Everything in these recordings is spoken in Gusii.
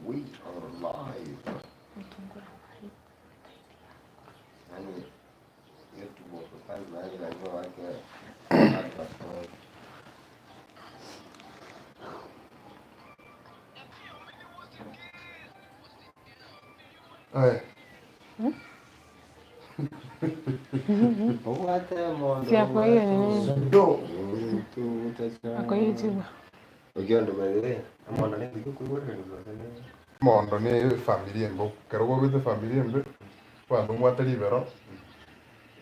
We are live. Yani YouTube ofutani maana lazima wake advert. Aye. Obwate mondo. Si akoiyo nini? Do. Ako YouTube. Okiondo by the way. Amondo ne biko kuigorera ni. Mondo ne efamiri embe, ekero gwabete efamiri embe, abanto mbwate ribero,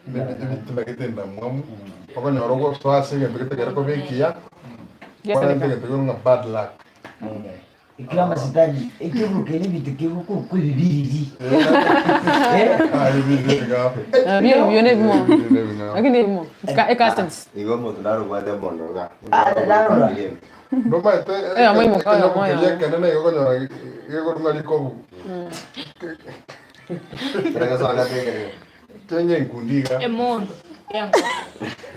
na ebi- ebitina gete endamwamu, okonyora ogosoa ase egento gete ekero koba ekiya, kwarenta egento kekorwa ng'a bad luck. Ekio amasitani, ekeburuka ebinto kegokorokwa ebibiriri. Ah, ebibiriri ebing'ao. Nabio ebio nebimo. Ebibiriri nebing'ao. Lakini ebimo. It's ca- cousins. Igo omonto narobwate mondo iga. Ah, narora. Ndomaete Eh, omoimoka oyo, ekenyogo omoyo. keria ekenene igo okonyora gekorwa ng'a rikobu. Kera gesonga tekere. Kenge enkundi iga. Emondo. Engo.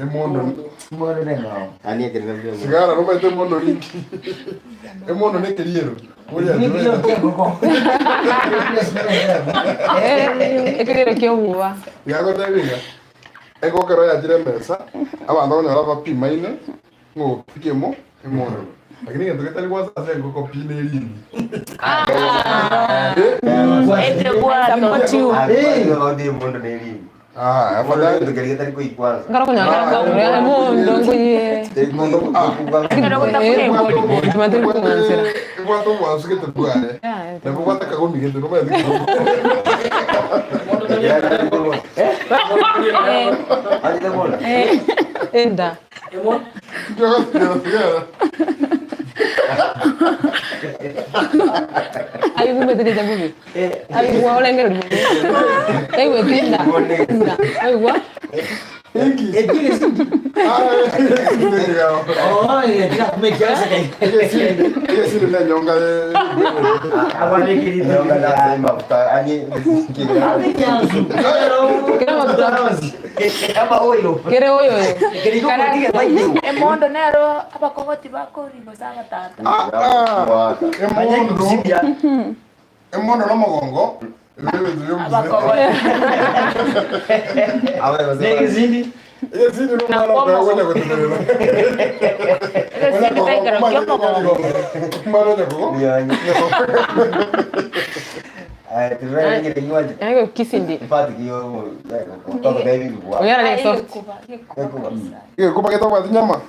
Emondo. Emondo neng'ao. Ani ekere nabio. Sigara nomaete emondo rinki. Emondo nekeriero. Oria Ekeriero ki'engoko. Eh, ekeriero ki'obuba. Yagotebia iga, engoko ekero yachire emesa, abanto okonyora bapimaine ng'a oki emo emondo. Lakini egento getari gwansa ase engoko pi ne erini. Ekebwato. Emondo nerini. Ah, afadhali Egento keria getari koikwansa. Nkare okonyora kare emondo nkoyie. Emondo ah. Ekero gotakuna embori. Timanyete kong'ansera. Ebwate obwansu gete bwaye. Yeah, Nabo bwate akagomi gete nomanyete kagomi. Eh, enda. Aigumete deja bobe. Aigwa orengereria bobe. Taigweti enda. Enda. Aigwa. Kere oyo oyo. Emondo nero abakogoti bakori gose abatata. Emondo nomogongo Abakogoti. egesindi nomwana okonya gotenerera Egesindi taikero kiomogongo. omwana onya kogo Yaani kisindi. Oyara ne soft. egekuba getabwati nyama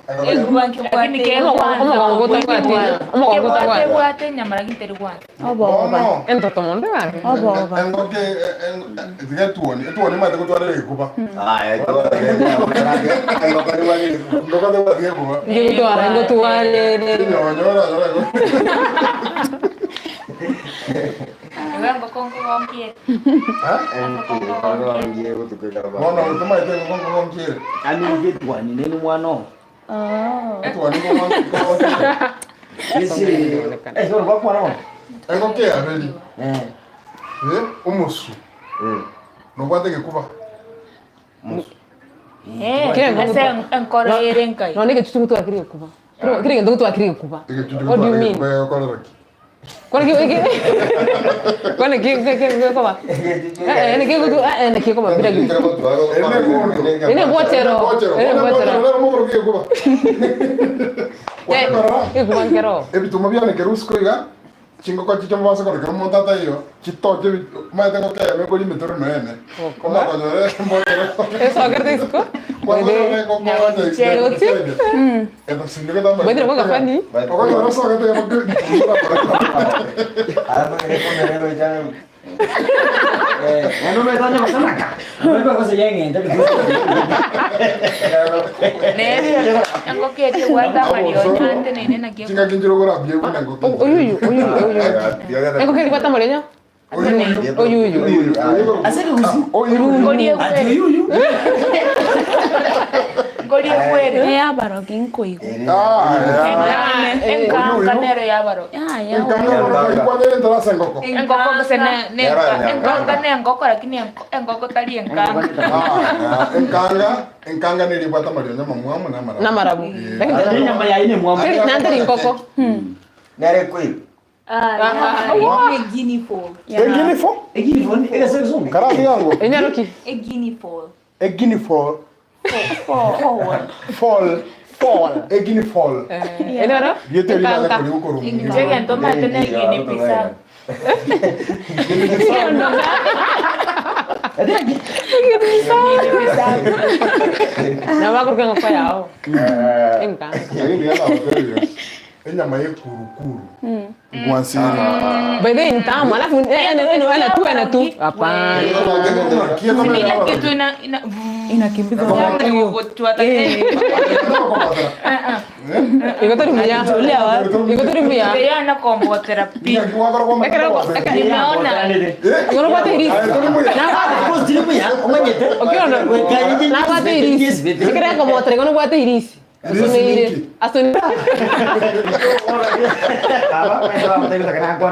Lakini kegwansa. Omogongo gotabwati. Omogongo gotabwati. Kebwate enyama lakini teri gwansa. bono Entoto mondo gaki. engoke tiga etuoni etuoni emanyete gotwarera egekuba engoko tebwati gekuba Ngigotwara ngotwarere. enyonyo oranyora Igo engoko nkogonkiere. bono tomaete engoko nkogonkiere Ani nini mwana oo. etuoni nkogonkiere Eh, soro bakwana bono. engoko eyaberi Eh. eh, omosu nobwate egekuba Eh, ase enkoro ere enkai. Nonye egechuchu ngotwara kere gekuba. Kere egento ngotwara kere gekuba. egechuchu What do you gotwara mean? egekuba egokorera ki Kwani ki ki kwani ki ki ki gekoba? Eh, eh, niki gotu eh eh niki gekoba bila ki. Ene bwotero. Ene bwotero. Eh, gekuba nkero. ebituma biane kero usiku iga chingoko chiche mobasa korekera omonto ataiyo chitoche omanyete engoko eyemo ekori emetoro noene omakonyora embotero Esokerete isiko. Bwetire kwa kafani. okonyora osogete Eh, no me toño basanaka. No me cosa ya en Nere engoko ekebwate amarionya ante naende naki chingaki nchire ogorambia buna engoko Oyuyu, oyuyu, oyuyu. Engoko eribwate amarionya? Oyuyu. Ase gusi. Ngori egwere. Yuyu. Ngori egwere. Eyabarogi nkoigwa. Enkanka nero yabarogi. ikwanyerenterase engoko Engoko gose ne- ne- enkanka ne engoko lakini enko- engoko tari enkanka. enkanga enkanga neribwate amarionya mamwamu namarabu Namarabu. Eh. Nyama ya ine mwa. Nanteri nkoko. Nere kweli. Ah, a guinea fowl. A guinea fowl? A guinea fowl, egese egesongo. Karatiga ango. Enyaroki. A guinea fowl. A guinea fowl. Fowl. Fowl. Fowl. A guinea fowl. Enero? Rieta eri nare Ekanka. kori gokorwa Inche egento omanyete ne guinea bissau. Guinea bissau. Nabo bakoruka engoko yao. Enkanka. Lakini yala hotel Enyama y'ekurukuru gwansire. By the way, ni tamu. Alafu eh, ene ene ene tu ene tu. Hapana. Ile kitu ina ina Inakimbiza Iko tori muya. Iko tori muya. Yana kombotera pi. Nimeona. Iko nobwate irisi. Okiondo. Nabwate irisi. Ekere komotere iko nobwate irisi. Irisi Asoneire.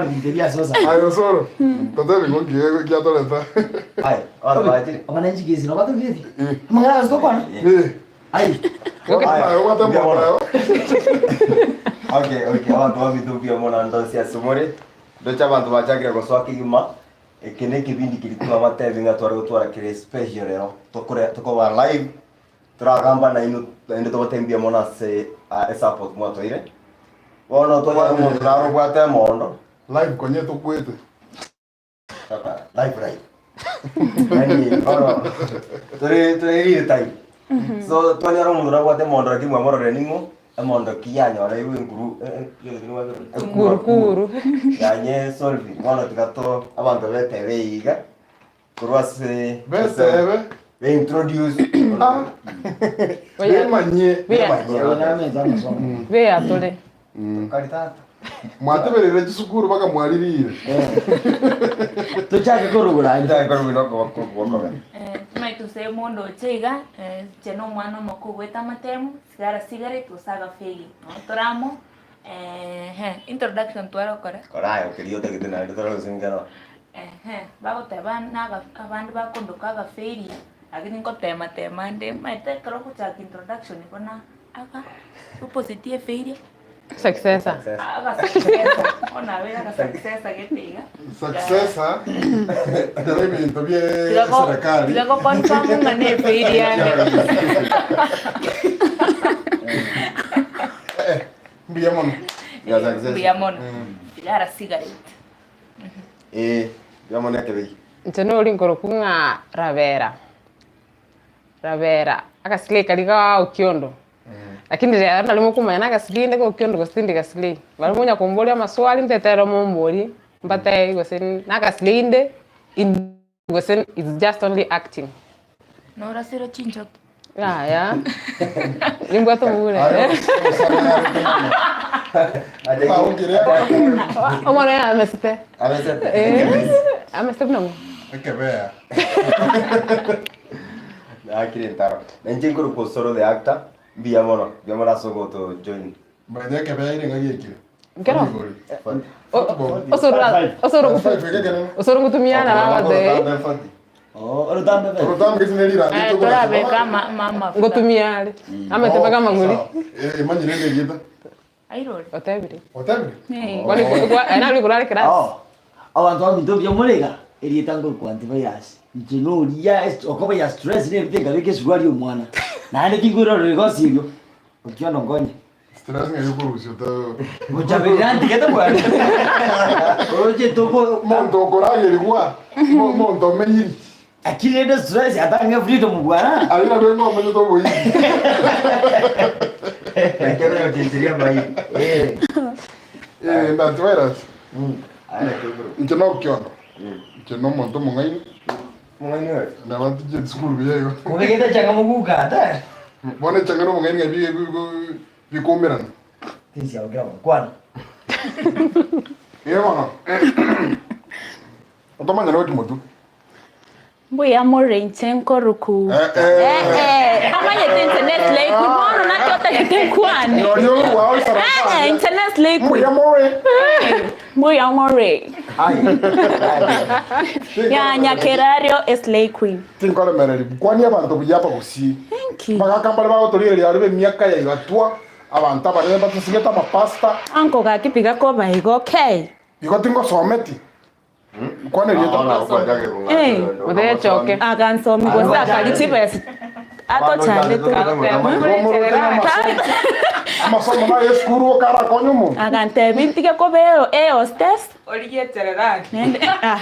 ninki? Asone. Aye Osoro, totebi ng'o nki giatoreta. Eh, aye obwate emboko yago. Okay, okay, abanto baminto mbuya mono ndosi ase more, ndoche abanto bachakire gosoa kegima, eke na ekebindi keria twabatebi ng'a tware gotwara kere special rero, tokore tokoba live, Toragamba nainwe naende togote mbuya mono ase esupport mwatoire. Bono twanyora omonto naro obwate emondo. Live konya tokwete. Live live. Yaani bono tore tore real time. So twanyora omonto nabwate emondo lakini mwamororire ning'o emondo ki yanyora irwe enkuru Kurukuru. Yanye solving. Bono tiga to abanto betebe iga. Korwa ase Betebe. Be introduce. Bemanyie. Beyatore. Kari tata. Mwateberere chisukuru mpaka mwaririre. Tochake korogora. Tochake korogora okobera. Timanyete gose omonto oche iga, inche na omwana omoke ogwete amatemu, sigara cigarette gose agafegi, nabo tore amo, introduction tware gokora. Kora aye keria otagete naende tore gose nkero. Ehe, bagoteba naga abande bakondoka agafailure, lakini ngotema tema nde, omanyete ekero ogochaka introduction bono aka opposite ya efailure, Successor. aga successor, bono nabeire aga successor gete iga. Successor ekero ebinto bie Tiga go eserekari. tiga go confirm ng'a ne efailure ande. Mbuya mono. Ya successor. Mbuya mono. Sigara cigarette. Ee, mbuya mono ekebegi. Inche nori nkorokwa ng'a Rabera, Rabera, agasilei karia ga Okiondo, lakini rero nari mokomanya nagasilei inde ga Okiondo gose tindi gasilei. Baria monya komboria amaswali ntaete ero momborie, mbatebi gose nagasilei inde in gose it's just only acting. Norasire chinchoki. Yaya, nimbwate omobura Aye, ere. Augire Omwana oye amesete. Amesete. Eh, amesete buna ng'o? ekebea. Nakire ntaro. Na inche nkorokwa Osoro the actor, mbuya mono, mbuya mono ase ogoto join. Manya ekebea ere ng'a giekire. Nkero? Football. Osoro osoro Five ekekenene. osoro ngotumia na abate. Orotambe be. Orotambe gese neri randi Eh, torabeka ama- ama- amafuta. Ngotumia are. Amete mpaka amagori. Eh, manyire ende egita. Airore. Otebire. Otebire? Eh. Kwani kwa ena uri kurare class. Oh. Abanto baminto mbuya more iga, erieta nkorokwa antivirus. Inche noria okoba ya stress nerete nkabeka esuruari omwana. Naende tinkoirorera egosi erio, okiondo nkonye. Stress ng'a yokorusia ta Gochaberera ntigete bwana. Oroche toko monto okoragerigwa, mo- monto omenyiri. Lakini rende stress atang'e freedom bwana. Aria nabo ng'a omenyete oboiri. Ekero gochencheria amaino. Eh. Eh, na antivirus. Aye nakio Inche na okiondo. Inche na omonto omong'aini. Omong'aini oyo. Nabo nticheti sukuru buya igo. Kobegete changa mogukata. Bono echang'ani omong'aini ng'a bi- bi- bikoumerana. Tinsiaokera gokwana. Ee bono, otomanyane gochia motwe. Mbuya more inche nkoruku. Eh, eh. Eh, eh, amanyete inche ne slay queen. Bono naki otagete nkwane. Noria orwao Eh, isarasa. inche ne slay queen. Mbuya more. Mbuya more. Ya nyakerario slay queen. Tinkoremereri, kwania abanto buya abagusii. Thank you. Bagaka mbare bagotorigereria aria b'emiaka ya igatwa, abanto abanene batosigete amapastor. Anko gaki tiga koba igo okay. Igo tingosometi. Kwana erieta. Otechoke. Agansomi gose akari chibesa atochandete. Amasomo naye esukuru okarakonya omonto. Agantebi ntige koba air hostess. Origie chererani. Nende ah.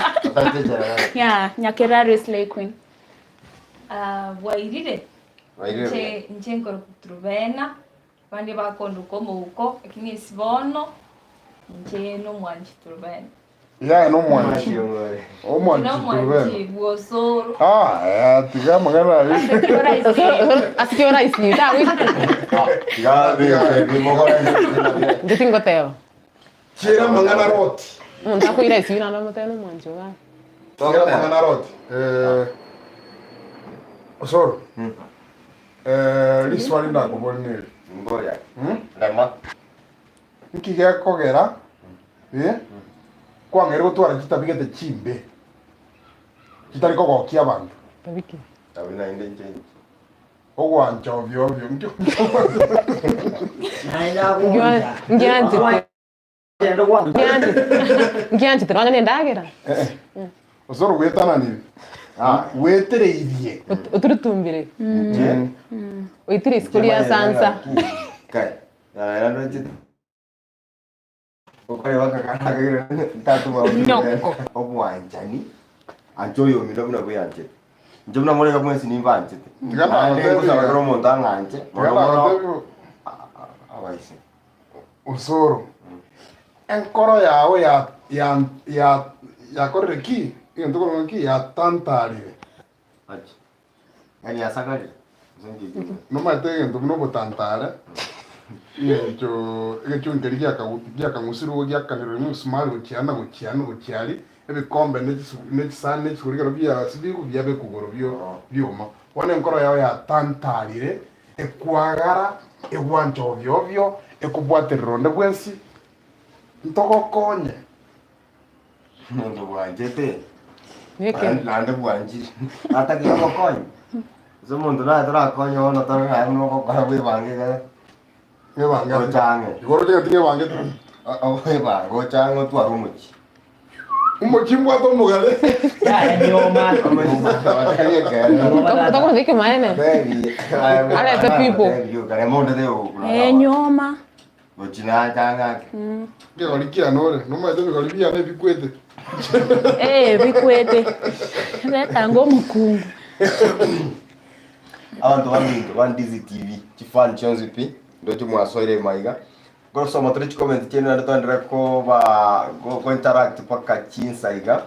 Yeah, Nyakerari Slay Queen. Ah, bwairire inche inche nkorokwa Truvena, abande bakondoka omouko, lakini ase bono inche nomwanchi Truvena. Yaya nomwanchi. Omwanchi Nomwanchi Truvena. bw'osoro. Ah, eh, tiga amang'ana ayio. Ase ki oraisi tagwita inche tingoteba. Chiera amang'ana roti. Omonto akoira isi naende omotebe nomwanchi ogo. Chiera amang'ana roti. Eh, Osoro. Eh, riswali ndakobori neri. Nki gekogera eh, kwang'eire gotwara chitabi gete chimbe chitari kogokia abanto? Tabi ki? Ogwancha ovyo ovyo. Nki Ngianchete. Ngianchete nonya na endagera. Osoro gwetananire. Gwetereirie. Oturutumbire. Oitire isiko ria sansa. Obwanchani anche oyomino buna bweanchete inche buna more iga mwensi nimbanchete Tiga naende nagotebi ngosaba iga. kera omonto ang'anche Tiga mono mono nagotebi abaise Osoro, enkoro yao ya ya ya yakorire ki? Egento korwa ki? Yatantarire. Achi yaani yasakarire gose nki ekio? Nomanyete egento buna obotantare, eng'encho egechuni keria giakagu giakang'usirwe igo giakanerwa emesumari gochia na gochia na gochia aria, ebikombe ne chisu ne chisani ne chisuguri ekero biasibigwe biabekwa igoro bio bioma. Bono enkoro yao yatantarire, ekwagara, egwancha ovyo ovyo, ekobwaterera onde bwensi, ntogokonye. Omonto bwanchete Neke. naende bwanchire natagete obokonyi ase omonto naye torakonye bono tore naye buna ogokora bwebange iga Ngebange ase. Ochange. Igo oroche ng'a tingebangete. Obwebange ochange otware omochie. Omochie mbwate omogare. Yaya nyoma. Tokoruta ekemanene. Arete people. Eh, nyoma. Gochi nachang'e ake. Ekegori kiane ore, nomanyete ebigori biane ebikwete. Eh, bikwete. Betanga omokungu. Abanto baminto ba Ndizi TV, chifan chionsi pi, ndoche mwasoire maiga. Ngosoma tore chicomment chiaino naende twaenderere koba go go interact mpaka chinsa iga.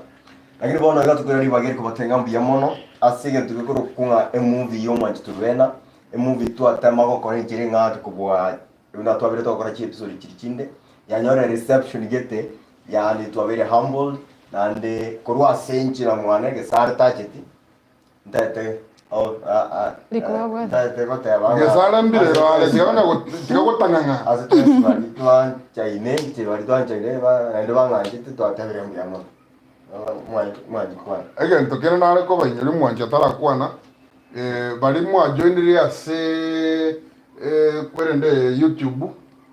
Lakini bono iga tokoira ribaga eri kobatebia ng'a mbuya mono ase egento gekorokwa ng'a emovie ya omwanchi Turwena, emovie twatema gokora enchera eng'ato kobua buna twabeire togokora chiepisode chiria chinde, yanyorire reception gete, yaani twabeire humbled, naende korwa ase enchera mwane gesare tacheti, ntaete oh ah ah Riko abwate. ntaete goteba ng'a Gesare mbirero are, tiga konya go- tiga gotang'ang'a. ase twensi baria twanchaine inche baria twanchaine ba naende bang'anchete twatebire mbuya mono. Mwanchi mwanchi kwana. Egento kende nare kobainyoria omwanchi atarakwana, baria mwajoinire ase kwerende YouTube,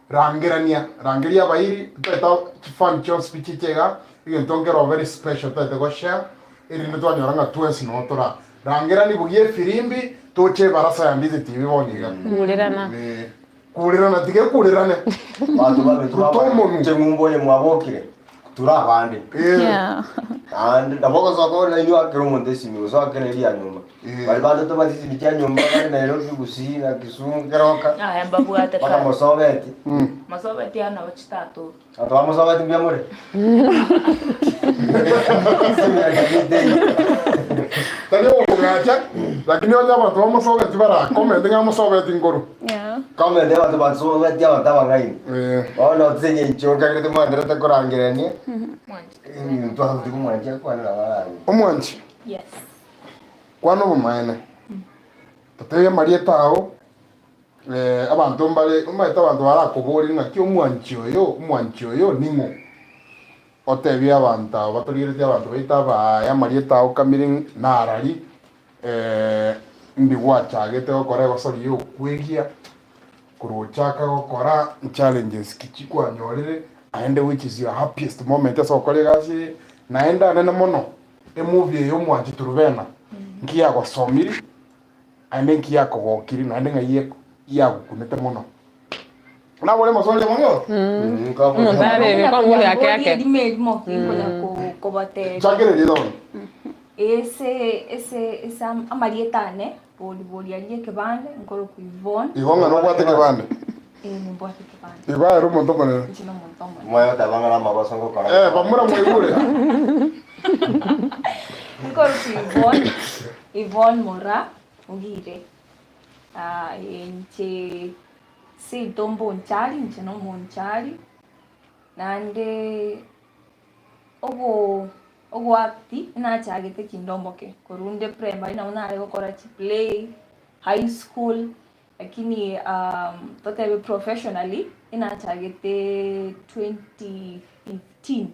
rangerania, rangeria abairi, totaete chifan chionsi pi chiche igaa, egento nkero very special totaete goshare, erinde twanyora ng'a twensi noo tora. Rangerani bugia efirimbi, toche ebarasa ya Ndizi TV bono iga. Kurerana. Kurerana, tiga ekurerane. Abanto babetu Ruta omonwe. inche ng'umba onye mwabokire, ture abande. Yeah. Naende nabo ogosoka ore nainwe akere omonto esimi gose oakere eria nyomba. Baria bande tobwate chisimi chia nyomba bare Nairobi, Gusii na Kisumu, Keroka, Aye mbabwate mpaka kare. mosobeti. Mosobeti aa nabo chitatoka. Abanto ba mosobeti mbuya more? Esimi ya David eyio. Tari okogacha, lakini onye abanto bamosobeti barakomenti ng'a mosobeti nkoro. Yeah. Comment abanto basobeti abanto abang'aini. Eh. Bono ase eng'encho nkagerete mwanderete korangerania, Mwanchi. ebinto abanto komwanchia kwanera abarangi. Omwanchi, Yes. kwana obomaene, totebie amarieta ao, abanto mbare omanyete abanto barakoborie ng'aki omwanchi oyo, omwanchi oyo ning'o? Otebie abanto aba batorigeretie abanto baito abaaya amarieta ao kamiri narari, ndi gwachagete gokora egosori ya okwegia, korwa ochaka gokora challenges ki chikwanyorire. Aende which is your happiest moment ase ogokora egasi eye, naende anene mono emovie eye omwanchi Turubena nki yagosomiri aende nki yakogokiri naende ng'ai yagokunete mono. Nabore amaswali amange bono? Omonto arebe kwang'u ake ake. Erimo erimo nkonya kobatebia. Chakera erieta bono. Ese ese ese amarieta ane bori bori aria ekebande nkorokwa Yvonne. Igo ng'a nobwate ekebande? Eh nimbwate ekebande. Igo aye ore omonto omonene? Inche nomonto omonene. Moyo oteba ng'a namagoso ngokora. Eh, bamura mwaigure. Nkorokwa Yvonne, Yvonne Moraa Ogire. Ah, inche seito mbonchari, inche nomonchari, naende ogo ogoact nachagete kinde omoke, korwa inde primary nabo nare gokora chiplay, high school, lakini totebe professionally enachagete 2015.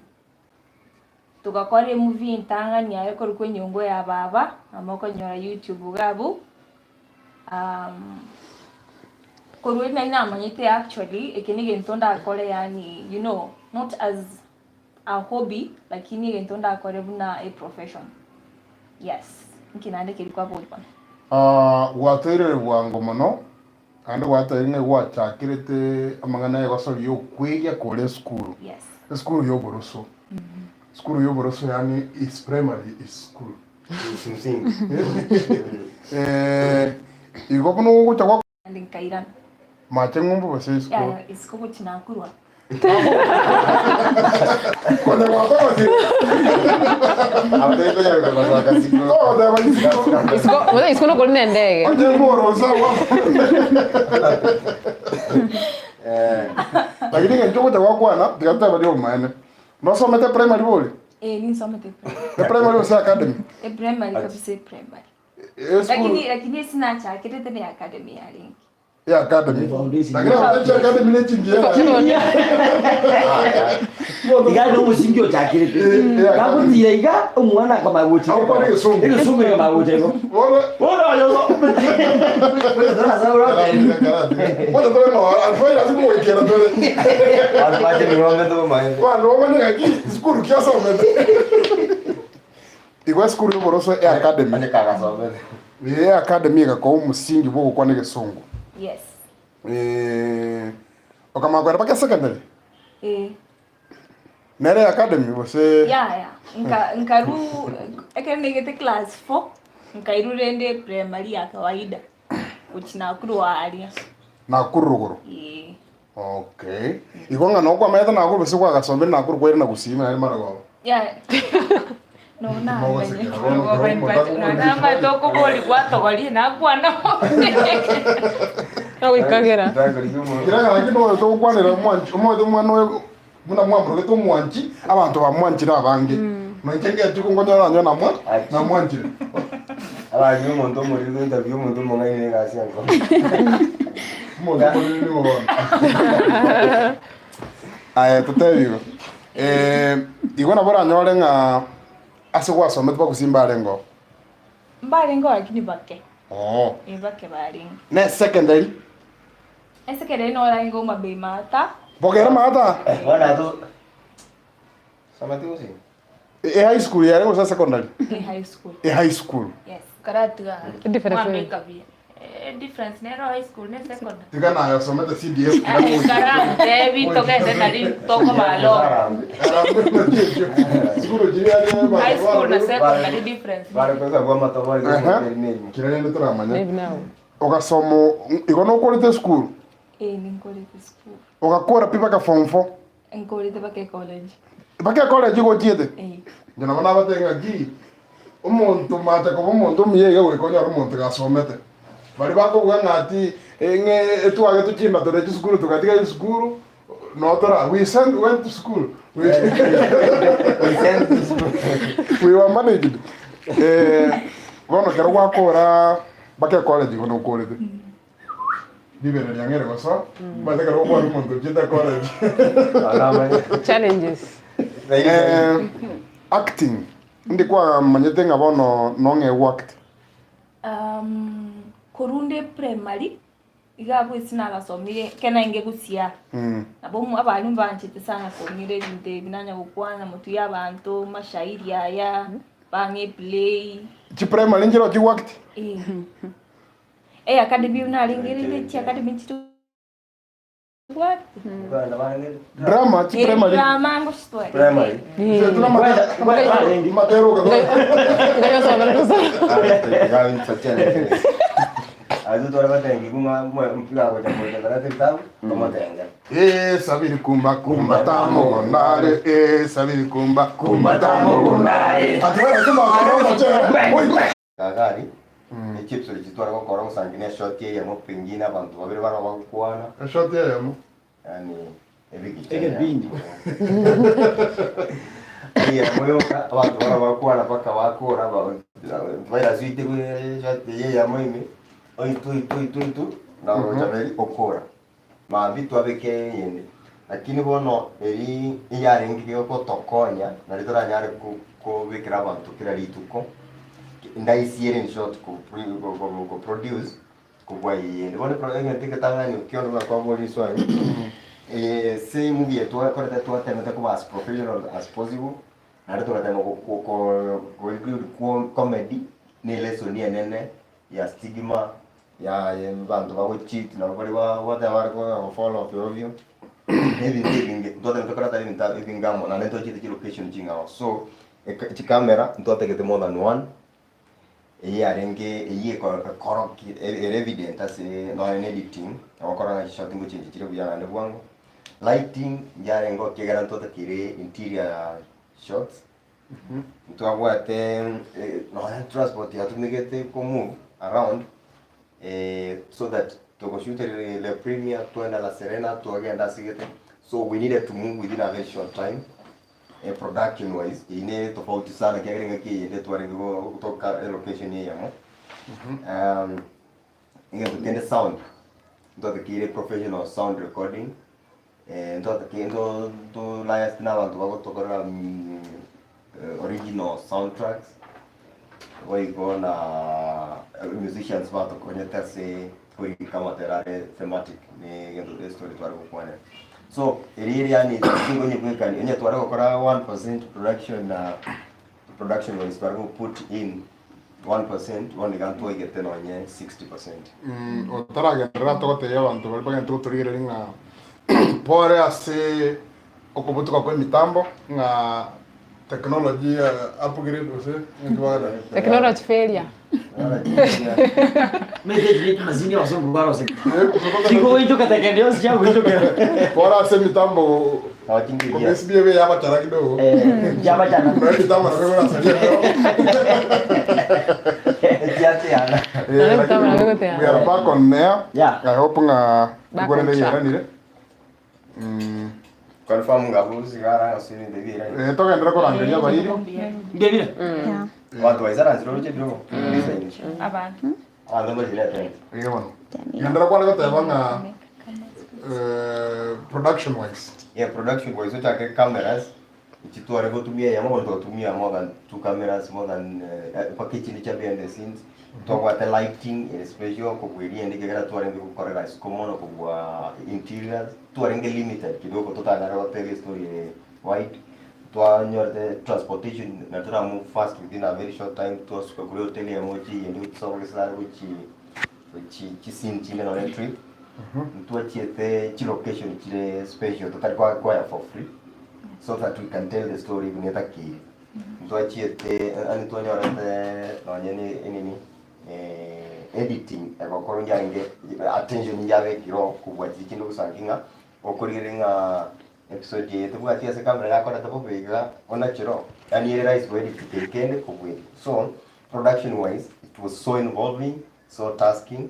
Togakora emovie entang'ani aye ekorokwa enyongo ya baba, nabo okonyora youtube iga abwo, korwa erio nari namanyete actually eke negento ndakore yaani you know not as a hobby lakini egento ndakore buna a profession, yes inki naende keria kwaboria bono. Gwatoirire bwango mono, naende gwatoirire ng'a gwachakerete amang'ana y'egosori y'okwegia kore esukuru. Yes. Esukuru y'oboroso. Esukuru y'oboroso yaani is primary is school. Kimsingi. Igo buna ogocha gwa Naende nkairana. Mache ng'umbu gose isiko? Yaya, isiko gochia nakurwa. Konya gwakogotire. Abatari konyara gosoka siko. Togoteba isiko. Isiko, bono isiko nokori na endege. Onye morosa gwa. Eh. Lakini eng'encho ogocha gwakwana, tiga totebe riomaene. Nosomete primary bori? Eh, ninsomete primary. Eprimary gose academy? Eprimary kabisa eprimary. Esukuru Lakini lakini ase nachakerete ne academy yarenge. ya academy. Foundation. Lakini abatechi academy ne chingiya. Iga no omosingi ochakirete. Eh, Gagotira iga omwana akamanya gochia. Agokwana egesongo. Egesongo ekamanya gocha igo. Bono Bono oyo Bono tore no alfaira simoikera tore. Bantu bache bing'ombe tobomaete. Bantu bamanye ng'aki sukuru ki osomete. Igo esukuru y'oboroso e academy. Onye kagasomete. E academy egakoa omosingi bwa ogokwana egesongo. Yes. Eh, okamanya kogenda mpaka esecondary? Eh. Nere e academy gose? Yaya, nka nkaru ekero naigete class four, nkairwa rende primary ya kawaida, gochia Nakuru aaria. Nakuru rogoro? Eeh. Okay. Igo ng'a noo kwamanyete Nakuru gose kwagasomire Nakuru kwairana na gusii naende marogoba? Yeah. No namanye. Namanyete okobori gwatogoria nakwana Ogoikagera. Kera gaki noyo togokwanera omwanchi omanyete omwana oyo buna mwamorogete omwanchi abanto bamwanchire abange. Noinche ngechi kongonyora nonye namwa namwanchire. Abange omonto omoriri gointerview omonto omong'aini na egasi enkong'u. Omonto omoriri nigo bono. Aye totebi igo. Igo nabo oranyore ng'a ase gwasomete bagusii mbarenge oo. Mbarenge oo lakini bake. Oo. Eh bake barenge. Ne secondary? Esecondary noro arenge Homa Bay Maata. Bogere Maata? Bono ato someti gusii? E high school yare gose secondary? E high school. E high school. Yes. Karatiga Difference mwaka nini? ekabia. Eh, difference nero high school ne secondary. Tiga naye osomete CDF kira goika. Karantebi togende nari tokobalo. Sukuru chiria are High school na secondary difference. Bare kosa bwa matobori Aha. nimo. Kira rende toramanya. Maybe now. Ogasoma igo nokorete esukuru Eh ninkorete school. ogakora pi mpaka form 4 Nkorete mpaka ecollege. Mpaka ecollege igo ochiete? Eh. Inche nabo nabatebia ng'a ki, omonto mache koba omonto omuya iga goika onyore omonto gasomete. Baria bakobuga ng'a ati ng'e etwagetwe chimbato chisukuru togatiga chisukuru, no tora we sent went to school we We sent to school. We were managed. Bono ekero gwakora mpaka ecollege igo nokorete. Ribero riang'e rigosoa, omanyete ekero gokwana omonto ochiete college. Challenges. Eh, acting, indi kwamanyete ng'a bono nong'e goact? Korwa nde primary. Iga abwo ase nagasomire ekero naenge gosia, nabo omo abalimu mbanchete sana kong'ira ebinto ebi nanya gokwana motwe ya abanto, mashairi aya, bang'a eplay. Chiprimary nchire ochigoakti? Eh. Eacademy narenge rende chiacademy nchire Drama chiprimary. Drama ngositware. Primary. Sabiri kumba kumba tamogonare eh sabiri kumba kumba tamogonare. Gagari, echipsori echi tware gokora gosangi ne eshoti eyemo pengine abanto babere baroo bagokwana. Eshoti eyemo. Yaani ebigicha Egebindi. Eyemo yoka abanto baroo bagokwana mpaka bakora bairaswitirwe eshoti eye eyemo ime, oitwe oitwe oitwe oitwe na gochaberi okora. Mambia twabeka eyende. Lakini bono eri eyarenge gotokonya nari toranyare kobekera abanto kera rituko, ndaisi ere in short ko produce kobua eyende. Bono ekero egento egetang'ani okio buna kwaboria riswali, ase emovie eye twakorete twatemete koba as professional as possible, naende togatema ko include comedy na elesson enene ya stigma. Yaya abanto bagocheat nabo baria bagoteba bare go fall ovyo ovyo, na ebinto ebinge ntwatagete koreta ebinto ebinge amo naende ntwachete chilocation ching'ao so, eka chicamera ntwatagete more than one, eywo yarenge eywo eko ekorokia ere evident ase nonye na editing, nabo okorora ng'a chishot ngochenchia chire buya naende bwango, lighting yarenge ekiagera ntwatakeire interior shots. Ntwabwate nonya transport yatumegete ko move around so that togoshuta Le Premier twende La Serena twagenda ase gete so we needed to move within a very short time production wise eyio ne tofauti sana ekiagera engaki eyende twarenge gotoka elocation eyemo egento kende sound ntwatakeire professional sound recording. Ntotake nto nto na abanto bagotokorera original sound tracks, boigo na musicians batokonyete ase korika amatera are thematic na egento estory tware gokwanera. So eria ere yaani tingonyebwekani onye tware gokora 1% production na production wise tware go put in 1% bono iga ntwaigete nonye 60%. Otaragenderera togotebia abanto baria bagente gotorigereria ng'a pore ase okobutoka kwa emitambo ng'a technology upgrade gose ng'aki bagoteba? Technology failure. Machine abasongo barosete. Chikogoitoka tekende yonsi chiagoitokera. Pore ase emitambo komesibia ebe yabachara kidogo. Yabachana. Na emitambo nabo ekorasaria embeo. Echiateana. Eh, Emitambo nabo lakini egoteana. we are back on air. Yeah. I hope ng'a Back igoro on ere track. yeranire. Mm. Confirm ng'a sigara ase ebinto ebirani. Eh, togenderere korangeria abairi. Ngebire. Abanto baisaransire oroche ebirogo. Abanto. Abanto mbachirete. Iga bono. Genderera kware goteba ng'a eh, production wise. Yeah, production wise ochake cameras echi tware gotumia eyemo bono togotumia more than two cameras more than eh, mpaka echinde chia behind the scenes twabwate lighting ere special kobua eria ende ekiagera twarenge gokorera isiko mono kobua interiors twarenge limited kidogo totanyare goteba estory ere wide twanyorete transportation nari tora move fast within a very short time twasuka korwa ehoteli eyemo gochia eyende gochia sobo gesare gochia gochia chiscene chinde nonye trip ntwachiete chilocation chire special totari kwa acquire for free so that we can tell the story buna etakeire. Ntwachiete yaani twanyorete nonye ne enini editing egokorwa yarenge attention yabekire oo kobua chiria chinde ogosangi ng'a okorigereria ng'a episode eye tebwati ase camera yakorete bobe iga onachire oo, yaani ere rahisi koedit keri kende kobua eke. So production wise it was so involving, so tasking,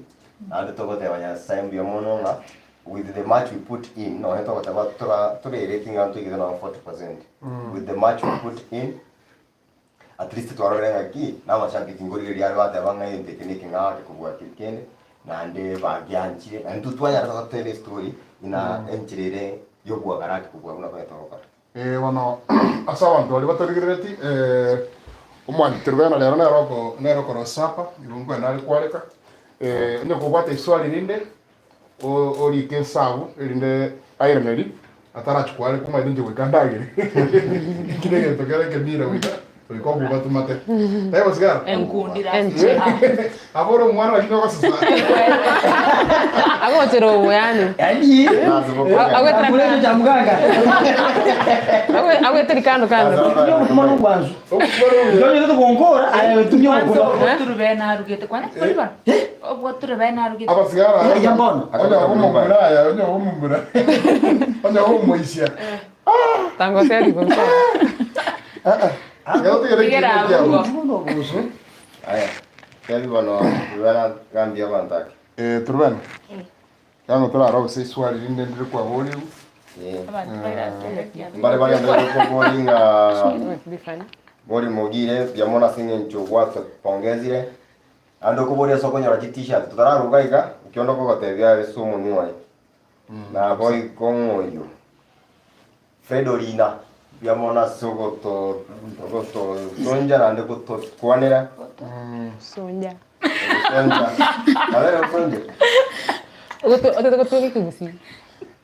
naende togoteba Nyasaye mbuya mono ng'a with the much we put in nonye togoteba tora torereti ng'a ntoigete nonye 40%, with the much we put in at least twarorire ng'aki na amashabiki nkorigereria are bateba ng'a egento eke neke ng'a ake kobua keri kende, naende bagianchire, naende intwe twanyarete goteba estory ina enchera ere ya oboagarati kobua buna kwanyete gokora. Ee bono ase abanto baria batorigerereti, omwanchi Truvena rero nere oko nere okorosa apa, igo nkoenda are kwareka. Onye kobwate iswali rinde. Orike esabu erinde airaneri atarachia koareka omanyete inche goika ndagere eki negento kere ekemira goika goika obobatumate taibo sigara Enkundi Enche. abo ore omwana lakini ogosesa Agochera obwo yaani. Yaani Agwetera Akure kando. cha mganga. Agweteri kando kando. Tumia obokima nobwansu. Okobara Ndio tugonkora aya tumia Kwanza obokima. obwo turube narugete kwana kori bono obwo turube narugete abasigara Ya mbono. onya komomura aya onya komomura onya komoisia Tangosea riko. Sigara Tigera abwo. Aya, tebi bono Turubena gambia abanto ake. Eh, Turubena. Yango torara gose iswali rinde ndire kwaboriwu. Eh. Abanto bairase Mbare bagenda kobori ng'a Be funny. bori mogire mbuya mono ase eng'encho gwatopongezire naende okoboria ase okonyora chi t-shirt totararuga iga ekio onde okogotebia ase omonwe oye nabo igo ng'a oyio Fred Orina mbuya mono ase ogoto ogotosonja naende gotokwanera Sonja. gotosonja nabo ere gosonja Otete gotuga ekegusii.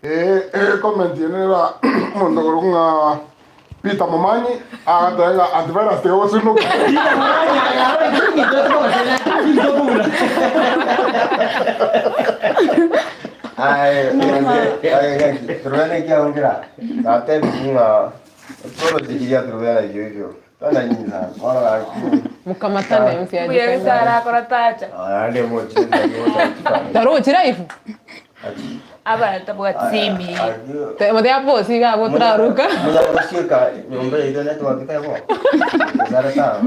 Eh, eh, comment eye nera omonto okorokwa ng'a Peter Momanyi agateba ng'a antivirus tiga gosunuka. Aye, Turubena ekiagera natebirie ng'a torochikiria Turubena ibio ibio tana nyinyi sana bono gaki Mukamatane Mbuya msiajifanye. bisarakora tacha naende mochire Tarochi life. abana tabwati simi Motea posi iga abwo turaruka. Munyagosieka nyomba yaito network tebo sare sana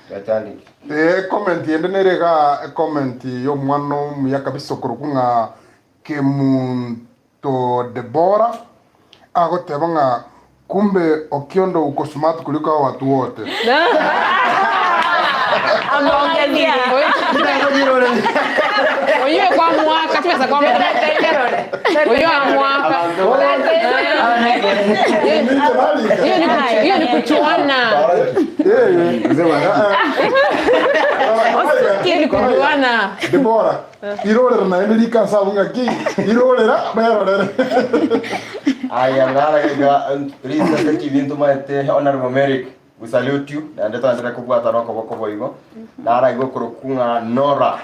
gachandiki Eh, comment ende nere iga comment ya omwana omuya kabisa okorokwa ng'a Kemunto Deborah agoteba ng'a kumbe Okiondo uko smart kuliko hao watu wote. Ameongezea. Oyio kwa mwaka chibesa kwa mwaka. Oyio a mwaka. Hiyo ni hiyo ni kuchuana. Hiyo ni kujuana. Debora, irorera naende rikansa abwo ng'aki, irorera berorere. Aya nara iga Reset TV ntumaete Honorable Merrick we salute you naende twanchire kobwatana okoboko boigo nara igo okorokwa ng'a Nora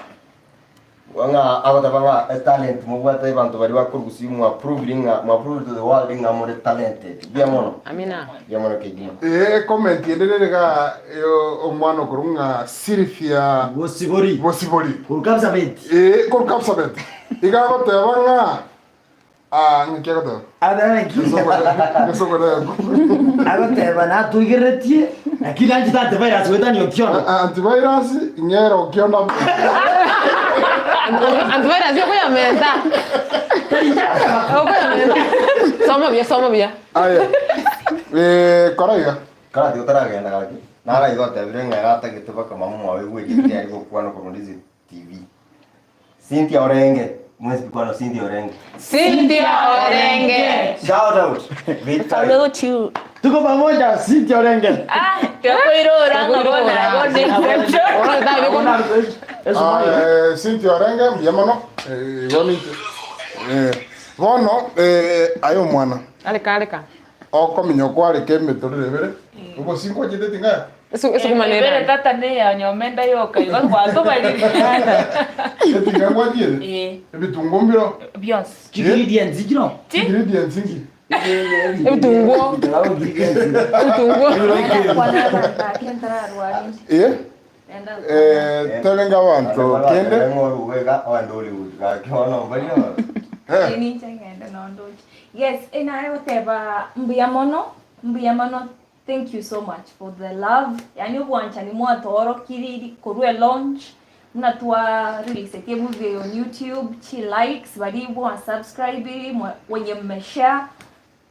ng'a agoteba ng'a etalent mobwate abanto baria bakorusia mwaprovire ng'a mwaprovire to the world ng'a more talented mbuya mono Amina. mbuya mono kegima. Ee, comment ende nere iga omwana okorokwa ng'a Sylvia Bosibori. Bosibori. Korwa Kapsabet. Ee, korwa Kapsabet. Iga agoteba ng'a ah, ng'aki agoteba? Agoteba ng'aki? Gesogorego. Agoteba natoigereretie, lakini nanchete antivirus goetania Okiondo. Antivirus, ng'era Okiondo. Antivirus okoyamenta. Okoyamenta. Soma buya, soma buya. Aye. Eh, kora iga. Karati otaragenda gaki nara igo otebire ng'a ere atagete baka mama omwabo aigwe egento kiaye gokwana korwa Ndizi TV. Cynthia Orenge, mwensi kwano Cynthia Orenge. Cynthia Orenge. Shout out. Big time. Salute you. Tuko pamoja, Cynthia Orenge. Ah, twakoirora ng'a bono bono infection. Ah, eh, Cynthia Orenge, mbuya mono. Eh, igo ninche. Eh, bono eh, aye omwana. Areka areka. Okominya kwareka emetorero ebere, obosingo ochete ting'aya. Esukuma Ebere nere. tata neya nyomenda yoka igo gwatobarire. Etinga ngwachiete? Eh. Ebitunguo mbiro? Bionsi. Ingredients chiro. Chi? Ingredients inki? Ebitunguo. Ebitunguo. Eh? Eh, tebe nga abanto kende. Yes, enaye goteba mbuya mono, mbuya mono, thank you so much for the love. Yani obwanchani mwatoorokiri korwa elaunch buna twa releasetie movie on YouTube, chi likes baria mwa subscribe, wenye mmeshare,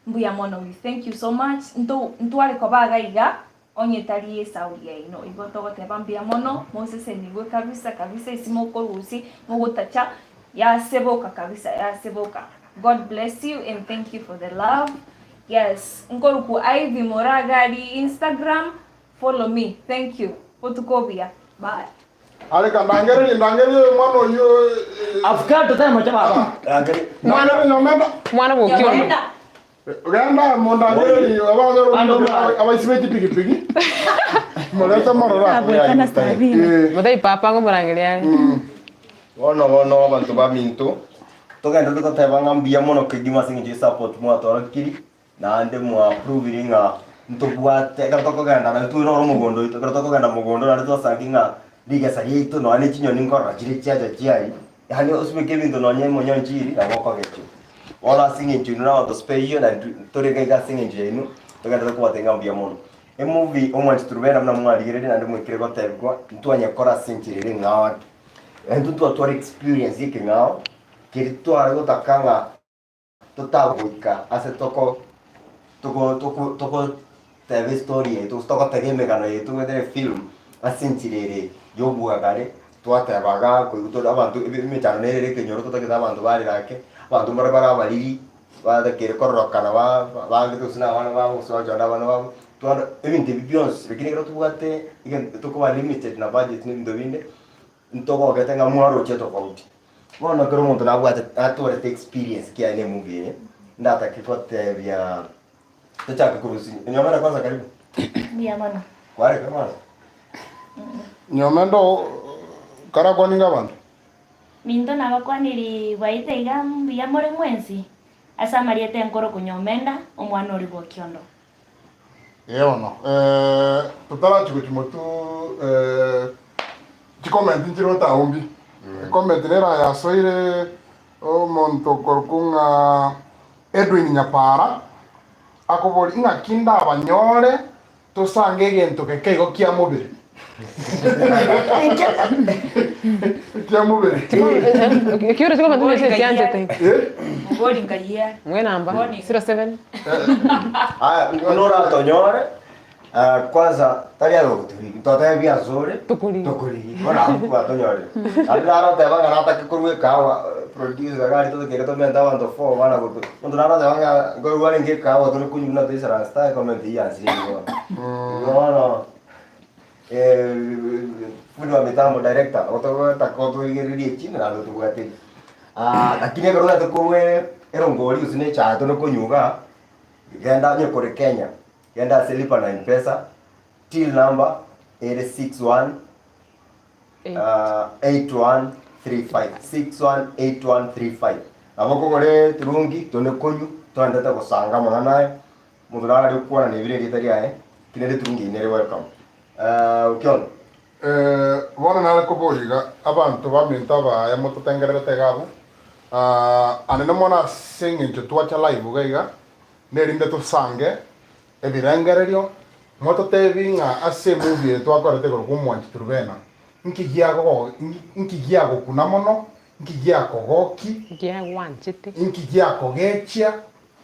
mbuya mono we thank you so much. Nto ntware koba iga iga onye tari esauri yaino. Igo togoteba mbuya mono, mosesenigwe kabisa kabisa ase mokorusia mogotacha yaseboka kabisa yaseboka. God bless you and thank you for the love. Yes, nkoruku Ivy Moragari Instagram, follow me. Thank you. Botuko obuya. Bye. Areka ndangererie, ndangererie oyo mwana oyio. Avocado tari mocha baba. Mwana nyomenda. Mwana bw'Okiondo. Nyomenda. Genda mondangererie abanyoro Ando bra. abaisi be chipigipigi. Morete morora. Abwekana Sabina. Eh. Muthei papa ngomorangeria are. Bono bono abanto baminto, togenderete goteba ng'a mbuya mono kegima ase eng'encho ye support mwatorokirie, naende mwaprovire ng'a ntobwate ekero tokogenda naende tore oro omogondo oito, ekero tokogenda mogondo naende twasangi ng'a rigesa riaito nonya ne chinyoni nkorora chire chiacha chiaria, yaani osibeke ebinto nonya emonyonchiri nabo okogechwa. Bono ase eng'encho inwe na abanto special naintwe tore iga iga ase eng'encho yaino, togenderete kobatebia ng'a mbuya mono. Emovie omwanchi Truvena buna mwarigereria naende mwaikire gotebigwa, ntwanyekora ase enchera ere eng'ao ake. Intwe twatwara experience y'ekeng'ao, keria tware gotaka ng'a totagoika ase toko toko toko tokoteba estory yaito gose togotega emegano yaito goetera efilm ase enchera ere ya obwagare, twateba igaa koigwa tore abanto ebe emechando nere ere ekenyoro totagete abanto barere ake, abanto mbare bare abariri, batakeire kororokana ba bangete gose na abana babo gose bachande abana babo, twara ebinto ebi bionsi, lakini ekero tobwate egento tokoba limited na budget na ebinto binde, ntogogete ng'a mwaroche tofauti. Bono ekero omonto nabwate natwarete experience kiaye na emovie eye, ndatake gotebia tochake korwa ase nyomenda kwanza karibu. Mbuya mono. Kwareka kwanza? Nyomenda oo karakwane inga abanto. Minto nabakwaniri bwaite iga mbuya more mwensi, ase amarieta enkoro konyomenda, omwana oria bw'Okiondo. Ee bono, totarachia gochia motwe chicomment nchire otaumbi. Ecomment nere ayasoire omonto okorokwa ng'a Edwin Nyapara, akoboria ing'aki ndabanyore tosange egento geke igo kia mobere. Kia mobere. Ekioro chikomenta Bori nese ngaiye. ekianchete. Eh? Mobori ngaiye. Mwe namba Boni. 07 Aya, buna oratonyore, ah, kwanza tari aye ogotorigi, totebie ase ore, Tokorigi. tokorigi, bono abwo kwatonyorire. Naende naroteba ng'a natake korwa ekahawa, producer iga aria totakeire tomente abanto four bana gotu, omonto naroteba ng'a nkorwa arenge ekahawa tore konywa buna toisaranse tae comment eywo yansire igo. Igo bono fundi wa mitambo director, otogotaka otorigererie echi naende otobwaterie. Lakini ekero otagete korwa erongori gose na echae tore konywa igaa, genda onye kore Kenya, genda ase lipa na mpesa, till number ere 61 8135, 618135. Nabo okogora eturungi tore konywa, toendete gosanga amang'ana aya, Omonto naro aria okwana nebire erieta riaye, ki nere eturungi eyio nere welcome. Okiondo. Bono nare koboria iga, abanto baminto abaaya mototengererete iga abwo, anene mono ase engencho twacha live iga iga, nerinde tosange ebirengererio, mototebi ng'a ase emovie eye twakorete igoro kwa omwanchi Truvena, nki giagogo nki giagokuna mono, nki giakogoki, Nkiagwanchete. nki giakogechia,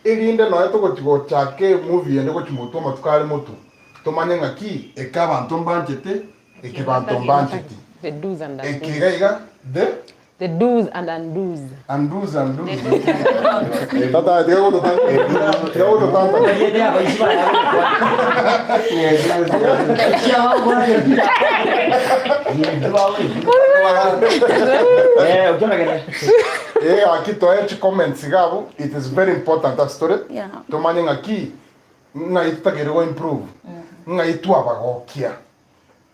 Erinde nonya togochia gochaka emovie ende gochia motwe amatuko are motwe, tomanye ng'a ki eke abanto mbanchete, eke banto mbancheti. The do's and Eke undo's. iga iga the The do's and undo's. undo's undo's. Tata tiga gototanta tiga gototanta. Erieta y'abaisi baye agokwana. Eh, okiona Eh, gaki toe chicomments iga abwo, it is very important ase tore, Yeah. tomanye ng'aki ng'ai totakeire go improve, ng'ai twabagokia,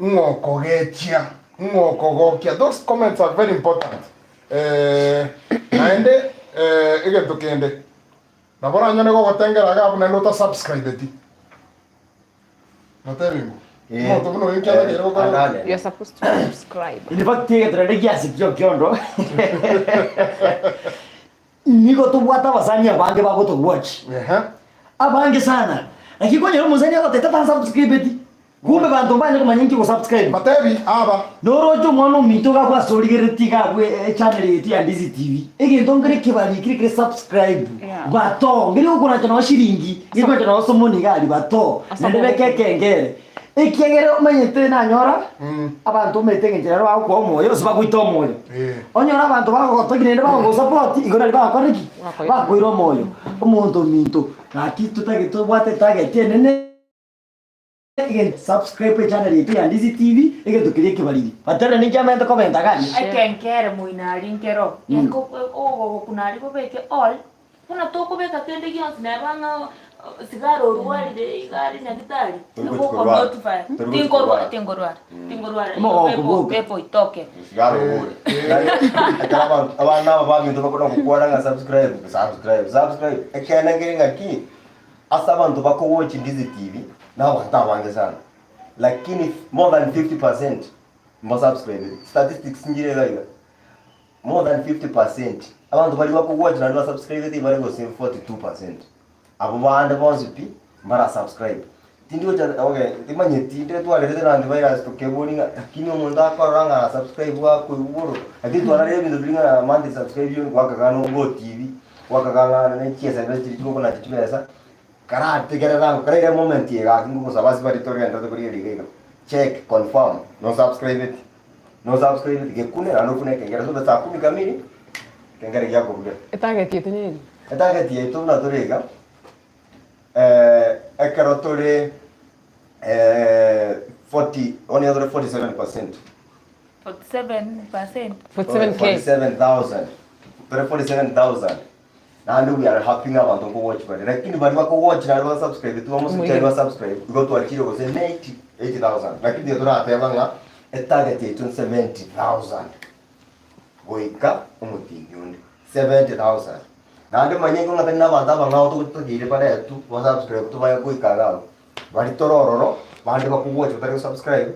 ng'o okogechia, ng'o okogokia, those comments are very important. Eh, naende eh, egento kende, nabo oranyore gogotengera iga abwo naende otasubscribeti. Natebi ng'o? Omonto buna oyo inki atakeire gokora? You're supposed to subscribe. In fact, egeturende giasikire Okiondo. Nigo tobwate abasani abange bagotowatch. Ehe. Abange sana. Lakini konyora omosani agoteta tansubscribeti. Kumbe banto mbanye komanya inki ogosubscribe. Batebi aba. Noroche omwana ominto iga abwo ase origereretie iga abwo echannel yaito ya Ndizi TV. Egento nkere kebarikire kere subscribe. Yeah. Bato, nkeri gokorancha nonye shiringi, nkeri korancha nonye somoni iga aria bato. Naende beka ekengere. Ekiagera omanyete nanyora, abanto omanyete eng'encho nero bagokoa omoyo gose bagoita omoyo. Eh. Onyore abanto bagogotogia naende bagogosupport, igo nari bagokora ki? Bakoira. Bakoira omoyo. Omonto ominto, gaki totagete tobwate etarget enene. Egento subscribe echannel yaito ya Ndizi TV egento keria ekebariri. Batebire ninki amaete kobenta gani? Ekenkere moino aria nkero, ogogoku naria bobeke all, buna tokobeka kende gionsi neba ng'a sigara orwarire iga are nyagitari, Tori nigo gochi korwara. okonotify. Tori gochi Tinkorwa korwara. tinkorwara, tinkorwara, Omogoko pepo boka. pepo itoke. Sigara obore. Ekero abanto abana aba baminto bakona gokwana ng'a subscribe, subscribe, subscribe, ekeene nkere ng'aki, ase abanto bakowatch Ndizi TV, na abanto abange sana, lakini more than 50% mbasubscribeti. Statistics nchire iga iga, more than 50% abanto baria bakowatch naende basubscribeti bare gose 42%. Abwo bande bonsi pi, mbara subscribe. Tindi gocha okay, timanyeti ndetwarerete na antivirus tokebori ng'a lakini omonto akorora ng'a subscribe akoigwa bororo. Lakini twararire ebinto biria ng'a monthly subscription gwakagana go TV, gwakagana ne chiSMS chiria chigokonacha chibesa, karategerera ango karaire moment eye gaki ngogosaba ase baria togenderete korigereria iga iga, check, confirm, no subscribeti, no subscribeti gekune naende okune ekengere sobe saa kumi kamili, ekengere giakobugia. Etarget yaito neri? Etarget yaito buna tore iga, ekero tore 40 bono iga tore 47%. 47%. 47K. 47,000. Tore 47,000. Naende we are happy ng'a abanto nkowatch bare. Lakini baria bakowatch naende basubscribe tibamosubscribe basubscribe igo twachire gose ne 80 80,000. Lakini tiga torateba ng'a etarget yaito ne 70,000 goika omotienyi onde. 70,000. Naende manya igo ng'a tari na abanto abang'ao togotogeire baretwe basubscribe tobaye goika iga abwo. Baria tore ororo, bande bakowatch batari gosubscribe,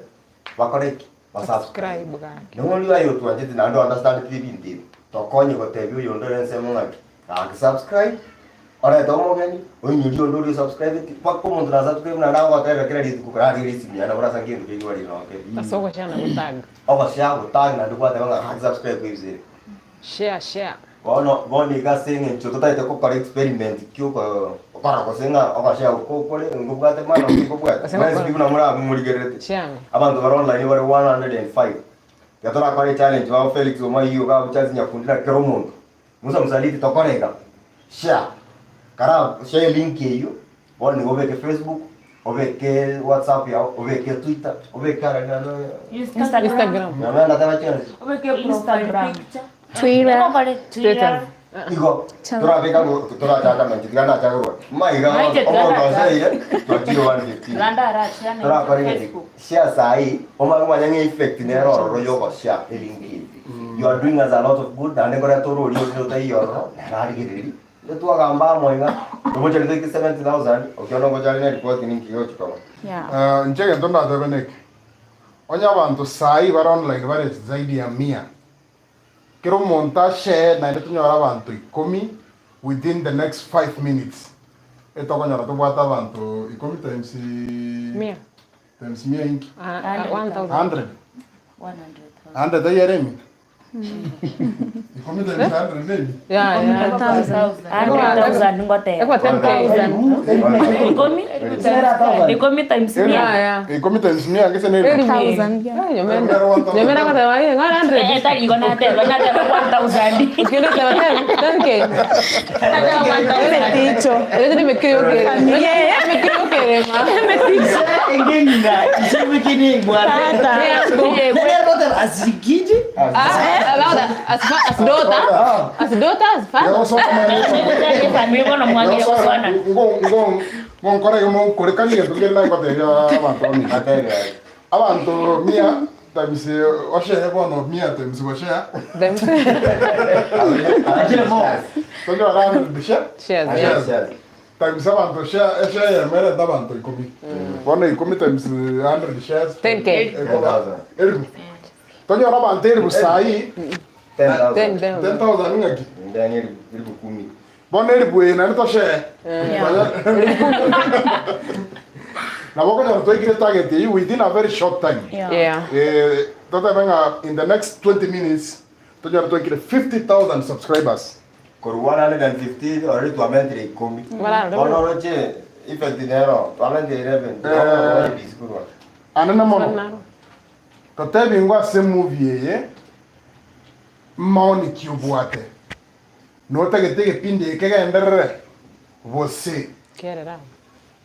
bakore ki? Basubscribe. Subscribe gaki. Nonye aye otwanchete naende ounderstandeti ebinto ebi, tokonye gotebia oyonde ore ensemo ng'aki, gaki subscribe, orete omogeni, oinyorie onde oria osubscribeti, mpaka omonto na subscribe naende agogoterera kera rituko kararia esimi yaye nabo orasange egento keria kwarire nonye keri. Ase ogoshare na gotag. Ogoshare gotag naende gwateba ng'a gaki subscribe kwebisire. Share share. Bono bono iga ase eng'encho totagete gokora experiment ki oko okora gose ng'a ogoshare oko okore nkobwate maana gose nkobwate. Gose Mwensi gokora. pi buna more abwo morigererete. Chianga. Abanto bare online bare 105. Tiga torakore echallenge babo Felix Omaiyo iga abwo Charles Nyakundi na kera omonto. Musa Msaliti tokore iga, share, kara share elink eywo, bono nigo obeke Facebook, obeke WhatsApp yago, obeke Twitter, obeke ara naende Instagram. Instagram. Nyamera nateba chionsi. Obeke profile Instagram. picture. Twitter. Twitter. Igo torabeka ngo torachaka menchi tiga nachaka korwa maiga Maite tiga omonto nachaka. oseire twachire 115 Landa arachia torakora na egento Facebook. share sahi omanye komanya ng'a effect nere ororo yogoshare elink eye you are doing us a lot of good naende nkoreta orori orire otaiyo ororo nere arigereria Inde twagamba amo iga tomochari toike 70,000 okiona ngochare ne report ninki gegochi koba Yeah. Eh, inche egento ndatebe neke, onye abanto saii bare online bare zaidi ya mia, kera omonto ashare naende tonyore abanto ikomi within the next five minutes, etokonyora tobwate abanto ikomi times Mia. times mia inki? Ah, ah, 1000. 100. 100,000. 100 taiyo ere emi? Ikomi times 100 nemi? Yeah, yeah. 100,000 ngoteba. Ekwa 10K. Ikomi? Ikomi times mia. Yeah, yeah. Ikomi times mia gese neri? Elfu. Thousand, yeah. Ah, nyomenda. Nyomenda kwa teba, eh, ng'ora 100. Eh, tari igo nateba, nateba 1000. Ukienda teba 10, 10K. Emeticho. Ere nimekiri okere. Nimekiri okere ma. Eng'ina, isibikini bwana. Asikiji? Ah, about as as daughter. As daughter, as father. Family bono mwagire gokwana. Ngonkora igo monkorekani egento kere nagotebia abanto bamino. Atebe Abanto mia times oshere bono mia times goshare Them. Achire mo. tonyora 100 share Shares, yeah. Shares. times abanto share eshare eyemo erente abanto ikomi bono ikomi times 100 shares 10K. Ekoba eribu tonyora abanto eribu saii 10,000 10,000. 10000 ng'aki Ndani elfu kumi. Bono eribu eye naende toshee. Nabo okonyora twaikire target eyio within a very short time. Yeah. Eh, totebe ng'a in the next 20 minutes tonyore twaikire 50,000 subscribers. Korwa 115 already twamentire ikomi. Bararore. Bono oroche effect nero twamentire 11. Eh. Busy korwa. Anene mono, Naro. totebi ngwo ase emovie eye maoni ki obwate? Notagete egepindi eke kegenderere gose Kerera.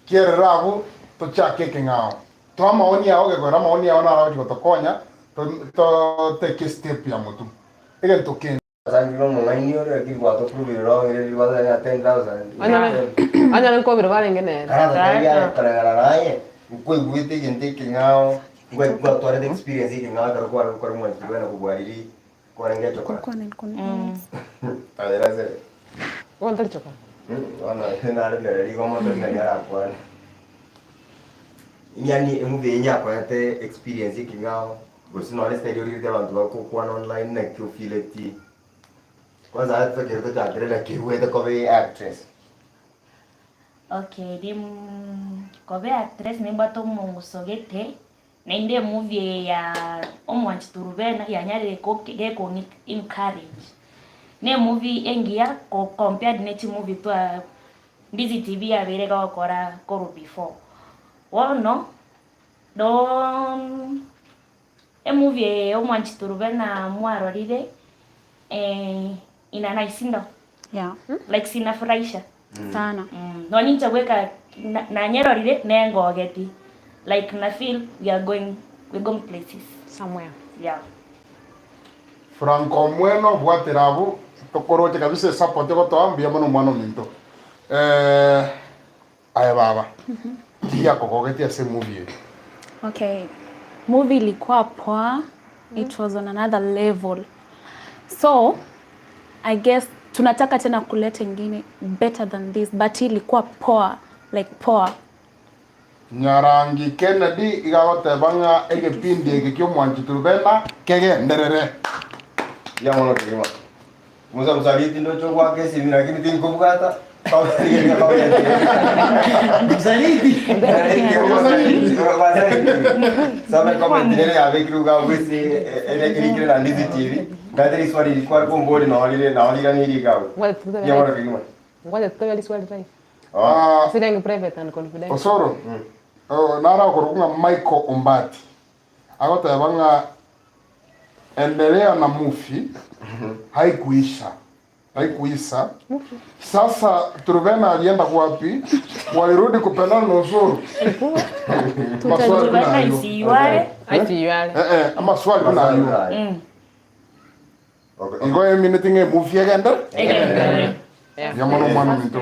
kiarere abwo? Tochake ekeng'ao. Toa amaoni ao gekoera amaoni ao naro agochi gotokonya to take estep ya motwe. Egento kende. Asangire omong'aini ore lakini gwatokurubire wrong riri gwateba ng'a 10,000. Onyore nkobire barenge nere. Karatotebia aye koreng'ana naye, nkoigwete egento ekeng'ao, nkwe- gwatwarete experience ekeng'ao ekero kware gokora omwanchi bwena kobua riria kwarenge echokora. Aye ase. Bono tari chokora. Bono naremereria igo omonto ng'a arakwane. Yaani emovie eye nyakoete experience ekeng'ao. Gose nonye style origeretie abanto bagokwana online naki ofeeleti kwanza aye tokere tochakere naki oigwete koba actress. Okay rim koba actress nimbwate omong'uso gete, naende emovie eye ya omwanchi Turubena yanyarire ko gekong'i encourage. Na emovie engiya ko compared ne chimovie twa Ndizi TV yabeire egokora korwa before. Bono. Doo emovie eye ya omwanchi Turubena mwarorire eh, ina nice ndo Yeah. like sinafurahisha Sana. mm, nonye inche bweka na- nanyerorire nengogeti like na feel we are going we going places Somewhere. yeah. Franco Omweno bwatera abwo tokoroche kabisa esupport ogotoa mbuya mono omwana ominto eh Aye baba, tiyakogogetie ase emovie eye. Okay, movie ilikuwa poa, it was on another level. So I guess tunataka tena kuleta ingine better than this, but hii ilikuwa poa, like poa. Nyarangi Kennedy iga agoteba ng'a egepindi eke ki'omwanchi Turubena kegenderere. Mbuya mono kegima. Musa msaliti ndoche ogwaka esimi lakini tinkobwata. Msaliti. Some comment nere yabekire iga abwo ase ere erikire na Ndizi TV. Ngate riswali riri kware kombori noo rire noo riraneirie iga abwo. Ngoja tutobe Mbuya mono kegima. Ngoja tutobe riswali live. Ah, Sirengi private and confidential. Osoro, oh, naro akorokwa ng'a Michael Ombati, agoteba ng'a endelea na movie haikuisha haikuisha sasa Truvena alienda wapi walirudi kupendana na Osoro maswali Turubena kunayo isiyware ICU. eh eh amaswali kunayo mm. igo emineti ng'a emovie egende Egenderere. Yeah. ya mono omwana ominto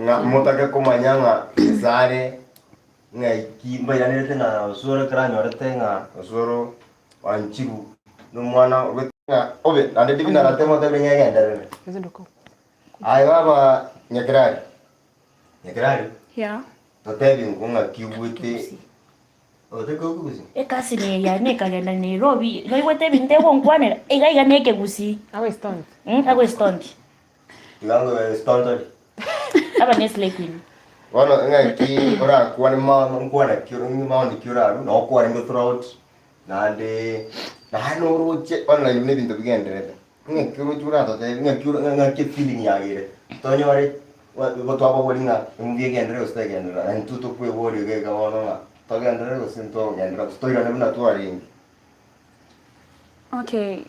Ng'a motake komanya ng'a Gesare ng'aiki mbairanerete na Osoro ekero anyorete ng'a Osoro Wanjiru nomwana obe ng'a obe naende David aratema otebe ng'a egenderere. Aye baba Nyakerari, Nyakerari, Yeah. totebi nko ng'aki obwete otake okogusii? Ekasi neye yane ekagenda Nairobi, naigwete ebinto egonkwanera, iga iga na ekegusii. Awe stoned. Mm, agwe stoned. Tiga ngobe stoned ori. Aba ne slay queen. Bono ng'aki orakwane ma nkwana ki maoni ki orarwe nabo kwarenge throughout Naende naye noroche online buna ebinto bigendererete, ng'aki oroche oratotebi ng'aki oro ng'aki efeeling yagere tonyore igo twababoria ng'a emovie egenderere gose tegenderera, na intwe tokweboria iga iga bono ng'a togenderere gose ntogenderera gose toirane buna twarenge. Okay,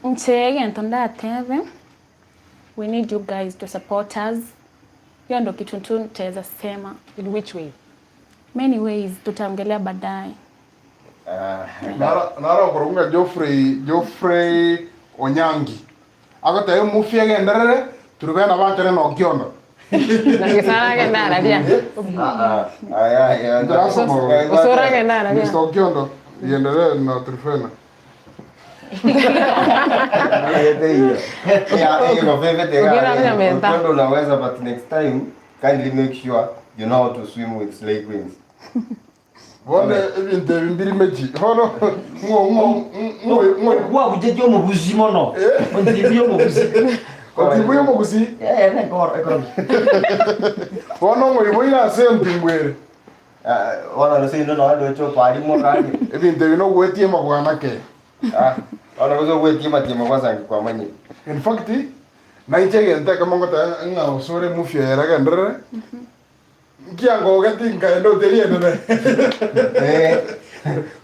inche egento ndatebe, we need you guys to support us, hiyo ndo kitu tu nitaeza sema. In which way? Many ways tutaongelea baadaye. Naro naro okorokwa ng'a Geoffrey Geoffrey Onyangi agoteba emufi egenderere Turubena bachore na Okiondo. Mr. Okiondo iendelee na Turufena. Okiondo unaweza but next time Kindly make sure you know how to swim with slay queens. Bono ebinto ebi mbiri mechi bono ng'o ng'o ng'o ng'o Kwabuchetie omogusi mono. Ontibu y'omogusi. ontimbu y'omogusi Eh, nekoro ekoro. bono ng'oiboire ase entimbu ere Ah, bono gose ino nonya ndoche oparimo kande. ebinto ebi nogwetiema bwana ke Ah, bono gose ogwetiema tiema kwanza kwamanyire. In fact Nainche egento ekemo ngoteba ng'a osore emufia ere agenderere, nkiangoge tinkaenda hoteli enene.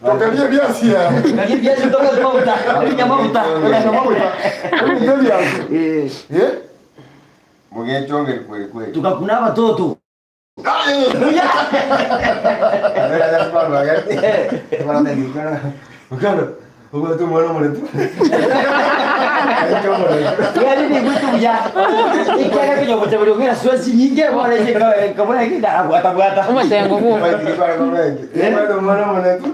Tokaria ebiasi yao. Tokaria ebiasi tokaria maguta, ebinya maguta. Ebinya maguta. Ebinto ebiasi. Eh. Eh? Mogechongeri kweri kweri. Tukakuna abatoto. Obwate omwana omoretu. Yaani nigwete buya. Ekiagera konya goteberia ong'ina sua chinyinge bono inche nkabona eki ndagabwata bwata. Omotengo bwo. Omwana omoretu.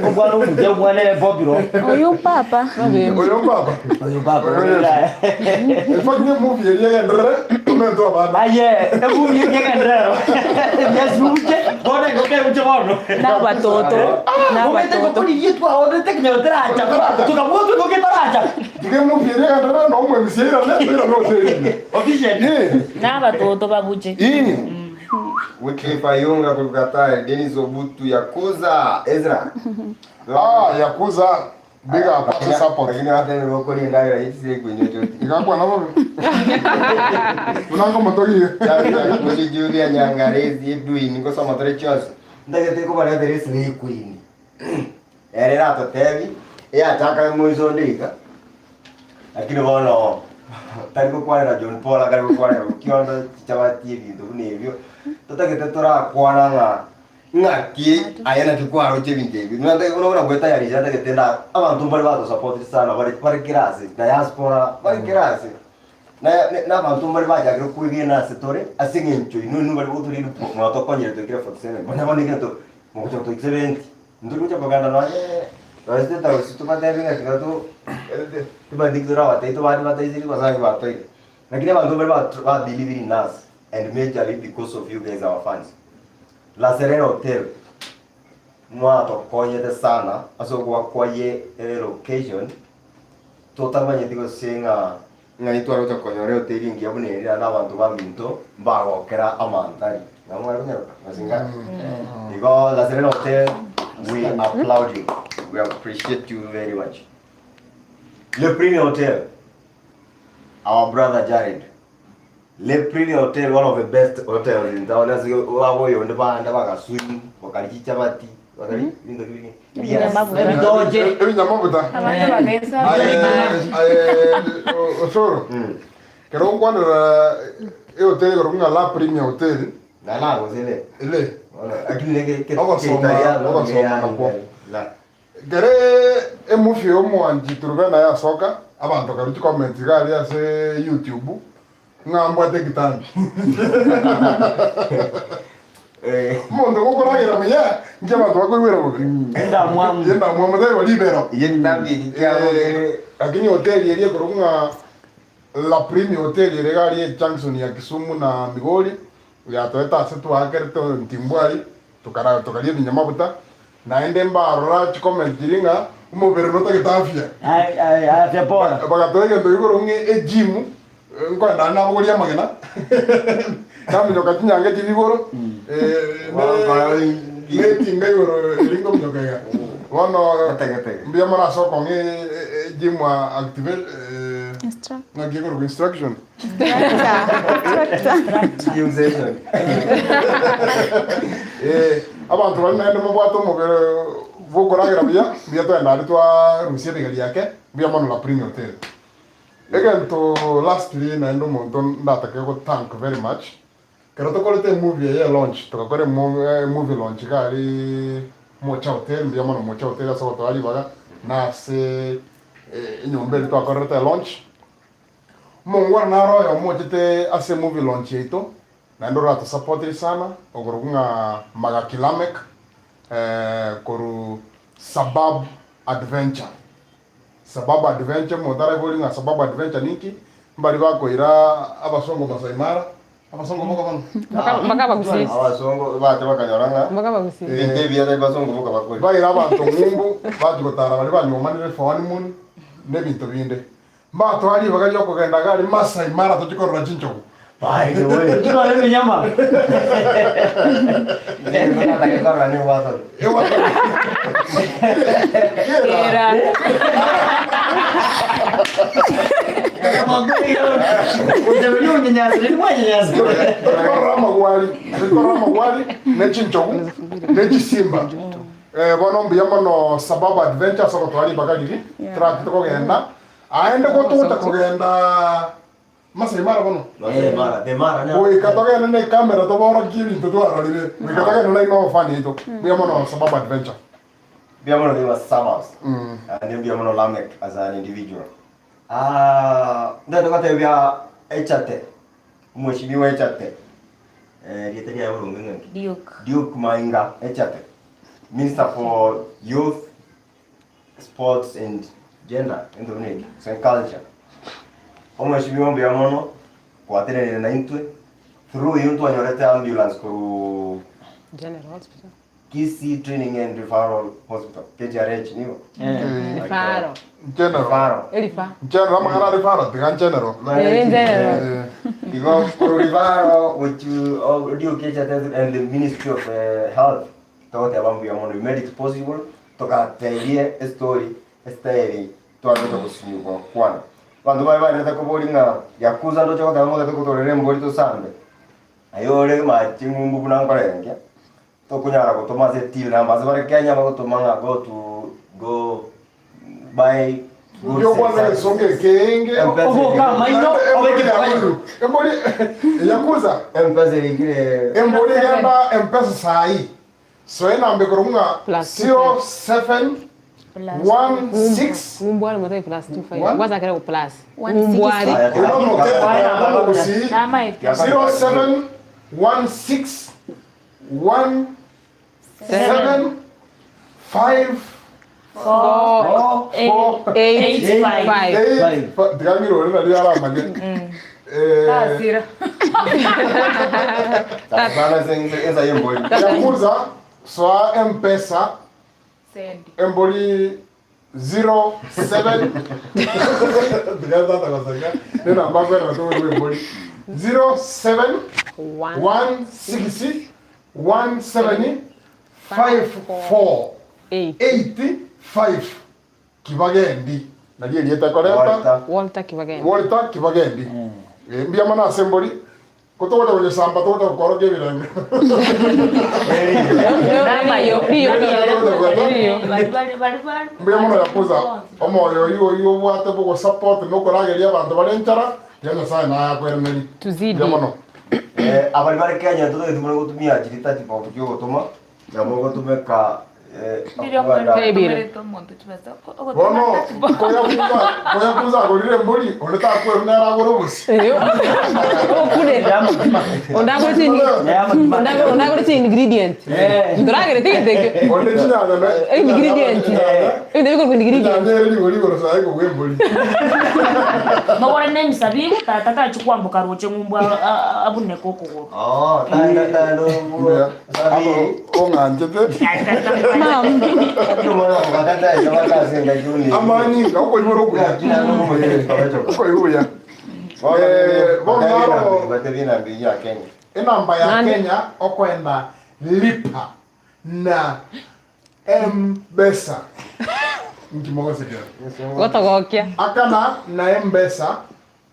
Omwana omuya omwana ebobiro. Oyo papa. Oyo papa. Oyo papa. In fact, ne movie eria egenderere, omente abana. Aye, emovie eria egenderere. Yasuche, bono engoka ebuche bono. Nabatoto, Omanyete nabatoto. ngokorigia twaorete kinya teracha. Tukabwatwa engoka etaracha. Tiga emovie eria egenderere na omwemisia airane, toirane hoteli. Official. Nabatoto babuche. Wycliffe Ayunga kukataa Dennis Obutu Yakuza Ezra. Ah, Yakuza big up ase support. Lakini watene bokoria endagera yechisire kwenywa choti. Igakwana bobe. Buna nkomotogie. Muri Julia Nyangarezi Edwin ngosoma tore chionsi. Ndagete kobaretera esire queen. Ere eratotebi eyachaka moiso onde iga. Lakini bono tari gokwanera John Paul akari gokwanera Okiondo chichabati ebinto buna ebio. Totagete torakwana ng'a ng'aki aye naki kwaroche ebinto ebi. Buna nta- buna buna gwetayarisha ntagete nda abanto mbare batosapotire sana bare bare kera ase diaspora bare kera ase. Na na abanto mbare bachakire kwegena ase tore ase eng'encho inwe inwe bare gotoria mwatokonyire twaikire 47. Bono bono egento mogocha gotoika 70. Ntori gocha kogenda nonye nonye state house tobatebi ng'a tiga to timanyeti ki torabatebie tobande bataisiri gose abwo batoire. Lakini abanto mbare ba ba believe in us and majorly because of you guys our fans. La Serena Hotel mwatokonyete sana ase ogoakwaye elocation totamanyeti gose ng'a ng'ai tware gocha konyora ehoteli engiya buna eria naende abanto baminto mbagokera amantari. Nabo mware konyaroka? Masinga? Igo La Serena Hotel we applaud you. We appreciate you very much. Le Premier Hotel our brother Jared. Le Premier Hotel one of the best hotels in town ase baboyonde bande bagaswim bakaria chichabati bakaria ebinto ki binde Ebitoche. Ebinyamabuta. Abanto bagensa Aye, aye, Osoro. Kero ogokwanera ehoteli igoro ng'a La Premier Hotel, Nalagosire ele lakini neke ke Ogosoma- Italiano, ogosoma nge- nakwo. La. Kere emovie ya omwanchi Turukana yasoka, abanto karwa chicomments iga aria ase YouTube, ng'a mbwate ekitambi. Omonto gokoragera buya, inki abanto bakoigwera bobe? Endamwamu. Endamwamu taibo ribero. Ekitambi eki kiabo kere Lakini hoteli eria ekorokwa ng'a La Premia Hotel ere iga aria ejunction ya Kisumu na Migori, yatoete ase twaakerete ntimbwari, tokara tokaria ebinyamabuta, naende mbarora chicomment chiria ng'a omobere notagete afya. Ai- ai- Afya bora. Bagatoa egento igoro ng'a egym, nkoenda ande nabogoria amagena, naminyoka chinyange chiria igoro, ne netinga igoro eria nkominyoka iga. Bono mbuya mono ase okong'a egym activate Instructor. ng'aki ekorokwa instruction. Gym session. Eh, abanto baria naende mobwate omobere bwokoragera buya, mbuya twagenda aria twarusia ebigeri ake, mbuya mono La Premia Hotel. Egento lastly naende omonto ndatake go thank very much, ekero tokorete emovie eye elaunch, togakora emovie launch iga aria Mocha Hotel, mbuya mono Mocha Hotel ase ogotoa ribaga, na ase enyomba eria twakorerete elaunch. Omongwana naro oyomo ochete ase emovie launch yaito, naende oratosapotirie sana, okorokwa ng'a Magaki Lameck, korwa Sabab Adventure. Sababu Adventure, omonto araborie ng'a Sababu Adventure ninki, mbari bakoira abasongo Masai Mara, abasongo boka bono. Mpaka mpaka abagusii. Abasongo bacha bakanyora ng'a Mpaka abagusii. ebinto ebiya tari basongo boka bakore. Baira abanto ng'umbu, bachia gotara baria banywomanire for honeymoon, na ebinto binde. Mbatoa ribaga ri'okogenda iga aria Masai Mara tochie korora chinchogu. By the way. Chirore eminyama. Nataka korora ni Watson. Kera. Tokorora amagwari, tokorora amagwari ne chinchogu ne chisimba. Eh, bono mbuya mono Sababu Adventure ase ogotoa ribaga riria Yeah. torachete kogenda. Aende gotogocha kogenda. Masai Mara bono. Masai Mara, the Mara ne. Goika togende ne ekamera toborokie ebinto twarorire. Goika togende nainwe abafani yaito. Mbuya mono Sababu Adventure. Mbuya mono kegima Suburbs. Naende mbuya mono Lameck as an individual. Ah, ntagete gotebia Echate, omweshimiwa Echate, eh, rieta riaye boronge ng'aki? Duke. Duke Mainga Echate, Minister for Youth, Sports and Gender, egento buna ekio, gose Culture. Omweshimiwa mbuya mono, gwatenenire naintwe, through you ntwanyorete ambulance korwa General Hospital. Kisii Training and Referral Hospital, KTRH nigo? Referral. General. Referral. Erifa. General amang'ana a referral tiga general. Eh, general. Eh, Igo korwa referral gochi DOKH and the Ministry of eh, Health togoteba mbuya mono we made it possible togatebie estory estyle twagocha gosinywa gokwana. Abanto baye baenderete kobori ng'a Yakuza ndoche goteba ng'a otagete gotorera embori tosambe. Aye ore mache ng'umbu buna nkorengia. Tokonyara gotoma ase till number ase bare Kenya bagotoma ng'a go to go buy goods Inki okwana and egesongo services. ekenge? M-Pesa Oboka amaino, obeke Embori embori yakuza M-Pesa erikire embori genda mpesa sahi soe namba ekorokwa ng'a Plus 07 16 Ng'umbu are motai plus 25. One? Gwachakera go plus. One Ng'umbu six. are. Aya, Oyo nomoke omogusii Namaete. 07 16 1 7 5 4 4 8 5. 5. 8 tiga ng'irore nario aramanye Eh, Tasira. Sana ase ensa y'embori. yakuza soa mpesa Sendi. embori 07 tiga tata goseka nenamba akwerera togotwa embori 07 1 1 6 1 7 5 4 8. 8 5 Kibagendi nario erieta ekoreta Walter. Walter Kibageni. Walter Kibagendi Eh, mbuya mono ase embori ko togocha konyesamba togocha gokorokia ebirenge Riyo, riyo, riyo. Bari bari bari bari. mbuya mono yakuza omoyo oyio oyio obwate bogosupport na okorageria abanto bare enchara tiga Nyasaye naye akwereneri Tuzidi. mbuya mono Eh, abari bare Kenya totagete mono gotumia chiri touch box chiogotoma nabo ogotumeka eh, Ndirio okogenda- Paybill. omonto chibesa. bono koyakuza koyakuza agorire embori onde takwerwa nere agore obosie Okure. Ondagore chini. Ondagore chini ingredient. Ntoragere tigete. onde chinyanya na- Ingredient. Ebinto bikorwa ingredient. chinyanya ere rigori igoro saye kobua embori Mogore na emisabibu tata tachi kwamboka roche ng'umbu abuneke okogoro. Oh, tanda tanda Mbuya. sabiri. Abo ong'anchete amanyinga okoibora okuya okoibuya enamba ya Nani? Kenya okoenda lipa na mpesa nkimogosekera Gotogokia. akana na mpesa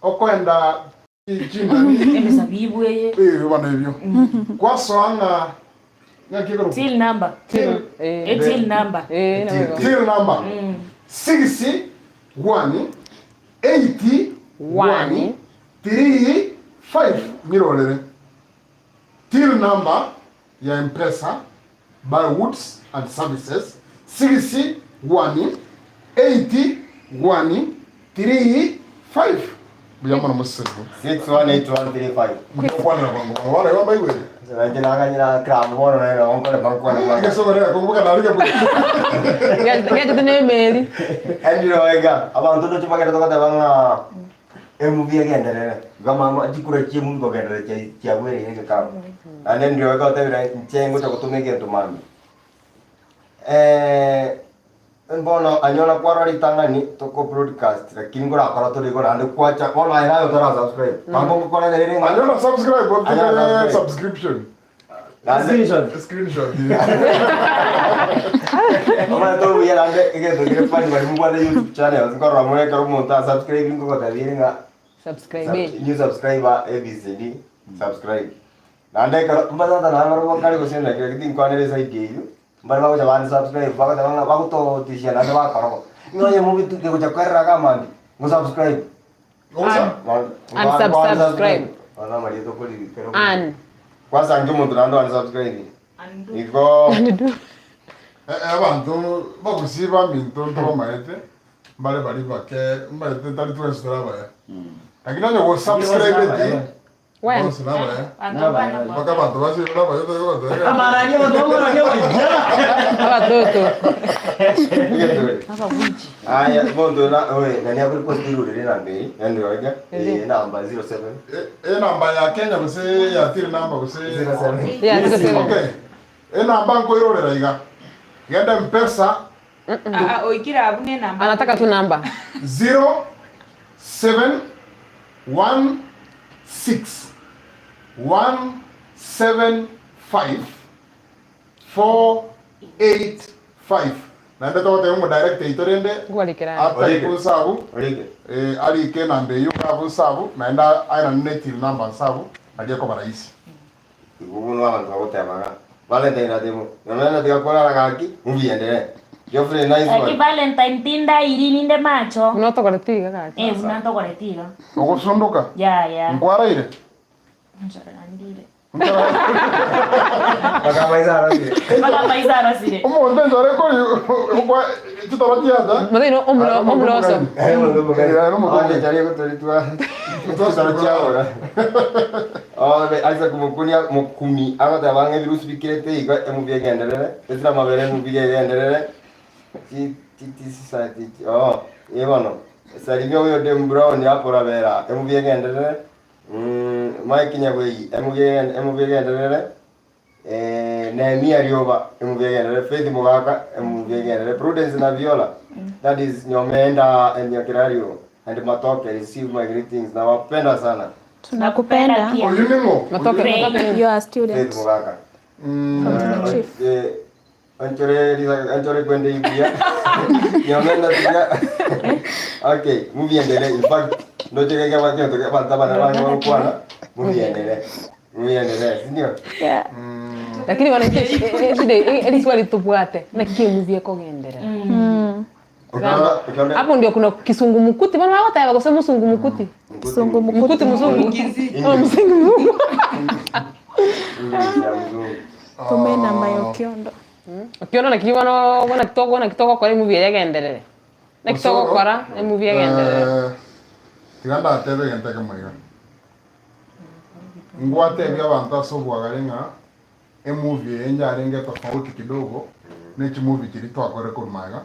okoenda chinani Emisabibu eye. ebyo bana ebyo kwasoa ng'a ng'aki ekero Till number. till Eh. E till number. Eh, nabo. till number 6 1 8 1 3 5 nyirorere till number ya mpesa by woods and services 6 1 8 1 3 5 buya mono moseseni okwanera bwango mono bono igo mbaigwete egesogorera kobuka narige Ngachete ne emeri. Abanto ndoche bagenda togoteba ng'a emovie egenderere iga mama chikura chia emovie kogenderera chia chiabwereire egekaro naende ndioe gotebire inche ngocha gotoma egento mambia mbono anyora kwarora ritang'ani toko broadcast lakini ngorakora tore igo naende kwacha bono aye naye otara subscribe bambo ngokora rere ng'a anyona subscribe Anyona otigere subscribe. subscription naende screenshot omanyete obuya naende egento kere funny bari mobwate youtube channels nkorora more ekero omonto asubscribe ngogotebirie ng'a Subscribe. New subscriber ABCD subscribe. Naende ekero mbatata naye barobwo kare gose naki lakini tinkwanera eside eywo, mbare bagocha ba unsubscribe bagoteba ng'a bagototishia naende bakorogo, ng'a onye mobi tu kegocha kwerera iga mambia, ngo subscribe. Unsubscribe. Un. Kwanza ange omonto naende unsubscribe. Igo Abanto bagusii baminto ntobamaete mbare baria bake mbaete tari twensi tore abaya lakini onye gosubscribeti When? bonsi nabaya Nabaya. mpaka abanto basire nabaya toigoteba Amarani abanto bakoraria abaja. Abatoto. Egetore. Aya, monto na oe nani akuri post irurire namba eri. Nani oiga? Eh namba 07. Enamba ya Kenya gose ya till number gose 07. Yeah, 07. Okay. Enamba nkoirorera iga. Genda mpesa Ah, ah, oikire abwo ne enamba. Anataka tu namba. 0 7 1 6 1 7 5 4 8 5 naende togoteba omodirect oito rende Ngwarikera. ataipe nsabu Orike. eh, arike enamba eyio kabu nsabu naende aenane ne till number nsabu nario ekoba rahisi. Igo bono abanto bagotebaga Valentine atebo nonye tiga korara gaki mubienderee. Geoffrey nice Lakini one. Valentine tindairi ninde macho. Buna otokoreti iga gaki. Eh, buna ntokoreti iga. Ogosundoka? Ya, ya. Nkwaraire? Nchara nandire. Mpaka maiso arosire. Mpaka maiso arosire. Omonto enchara ekori okwa chitoro chiacha. Mathai no omulo omuloso. Eh, omonto omogani. Eh, omonto omogani. Onde enchara egotoritwa chitoro chiabora. Oh, Isaac Mukuni Mukumi agoteba ng'a ebirusi bikirete igo emobiegenderere, esira amabere emobiegenderere. Ti ti ti society oh, eh bono. Salimia huyo Dem Brown hapo Rabera, emobiegenderere. Mike Nyabwegi, emobiegenderere. Eh, Nehemia Rioba, emobiegenderere. Faith Mugaka, emobiegenderere. Prudence na Viola, that is Nyomenda and Nyakirario and Matoke, receive my greetings. Nawapenda sana. Tunakupenda. Pia. Oyu ning'o? Matoke matoke. You are a student Faith Mugaka. from the chief. Eh, Anchore anchore kwende ibia. Nyomenda tiga. Okay, mubiendelee. In fact, ndochekeke bakio toke banta bana bange bakwana. Mubiendelee. Mubiendelee, si ndio? Yeah. Lakini wananchi shida eli swali tubwate na kimuzie kogenderera. Ukiona ukiona Hapo ndio kuna kisungumukuti bana bagoteba gose musungumukuti. Msungu Mkuti mzungu. English Oh, mzungu. English ya mzungu. Tume namba ya Okiondo. Ukiona na kibono bona kitoko na kitoko kora emubi egenderere. Na kitoko kora emubi egenderere. Eh, tiga ndatebe egento ekemo iga. Ngwatebia abanto ase obwagare ng'a emovie eye yarenge tofauti kidogo ne chimovie chiria twakore korwa magega.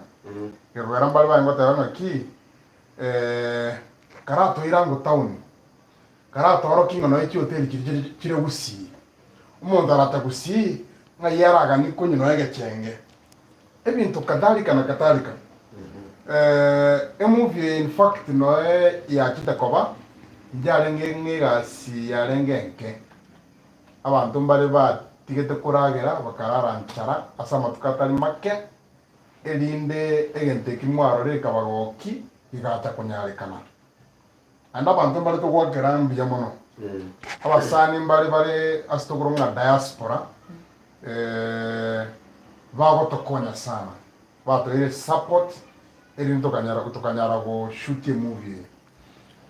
Gekogera mbare barenge goteba ng'a ki eh, karatoira ango town, karatorokia ng'a nonya chihoteli chiria chire chire gusii. Omonto arata gusii ng'ai araganie konywa nonya egechenge. Ebinto kadhalika na kadhalika. Emovie eye in fact noe yachete koba, yarenge ng'a egasi yarenge enke. Abanto mbare batigete koragera bakarara nchara ase amatuko atari make, erinde egento eki mwarorire ekabagoki gegacha konyarekana. Naende abanto mbare togoakera mbuya mono. Abasani mbare bare ase tokorwa ng'a diaspora, bagotokonya sana, batoire support erinde tokanyara tokanyara goshoot emovie eye.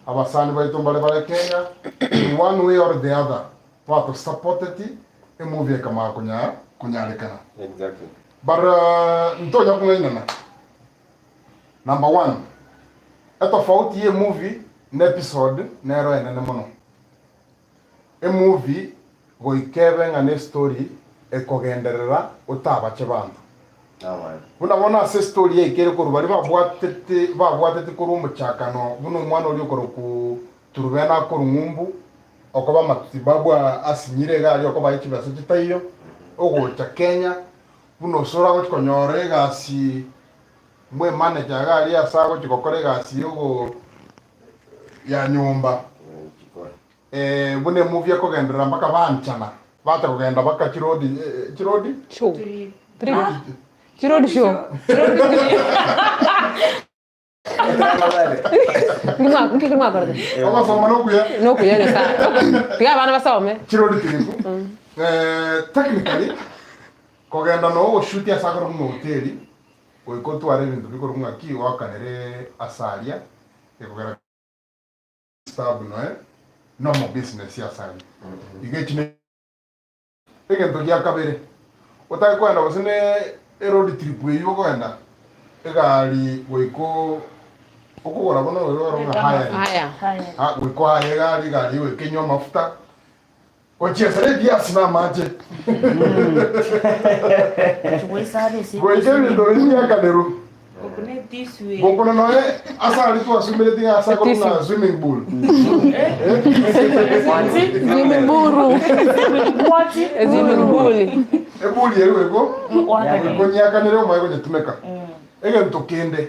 Abasani baito mbare bare Kenya, in one way or the other, batosupporteti, emovie ekamanya konya konyarekana. Exactly. But ntonya kong'ainana, number one, etofauti ya emovie na episode nero enene mono. Emovie goika ebe ng'a na estory ekogenderera otabache banto. Amen. Buna bono ase estory yaikere korwa baria babwatete babwatete korwa omochakano buna omwana oria okorokwa Turubena akorwa ng'umbu, okoba amatibabu asinyire iga aria okoba chibesa chitaiyo, ogocha Kenya, buna osoro agochi konyora egasi mwe manager iga aria ase agochi gokora egasi yogo ya nyomba. Buna emovie ekogenderera mpaka banchana, bacha kogenda mpaka chirodi chirodi? Show. Trip. Chirodi show. Nki mwakorete? Ogosoma nokuya. Nokuya Nyasaye. Tiga abana basome. Chirodi trip. Technically, kogenda no ogoshuti ase akore buna hoteli, goika otware ebinto bikorwa ng'aki oakanere ase aria, ekogera. todisturb noe nomo business ase aria. Iga echi ne egento gia kabere, otake kogenda gose ne eroad trip eywo okogenda, egari goika oo okogora bono oro ng'a hiring. Haya. Ah, goika ohaye egari, egari goika enywe amafuta, gochiesera ebiasi na amache. Goika ebinto biria biakanerwe. Gokuna noe ase aria twasumereti ng'a ase akorokwa ng'a swimming pool. Swimming pool. Swimming pool. Epool eria goika goika onyeakanere omanye konyetumeka. Egento kende,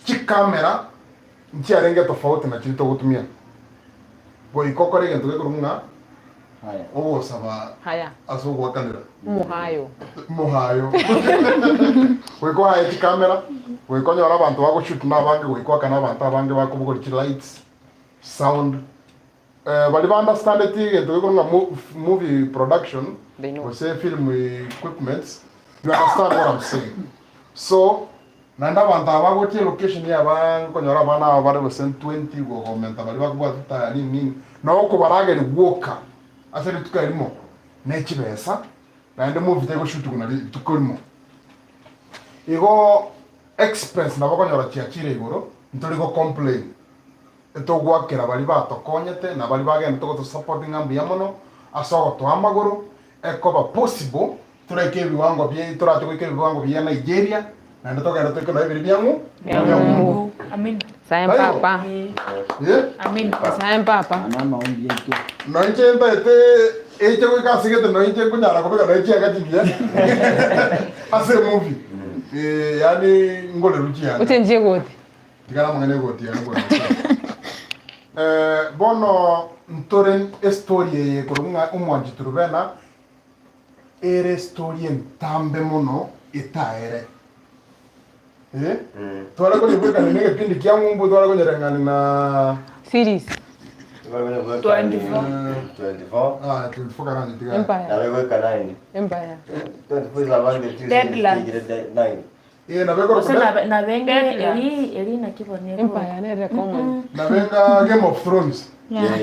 chikamera nchiarenge tofauti na chiria togotumia. Goika okore egento gekorokwa ng'a ogosaba Haya. ase ogoakanera. Omohayo. Mohayo. Goika ohaye chikamera, goika onyore abanto bagoshoot na abange, goika oakane abanto abange bakobogoria chilights, sound. Eh, baria ba understandeti egento gekorwa ng'a mo- movie production, They know. gose film equipments, you understand what I'm saying. So, naende abanto aba bagochia elocation yaba nkonyora abana aba bare gose 20 gokomenta baria bakobwata etaya nini nini, nokobarageria gwoka ase rituko erimo ne chibesa, naende movie tegoshootigwa na rituko rimo. Igo expense nabo okonyora chiachire igoro, ntori go complain, etogoakera baria batokonyete na baria bagendete gotosupport ng'a mbuya mono ase ogotoa amagoro, ekoba possible toraike ebiwango bia torache goika ebiwango bia Nigeria, naende togende toike nonye biria bia ng'u bia ng'umbu. Nyasaye Taibo? mpapa. Eh? Nyasaye mpapa. Ana amaombi aito. Nonya inche ntaete eche goika ase gete nonya inche nkonyara kobeka nonya chianga chingiya ase emovie. Eh, yaani ngorerwe chianga. Ochenjie egoti. Tiga namang'ana egoti yane bwana. Eh, bono ntore estory eye korwa ng'a omwanchi Truvena ere estory entambe mono etaere. Eh, tware konyebwekania na egepindi kia ng'umbu tware konyereng'ania na Series. 24. 24. Ah, 24 karanje tiga. Empire. Nabe goika 9. Empire. 24 is among the two Deadlands. series 9. Eh, nabe Gose korokwa nabe nabenge Deadlands. eri eri naki bono Empire nere common. nabenga Game of Thrones. Yeah.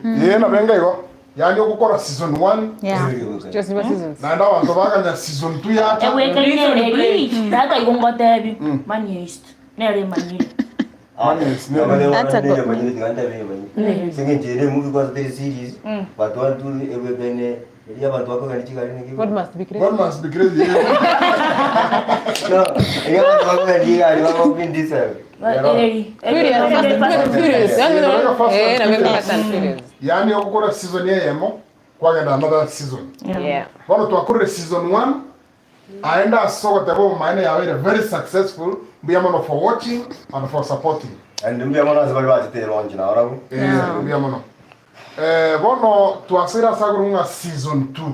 Eh, nabenga igo. Yaani ogokora season 1 Yeah. Just mm? seasons. naende abanto baganya season 2 yacha. Egwekaine Prison eri break. tata igo ngotebi money heist nere emanyire. Money is never- That's a good God must be crazy. God must be crazy. Eri Furious, Fast and Furious. Eh, nabenga Fast and Eh, nabenga Furious. Fast and Furious. Yaani ogokora season eyemo kwagenda another season. Yeah. Bono twakorire season 1 aende ase ogoteba obomaene yabeire very successful mbuya mono for watching and for supporting. Eh, mbuya mono. Eh, bono twasoire ase akorwa ng'a season 2.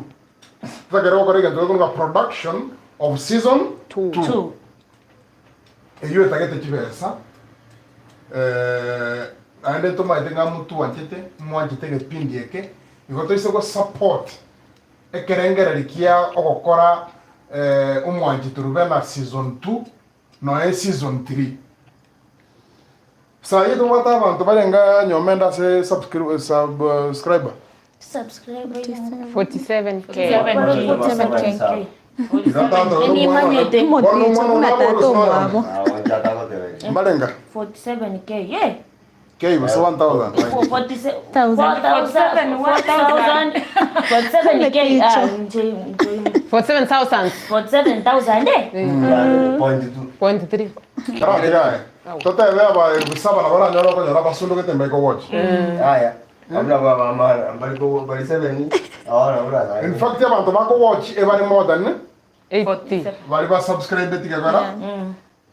Totagere gokora egento gekorwa ng'a production of season 2. Two. Eyio etagete chibesa eh, naende ntomaete ng'a motwanchete, mwanchete egepindi eke, igo toise go support ekerengererio kia ogokora eh, omwanchi Turubena season 2 noe season 3. Sayi tobwate abanto barenge nyomende ase subscri- subscriber. Subscribe. 47k. 47K. Nimanyete. Moticho buna tata omwabo. Mbarenga 47k. Yeah. K gose 1000. 47 Thousand. 4000 47k. Ah, nje nje 47,000. 47,000 eh. Point three. Karatigae. Totebe aba gusaba na baranyora okonyora basundugete mbaiko watch. In fact abanto bako watch ebare more than 80. bari ba subscribe tigagara.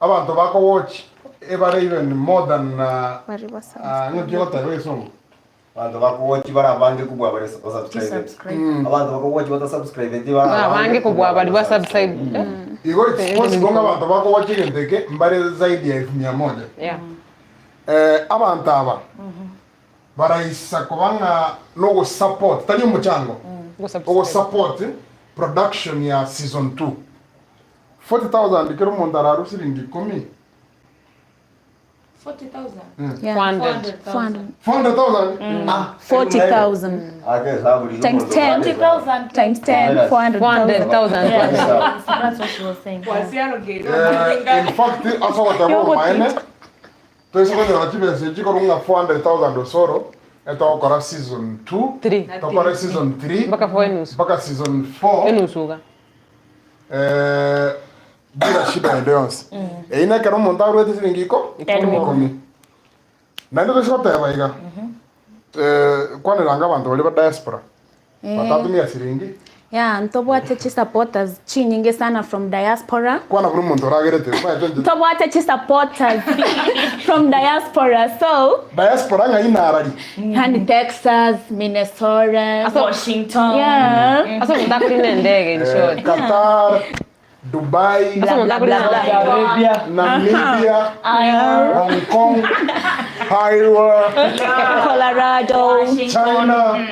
Abanto bako watch ebare even more than uh, Bari uh, ng'aki ogoteba egesongo. Abanto bakowochi bara abange kobua bari basubscribe. Abanto bakowochi batasubscribe ti bara Abange kobua bari basubscribe. Igo it's possible ng'a abanto bako watch egento eke mbare zaidi ya elfu mia moja. Yeah. Eh, abanto aba baraisa koba ng'a nogosupport tari omochango ogosupport production ya season 2 40000 kero omonto ararwe siringi ikomi. Yeah. 400. 400. 400,000? Ah, 40,000. Ake hesabu riria Times omonto 10. obwate. Times 10, 400,000. 400,000. That's what she was saying. Eh, in fact, ase ogoteba obomaene, toise konyora chibesa echi korwa ng'a 400,000 osoro, etogokora season 2, 3. tokore season 3, Mpaka 4 enusu. mpaka season 4, Enusu iga. eh, bila shida ende yonsi. Eyio nekero omonto arwete siringi iko? Ikomi. Naende toise goteba iga, eh, kwanera abanto baria ba diaspora, batatumia siringi, Yeah, ntobwate chi supporters chinyinge sana from diaspora. kwana buna omonto oragerete, omanyete inche Ntobwate chi supporters from diaspora. So, diaspora ng'ai narari. yani Texas, Minnesota. Washington. Yeah. Ase omonto akorina endege in Eh, short. Qatar, Dubai, Ase omonto akorina Saudi endege. Arabia. Namibia, Hong Kong, Iowa, Colorado, China,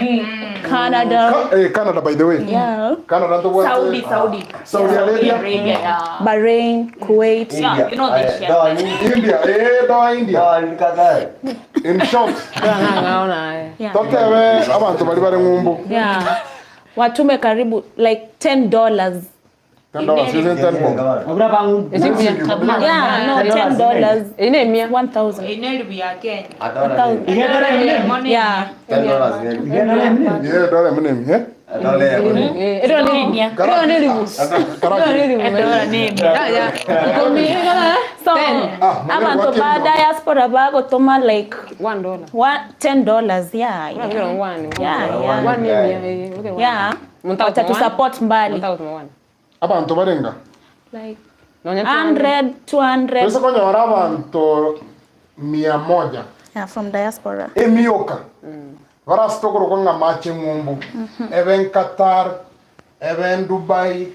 Canada. Ca- eh, Canada by the way. Yeah. Canada ntobwate Saudi, Saudi. Saudi Arabia, Arabia, yeah. Bahrain, Kuwait. India. You know they Aye, share. dawa nyingi. India, eh, dawa India. Dawa ni kadhaa. In short, Ng'ang'ao naye. Yeah. totebe abanto bari bare ng'umbu. Yeah. Watume karibu like $10. $10, isn't 10 bob. Abura bang'umbu. Echi mia. Yeah, no, $10. Eye ne emia. 1,000. Inelibu ya Kenya. Adora ni. Igendora emine. Money. Yeah. $10 ni. Igendora emine. Yeah, dola emine, eh? Adora ya kuni. Eh, ero ne. Ero ne ribu. Ero ne ribu. Ya, ya. Ikomi, eh, So, Ten. Ah, abantu ba diaspora bagotoma like $1. one, $10. Yeah, Ura yeah. vile one. Yeah, yeah. One ni mia, eh, okay, one. Yeah. Monta utuma one. Watatusupport mbali. Monta utuma one. Abanto barenga. Like Nonya 200. 100, 200. Toise konyora abanto mia moja. Yeah, from diaspora. Emioka. Barasete okorokwa ng'a amache ng'umbu. Ebe Qatar, ebe Dubai,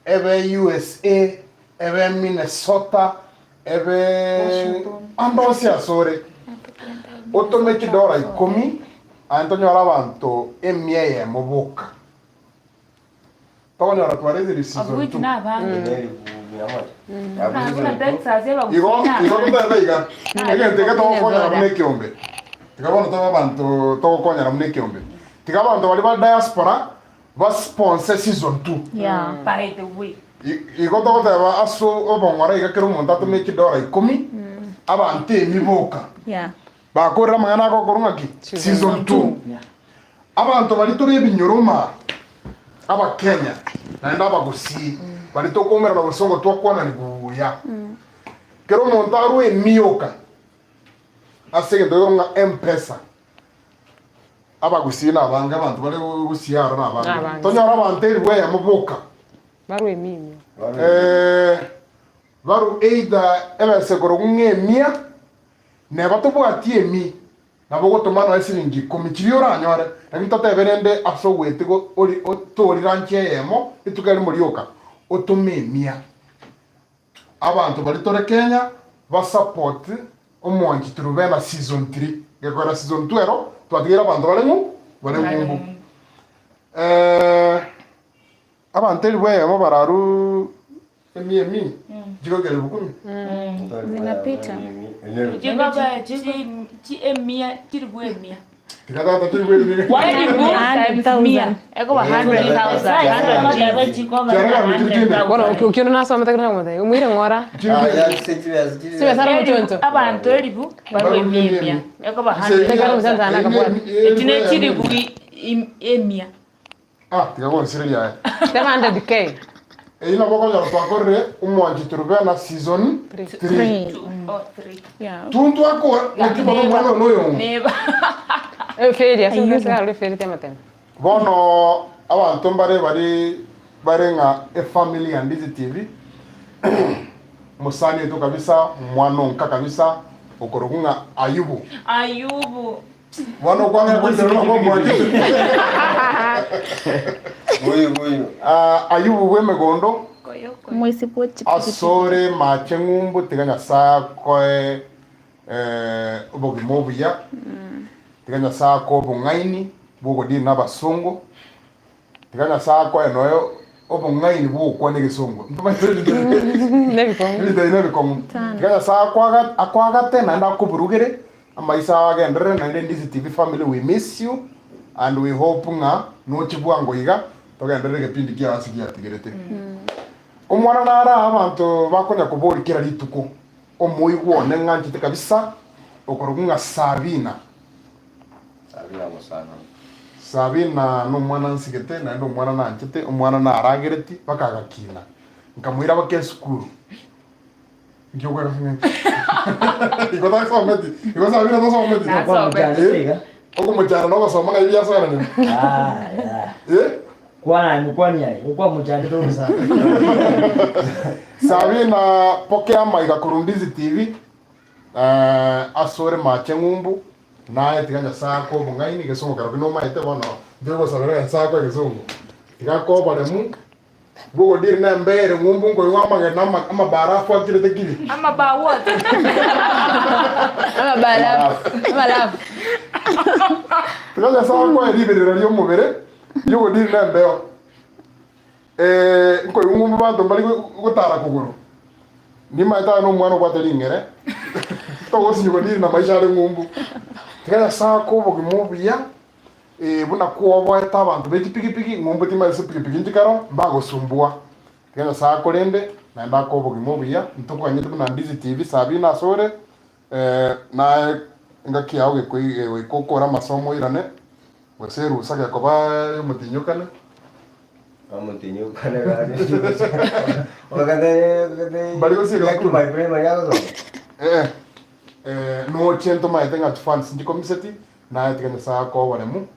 ebe USA, ebe Minnesota, ebe ande onsi ase ore. Otome chidora ikomi, aye tonyore abanto emia eyemo boka. Tokonyora twarezire Of season which two. na abange. Elfu mia moja. Ya Kuna season two. Texas, eba Igo gusina. igo totebe iga, egento eke togokonyora buna ekeombe. Tiga bono tobe abanto togokonyora buna ekeombe. Tiga abanto baria ba diaspora ba sponsor season 2. Yeah. By the way. Igo togoteba ase obong'ora iga kera omonto atome chidora ikomi, abanto emi boka. Yeah. Bakorire amang'ana agokorwa ng'aki? Season 2. Yeah. Abanto baria tore ebinyoro Abakenya naende Abagusii baria tokoumerana bosongo twakwanani buya. Kera omonto arwe emioka ase egento gekorwa ng'a M-pesa. Abagusii nabange abanto bare gusii aro nabange. Nabange. Tonyore abanto eribu eyemo boka. Barwe emimia. Eh, barwe either ebesa ekorokwa ng'a emia, neba tobwati emi, nabo ogotoma nonya esiringi ikomi chiria oranyore, lakini totebe rende ase ogwetiga ori otori lunch eyemo, rituko erimo rioka, otome emia. Abanto baria tore Kenya, ba support omwanchi Truvena season 3, gekogera season 2 ero, twatigeire abanto bare ng'u bare ng'umbu. Eh, abanto elifu eyemo bararwe emia emi, chigokera elfu kumi. Zinapita. Chikoba chi chi emia chiribu emia. Tiga tata chiribu emia. Elibu times mia. Ekoba 100,000. Bono ukiona nasomete kina kumate. Umwire ng'ora. Sibesa muchoncho. Abanto elibu barwe emia emia. Ekoba Tekara 100,000. muchanza anakabwata. Etine chiribu emia. Ah, tiga gonsireria aye. 700k. Eyio nabo okonyora twakorire omwanchi Truvena season 3. Three. Oh, three. Yeah. Tuntwakora naki bono omwana oyo noyong'o. Neba. Eh, feri, ase ase feri tema tema. Bono abanto mbare bari bare ng'a efamily ya Ndizi TV mosani oito kabisa omwana onka kabisa okorokwa ng'a Ayubu. Ayubu. Bono okwang'ea goiterera nabo omwanchete. Huyu huyu. Ah, Ayubu bwa emegondo Mwisi po chipikipiki. asore mache ng'umbu tiga Nyasaye akoe eh, obogima obuya tiga Nyasaye akoe obong'aini bwa ogodini na abasongo tiga Nyasaye akoe noyo Obong'aini bw'ogokwana egesongo. Ntomanyete ebinto Nebikong'u. ebinto ebi nebikong'u. Tiga Nyasae akwaga- akwagate naende akoburugere, amaiso ao agenderere naende Ndizi TV family we miss you and we hope ng'a noche bwango iga togenderere egepindi kiao ase giatigerete. Omwana nare aa abanto bakonya koboria kera rituko, omoigwa one ng'anchete kabisa okorokwa ng'a Sabina. Sabina mosana. Sabina nomwana nsigete, naende omwana nanchete, omwana naragereti mpaka agakina. Nkamoira mpaka esukuru. Nki okwega ase ng'encho? Igo tasometi, igo Sabina tasometi. Nasomete. Eh, Okomochanda na ogosoma ng'ai biasoera nyuma? Ah, yeah. Eh? Kwana aye mokwani aye, okwamochandete obosa. Sabina pokea amaiga korwa Ndizi TV, eh, asore mache ng'umbu, Naye tiga Nyasae akoe obong'aini, egesongo kerokio nomaete bono ntori gosabera Nyasae akoe egesongo. Tiga akoe oboremu bw'ogodiri na embere ng'umbu nkoigwa amagena ama- amabarafu akirete kiri. Amabawote. Amabarafu. Amalafu. Tiga Nyasae akoe riberera ri'omobere ri'ogodiri na embeo. Nkoigwa ng'umbu banto mbari gotara kogoro. Nimaete aye nomwana obwate ring'ere, togosinyigwa diri na maisha are ng'umbu. Tiga Nyasae akoe obogima obuya, buna kwoboete abanto be chipigipigi, ng'umbu timanyeti ase pikipiki nchikero, mbagosumbua. Tiga Nyasae akorende, naende akoe obogima obuya, ntokoganyete buna Ndizi TV Sabina asore, naye engaki yao gekoika okore amasomo oirane, Gose erusa gekoba y'omotinyokano. Omotinyokano gaki. Mbari gosieka Gaki sukuru. my primary agosoma. Eh, eh, noche ntomaete ng'a chifunds nchikomiseti, naye tiga Nyasae akoe oboremu,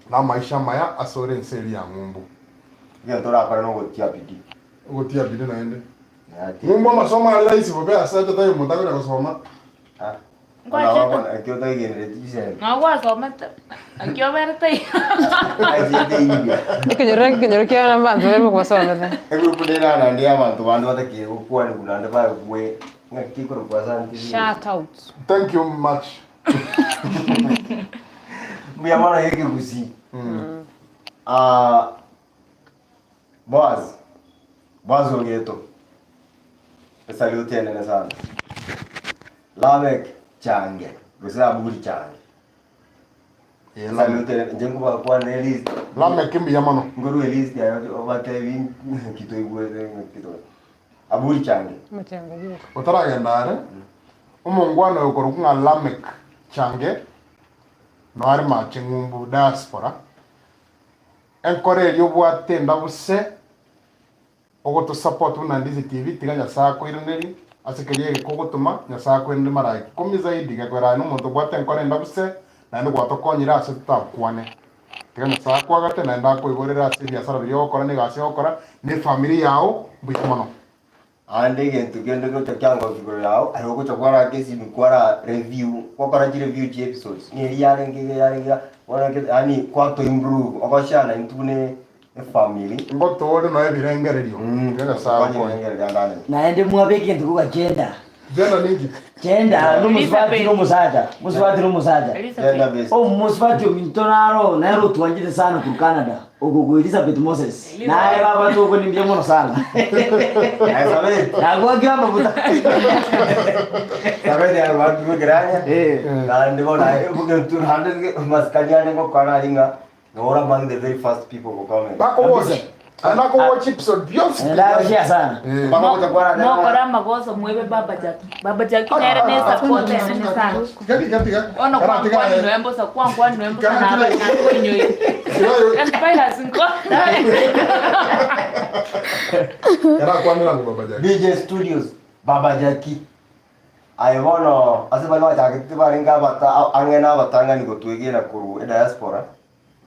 na amaisha amaya ase ore ense eria ya ng'umbu. Egento orakore nogotia bidii. Ogotia bidii naende. Nati. Ng'umbu amasomo are rahisi bobe ase tari omonto akonya gosoma. Ah. Nkwachete. Ekio otaigendereti chisemi. Nabo gwasomete, naki oberete iga. Achiete India. Ekenyoro ekenyoro kiao nabanto bare gosomete. Egroup nere naende ya abanto bande batakeire gokwanigwa naende baigwe ng'aki ekorokwa asante. Shout out. Thank you much. Mbuya mono y'ekegusii. Ah, Boaz, Boaz ogeto, esaluti enene sana. Lameck Change, gose Aburi Change. Esaluti enene, inche nkobakwanera elist. Lameck mbuya mono. Nkorwa elist aye obatebi ng'aki toigwete ng'aki to. Aburi Change. Omochengo bwoka. Otaragenda are, omongwana oyo okorokwa ng'a Lameck Change, noare mache ng'umbu diaspora, Enkoro eria obwate endabuse ogotosupport buna Ndizi TV tiga Nyasae akoiranerie ase keria egeka ogotoma Nyasae akoiranerie mara ikomi zaidi gekogera aye nomonto obwate enkoro endabuse naende gwatokonyire ase totakwane tiga Nyasae akoagate naende akoigorere ase ebiasara biria ogokora na egasi ogokora na efamiri yao mbuya mono. Aande egento kende gocha kiangokia igoro yao, aye ogocha kwaraka esimi kwara review, gwakora chireview chia episodes, ng'a eria yarenge iga yarenge iga, bono eke yaani kwato improve, ogoshare intwe buna efamiri. Ngotore noe ebirengererio bia Nyasae Okonye okonye. ebirengererio ande anene. Naende mwabe egento koga gender. Gender ninki? Gender nomosubati nomosacha, mosubati nomosacha. Gender based. Omosubati ominto naro nere otwanchete sana korwa Canada, ogogo Elizabeth Moses. Naye baba tokonimbia mono sana. Aye Sabeti. Nagwakire amaguta. Sabeti arwakirwe keranya. Eh. Naende bono aye egento naende masikani ande ngokora aria ng'a noro among the very first people go comment. Bakowatch. Naende akowatch episode bionsi. Ndagoshare sana. Eh. Bagocha kwarana. Mokore amagoso mwebe Baba Jackie. Baba Jackie nere ne support enene sana. Tiga tiga tiga. Bono Kara tiga. kwankwani noembosa kwankwani noembosa Kara naba tiga. nakoinyoire. Tiga. Antivirus nko. Kara kwanera ngo Baba Jackie. DJ Studios Baba Jackie. Aye bono ase baria bachagete barenge abata ang'e na abatang'ani gotwegena korwa ediaspora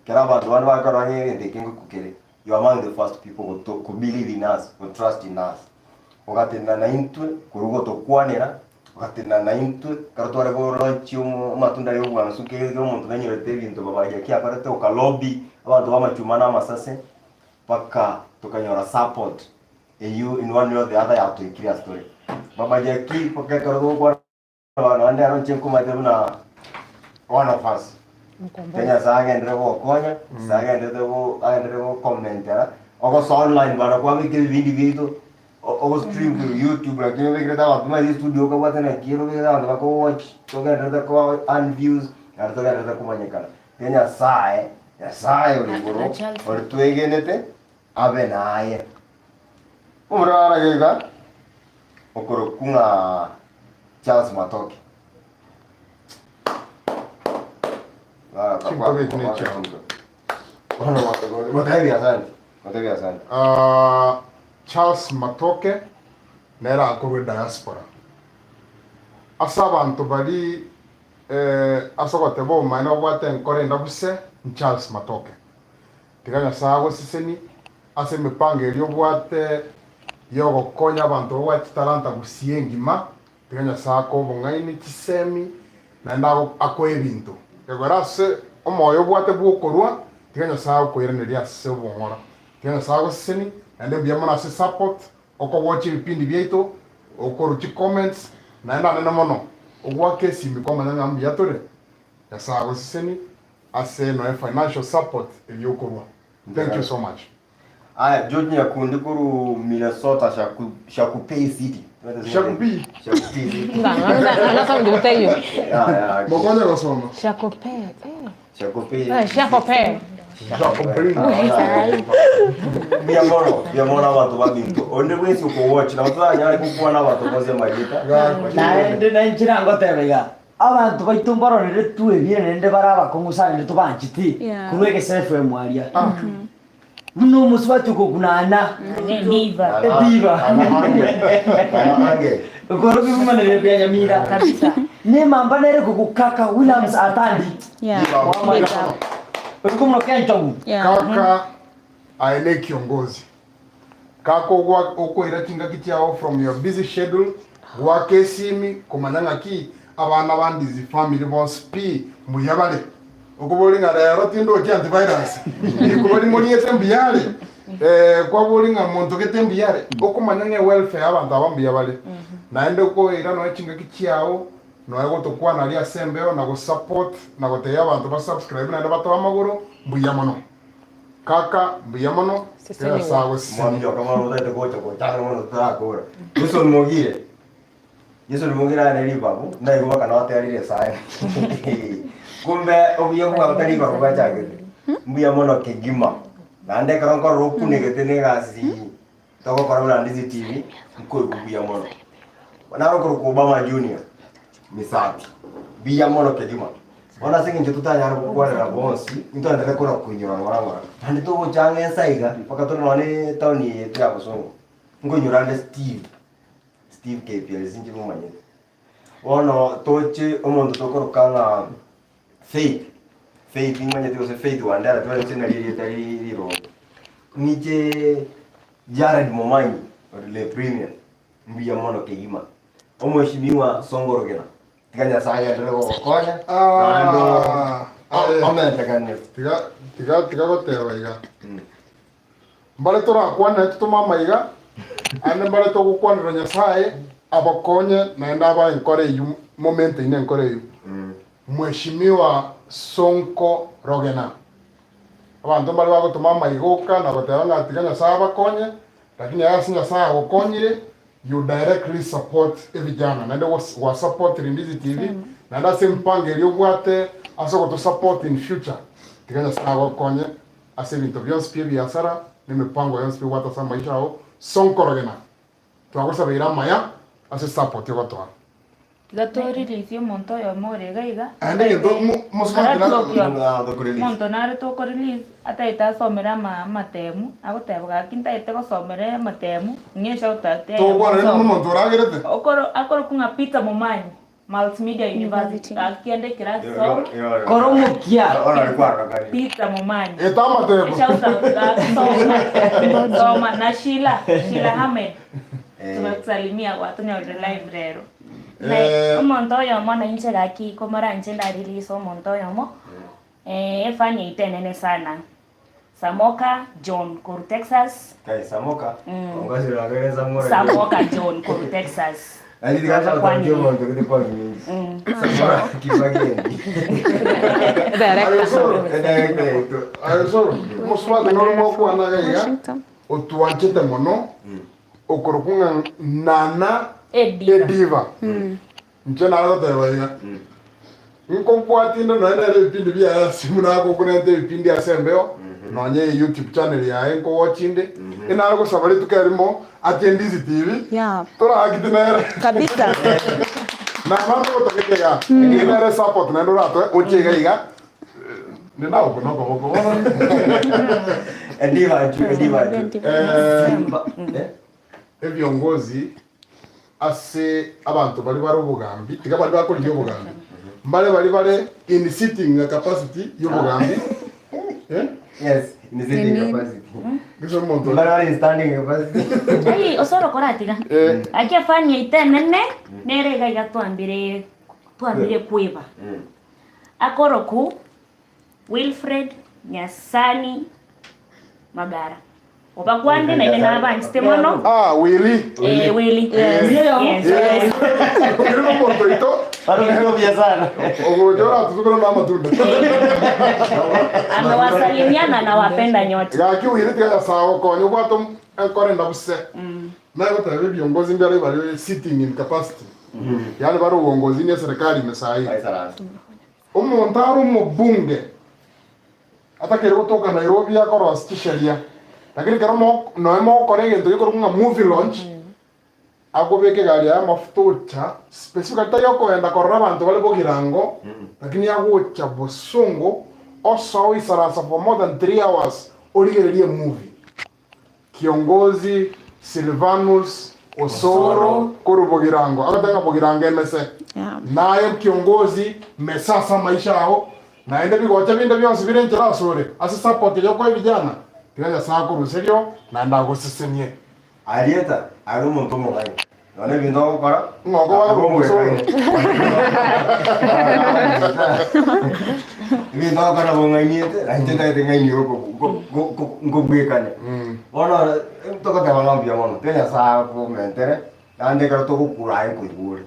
Ekero abanto bande bakorora ng'a egento eke ngoku kere, you are among the first people goto ko believe in us, go trust in us. Ogatenena naintwe korwa gotokwanera, ogatenena naintwe ekero tware go launch omo amatunda ya obwansu kere kera omonto nanyorete ebinto baba Jackie akorete oka lobby abanto ba amachuma na amasase mpaka tokanyora support eywo in one way or the other yatoikire ase tore. Baba Jackie mpaka ekero togokwana. Abana bande aro inche nkomanyete buna one of us. Kenya Nyasae agenderere gogokonya, Nyasae agenderete go agenderere gokomentera. Ogosoa online bana kwabeka ebibindi biaito, ogo stream korwa YouTube lakini obekerete abanto buna estudio okabwate naki ere obekerete abanto bako watch togenderete ko earn views naende togenderete komanyekana. Tiga Nyasaye, Nyasaye ore igoro ore twegenete abe naye. Omorero arage iga okorokwa ng'a Charles Matoke. Chinkobi echi nechiao. Motebi asante. Motebi asante. Ah, Charles Matoke nere akorwa ediaspora. Ase abanto baria eh, ase ogoteba obomaene babwate enkoro endabuse n'Charles Matoke. Tiga Nyasae agosesenie ase emepango eria obwate yogokonya abanto babwate chitalanta gusii engima, Tiga Nyasae akoe obong'aini, chisemi, naende akoe ebinto. Egwera ase omoyo obwate bw'okorua, tiga Nyasae agokoiranerie ase obong'ora. Tiga Nyasae agosesenie, naende mbuya mono ase support, okowocha ebipindi biaito, okorwa chicomments, naende anene mono, ogoaka esimi kwamanya ng'a mbuya tore. Nyasae agosesenie ase noe financial support eria okorwa. Thank you so much. Aya, George Nyakundi korwa Minnesota, Shaku, Shakupei City. Shakupii? Shakupei City. Ng'ana Ya, ya. Mokonye gosoma. Shakopee. Eh. Shakupei. Eh, Shakopee. Shakupei. Mbuya mono, mbuya mono abanto baminto. Onde bwensi okowatch, nabo toranyare gokwana abanto bonsi amarieta. Naende nainche nangoteba iga, abanto baito mbarorire twebire naende bare abakong'u sana naende tobancheti Yeah. korwa egese FM aria. Buna omosubati okokunana Ediva. ediva Ana ange. Okoro bibumanire bya Nyamira Kabisa. Nemamba nere kogukaka Williams Atandi Yeah. Wamanya. Orikomonoka enchogu Yeah. Kaka aye ne kiongozi. Kaka ogwa okoira chingaki chiao from your busy schedule goaka esimi komanya ng'aki abana ba Ndizi family bonsi pi mbuya bare. Okobori ng'a rero tindochi antivirus rikuba rimoriete mbuya are eh, kwabori ng'a monto gete mbuya are okomanya ng'a ewelfare y'abanto aba mbuya bare. Naende okoira nonya chingaki chiao nonya gotokwana aria ase embeo na gosupport na gotebia abanto ba subscribe naende batoe amagoro mbuya mono. Kaka mbuya mono Seseniwa. Nyasae agosesenie. Mwami okamara otagete gocha gochanga mono totarakora. Jason Mogire. Jason Mogire ane ribabu, ndaigo baka noterire esae. Kumbe obuya bwao tari ribabu bwachagete. Mbuya mono kegima. Naende ekero nkorora okunegete na egasi togokora buna Ndizi TV, nkoigwa buya mono. Naro okorokwa Obama Junior, Misati. Buya mono kegima. Bono ase eng'encho totanyare gokwanera bonsi, intwanderere kora koinyora ng'ora ng'ora. Naende togocha ang'e ensa iga, mpaka tore nonye na etown eye yaito ya Bosongo, nkoinyora ande Steve, Steve KPLC inche momanyete. Bono toche omonto tokoroka ng'a Faith, Faith nimanyete gose Faith Wandera twarenge nari erieta rironge. Niche Jared Momanyi ore Le Premier, mbuya mono kegima. Omweshimiwa Songorogena, tiga Nyasaye agenderere gogokonya naende Ah, aye. omentekane. Tiga tiga tiga goteba iga. Mbare torakwane totome amaiga, aande mbare togokwanera Nyasae abakonye naende abae enkoro eyio momenteine enkoro eyio. Mheshimiwa Sonko Rogena. Abanto mbare bagotoma amaiga oka na goteba ng'a tiga Nyasae abakonye, lakini aye ase Nyasae agokonyire, you directly support evijana naende gwa support Rindizi TV naende ase emipango eria obwate ase ogoto support in future, tiga Nyasae agokonye Ase ebinto bionsi pi ebiasara, na emepango yonsi pi obwate ase amaisha ao, sonkorogena. Twagosabeire amaya ase support ogotoa. Tiga torelease omonto oyomo ore iga iga, Aende egento mo- mosubati na- Aratokia. Omonto nare tokorelease atagete asomere ama amatemu, agoteba gaki ntagete gosomera amatemu, ng'e eshout out eyemo Togokwana rende nsome. nomonto oragerete. Okoro akorokwa ng'a Peter Momanyi. Multimedia University, gaki kende ekero asoma. Kora omokia. Peter Momanyi. Eta amatebo. Shout out gaki soma. Soma na Sheila, Sheila Ahmed. Tumekusalimia gwatonyorire live rero. Eh, Omonto oyomo nainche gaki komoranche ndarelease omonto oyomo, efani yaito enene sana, Samoka John korwa Texas. Kai Samoka. Mm. Ongosire agere Samora. Samoka John korwa Texas. Ali tikasha Kwani. kutamkia omonto gete kwa mingi. Mm. Samora kibagendi. Director. Aye, soro. Director. Aye, soro. Mosubati noro mokwana iga iga. Washington. Otwanchete mono, okorokwa ng'a Nana Ediva. Ediva. Inche nare goteba iga, nkobwatia inde nonya nere ebipindi biaye ase buna agokorenta ebipindi ase embeo, nonya eye YouTube channel yaye nkowochi inde, inare gosaba rituko erimo ache Ndizi TV, Yeah. toraakite nere. Kabisa. Nana ntogotagete iga, eye nere support naende oratoe oche iga iga, Nina oko nokoboko bono. Ediva juu, ediva juu. Eh, Simba. Eh? ebiongozi ase abanto baria bare obogambi tiga baria bakorigia obogambi mbare baria bare in sitting capacity y'obogambi eh? Yes, in sitting capacity. Gose omonto Mbare bare in standing capacity. Ai, osoro koratiga. Eh. Aki efani yaito enene, nere iga iga twambire twambire kweba. Akoroku Wilfred Nyasani Magara. Obakwande naende nabanchete mono. Ah, Willy. Eh, Willy. Yes. Yes. Yes. Willy nomonto oito. Ogocha oratutugere na amatunda. Amewasalimia na nawapenda nyote. Gaki Willy tiga Nyasaye agokonye obwate enkoro endabu se. Nagoteba ebiongozi mbare bare sitting in capacity. Yaani bare uongozini eserekari ime saii. Omonto are omobunge atakeire gotoka Nairobi akorosia chisheria, lakini ekero mo noe mogokora egento gekorokwa ng'a movie launch, akobeka egari yaye amafuta ocha specifically tari okoenda korora abanto bare bogirango, lakini agocha bosongo osoa oisaransa for more than 3 hours origererie emovie. Kiongozi Silvanus Osoro korwa Bogirango agoteba ng'a Bogirango emese naye kiongozi mesa ase amaisha ao naende bigocha binde bionsi bire enchera asore ase support eria okoa ebijana tiga Nyasae akoruserio naende agosesenie. Arieta are omonto omong'aini. Nonya ebinto ogokora, Ng'a okoba nabo omosoro. Ebinto ogokora nabo ong'ainiete, na inche ntagete ng'ainie nkobwekane. Bono togoteba ng'a mbuya mono, tiga Nyasaye akomentere, naende ekero togokura aye nkoigwa ore.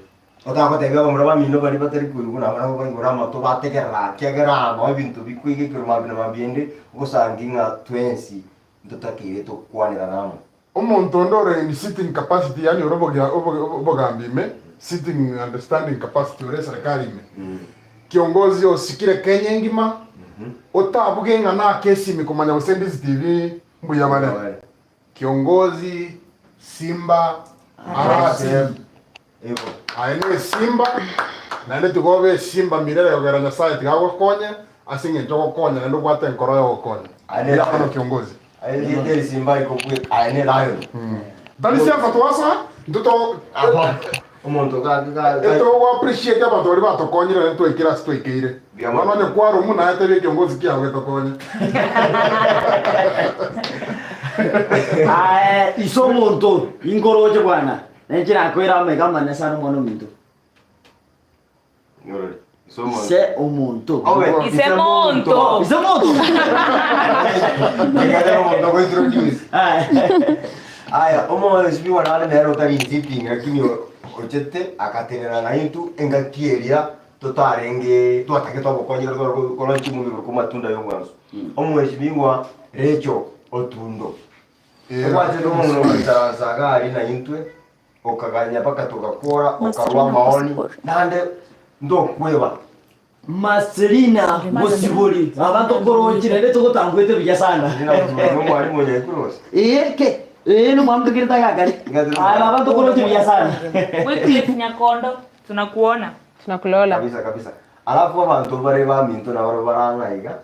Otagotebia abamura bamino baria batari koigwa nabo nabo baigure amato bategerera ekiagera aa noo ebinto bikoigekerwa mambia na mambia ende, ogosangi ng'a twensi ntotakeire tokwanerane amo. Omonto onde ore in sitting capacity yaani ore obogia obogambi ime, sitting and standing capacity ore eserekari ime, kiongozi osikire Kenya engima, otabuge ng'a nake esimi komanya gose Ndizi TV mbuya bare. Kiongozi Simba Arati. Aye ne esimba, naende tiga obe esimba mirere kogera Nyasae tiga agokonye ase eng'encho ogokonya naende obwate enkoro y'ogokonya. Mbuya mono kiongozi. Tari siasa twasoa, intwe to etogo appreciate abanto baria batokonyire naende twaikire ase twaikeire. Bono onye kwaromwa naye tebia ekiongozi kiago getokonye. Aye ise omonto, inkoroche bwana. Nenche nakoira amaiga amanene sana omwana ominto. Ise omonto. Ise monto. Ise monto. Aya, omosibigwa nare nere otari insisting lakini ochete agatenena naintwe engaki eria totarenge twatagete obokonyi ekero tware korwa ching'umbi korwa amatunda ya omwanso. Omweshimiwa Rachel Otundo. Obwatete omong'ina ogoikaransa iga aria naintwe, okaganya mpaka togakora, okarua amaoni, naende ntokweba. Marcelina Mosibori, baba ntokorochi naende togotanguete buya sana. Nomwalimu o Nyaikuru gose? Ee ke, ee nomwalimu tokerete iga kare. Aye baba ntokorochi buya sana. Wycliffe Nyakondo, tunakuona. Tunakulola. Kabisa kabisa. Alafu abanto bare baminto nabarabwo bare ang'e iga,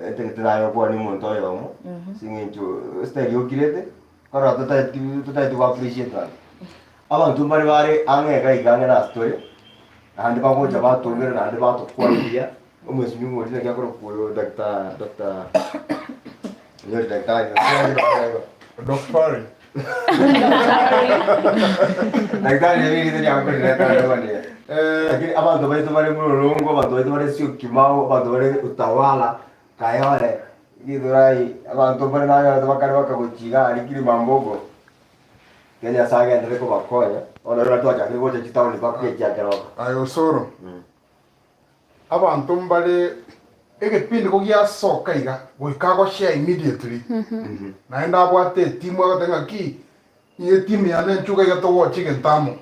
Etagete naye okwane omonto oyomo, ase eng'encho estyle okirete, korora totageti totageti go appreciate abanto. Abanto mbare bare ang'e iga iga ang'e nase tore, naende bagocha batoumera naende batokwana buya, omwesimiwa oria naki akorokwa oyo Doctor Doctor onyore daktari Daktari. Daktari nere erieta riagokorera etari Lakini abanto baito bare Mlolongo, abanto baito bare Syokimau, abanto bare Utawala, Kayole, Githurai, abanto mbare nanyorete bakare bakagochia iga aria Kilimambogo, Tiga Nyasaye agenderere kobakonya, bono rero twachakire gocha chitaoni mpaka gochia Keroka. Aye Osoro, abanto mbare. Egepindi kogiasoka iga, goika agoshare immediately, naende abwate etimu agoteba ng'aki, inye etimu yane nchuka iga togocha egento amo.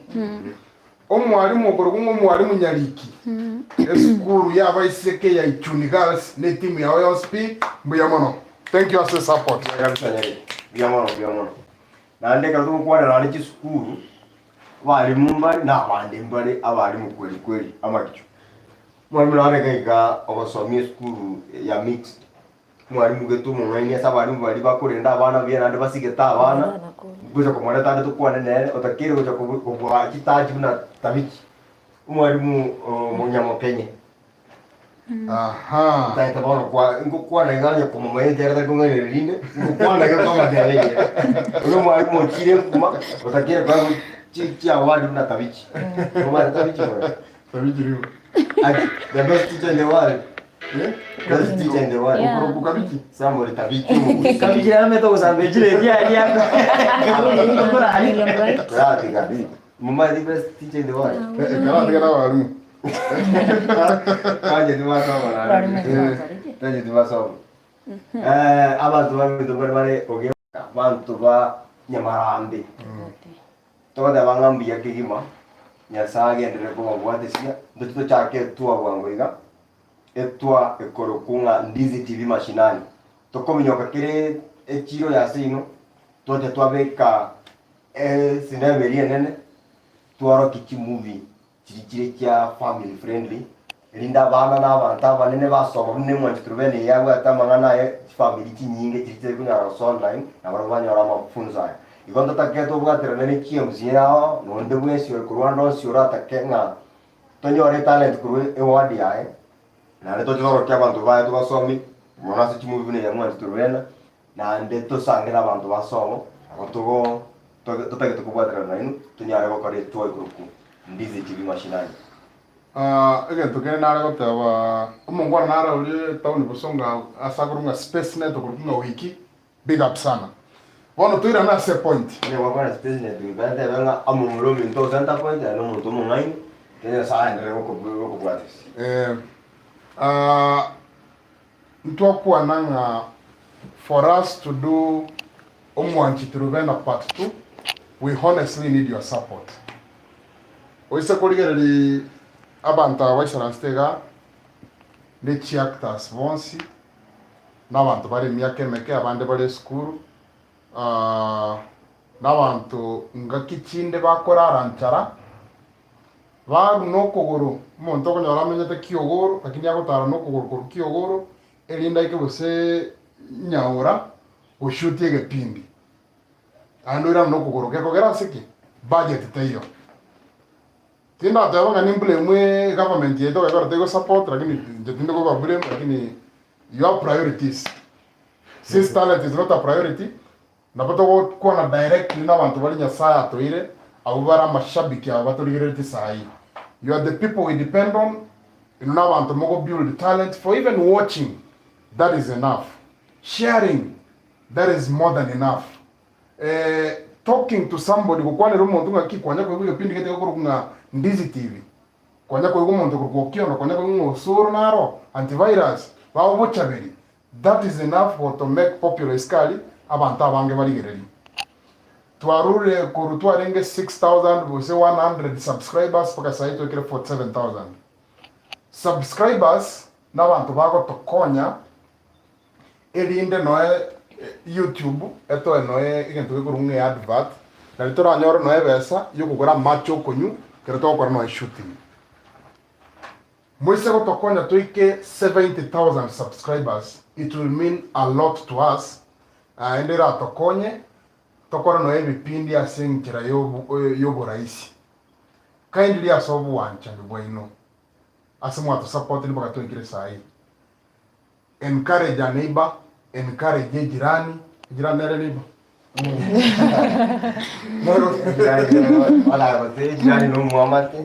Omwalimu okorokwa ng'a omwalimu Nyariki, esukuru y'abaiseke ya Ichuni Girls na etimu yao yonsi pi, mbuya mono. Thank you ase esupport. Mbuya kabisa Nyariki, mbuya mono, mbuya mono. Naende ekero togokwanera naende chisukuru, abalimu mbare na abande mbare abalimu kweri kweri amagicho. Omwalimu nare iga iga ogosomia esukuru ya mixed, omwalimu gete omong'aini ase abalimu baria bakorenda abana buya naende basigete abana, ngocha komoreta ande tokwane nere, otakeire gocha kobu kobua chitaji buna tabichi. Omwalimu omonyamokenye, Aha. otagete bono kwa ngokwana iga onye komomanyete ere tari kong'ainereria rinde, ngokwana iga kwamotebia ekeene. Oyo omwalimu ochire nkuma, otakeire koegwa chi chiaward buna tabichi. Omanyete tabichi bono? Tabichi ribu. Aki, the best teacher in the world. Eh? Best teacher in the world. Yeah. Okoroku kabichi. Somebody tabichi omogusi. Kabichi rero omanyete ogosamba echiro eria aria. Million right? Karatiga. Mama the best teacher in the world. Eh, eh, karatiga na abarimu. Kanje tibasoma Abarimu naende. Kanje tibasoma. Eh, abanto babito mbare bare oge abanto ba Nyamarambe. Togoteba ng'a mbuya kegima, Nyasae agenderere kobabwatesia, ntoche tochake etua bwango iga, etua ekorokwa ng'a Ndizi TV Mashinani. Tokominyoka kere echiro ya seino, twacha twabeka esinema eria enene, twarokia chimovie chiria chire chia family friendly, erinde abana na abanto abanene basoma buna emwanchi Truvena eye abwate amang'ana aye chifamiri chinyinge chiria chitari konyara gosoa online, nabarabwo banyore amafunzo aya. Igo ntotake tobwaterane ne chiMCA ao, na onde bwensi ore korwa ande onsi oratake ng'a tonyore etalent korwa eward yaye, naende toche torokie abanto baye tobasomie, mono ase chimovie buna eya mwanchi Truvena, Naende tosange nabanto ba sobo, nabo togo totagete kobwaterana nainwe, tonyare gokora etua igoro Ndizi TV Mashinani. Ah, egento kende nare goteba, omongwana nare oria etown bosongo ase akorokwa ng'a space net okorokwa ng'a wiki, big up sana. Bono toirane ase epoint. Onye gwakwana space net goika ntebe ng'a amomura ominto o center point aye nomonto omong'aini, kenya Nyasaye aenderere gokobwatisia. Eh, ah, Ntwakwana ng'a for us to do Omwanchi Truvena part 2, we honestly need your support. Oise korigereria abanto aba baisaransete igaa, ne chiactors bonsi, na abanto bare emiaka emeke, abande bare esukuru, na abanto ngaki chinde bakorara nchara, Barwa nokogoro, omonto okonyora amenyete kiogoro, lakini agotara nokogoro korwa kiogoro, erinde aike gose nyaora goshutia egepindi. Naende oirane nokogoro gekogera ase ki? Budget teiyo. Tindateba ng'a nimblame egovernment yaito ekero tegosupport lakini inche tindi koba blame lakini your priorities. Since talent is not a priority, Nabo togokwana directly nabanto baria Nyasae atoeire, abwo bare amashabiki aba batorigereretie saii. You are the people we depend on, inwe nabanto mogo build talent for even watching that is enough, sharing that is more than enough, eh, talking to somebody gokwanera omonto ng'aki kwanya koigwa egepindi gete gekorokwa ng'a Ndizi TV, kwanya koigwa omonto okorokwa Okiondo, kwanya koigwa ng'a Osoro naro, Antivirus, bagogochaberia, That is enough for to make popular isikari abanto abange barigererie. Twarure korwa twarenge 6000 gose 100 subscribers mpaka sahi twekire 47000. Subscribers nabanto bagotokonya erinde noe YouTube etoe noe egento gekorwa ng'a eadvert nari toranyore noe ebesa yokogora amache okonywa ekero togokora noe shooting. Moise gotokonya toike 70,000 subscribers it will mean a lot to us naende eratokonye tokore nonya ebipindi ase enchera yoboraisi. Kindly ase obwanchani bwaino ase mwatosapotire mpaka twaikire saii. Encourage a neighbor, encourage ejirani, ejirani nere neighbor? Ejirani nomwamate.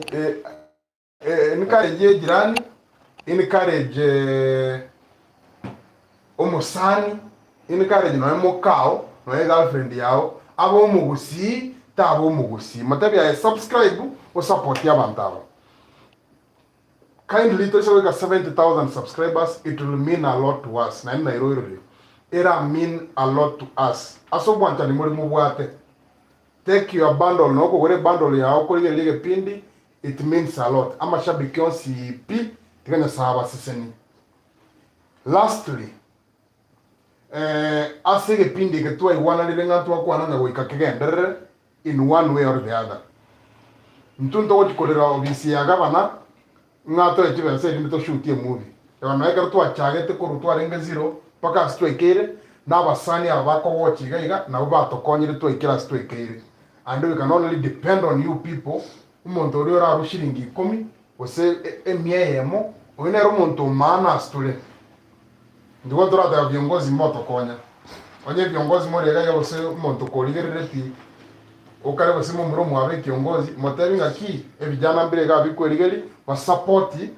Encourage ejirani, encourage omosani, encourage nonya mokao, nonya egirlfriend yao, abe omogusii taba omogusii. Motebie aye subscribe osapotie abanto aba. Kindly toise goika 70,000 subscribers it will mean a lot to us naende nairoirorie era mean a lot to us ase obwanchani more mobwate. Take your bundle noo okogora ebundle yao okorigereria egepindi it means a lot. Amashabiki onsi pi tiga Nyasae abasesenie. Lastly eh, ase egepindi eke twaigwananire ng'a ntwakwana ng'a goika kegenderere in one way or the other. Intwe ntogochi korera obisi ya gavana ng'a toe chibesa erinde toshutie emovie. Eba nonya ekero twachagete korwa twarenge zero mpaka ase twaikeire, na abasani aba bakogocha iga iga nabo batokonyire twaikire ase twaikeire. And we can only depend on you people, omonto oria orarwe shilingi ikomi gose emia eyemo, oyio nere omonto o maana ase tore. Intwe torateba viongozi motokonya, onye viongozi more iga iga gose omonto korigerereti okare gose momura omwabo ekiongozi, motebi ng'aki ebijana mbire iga bikwerigeria basapoti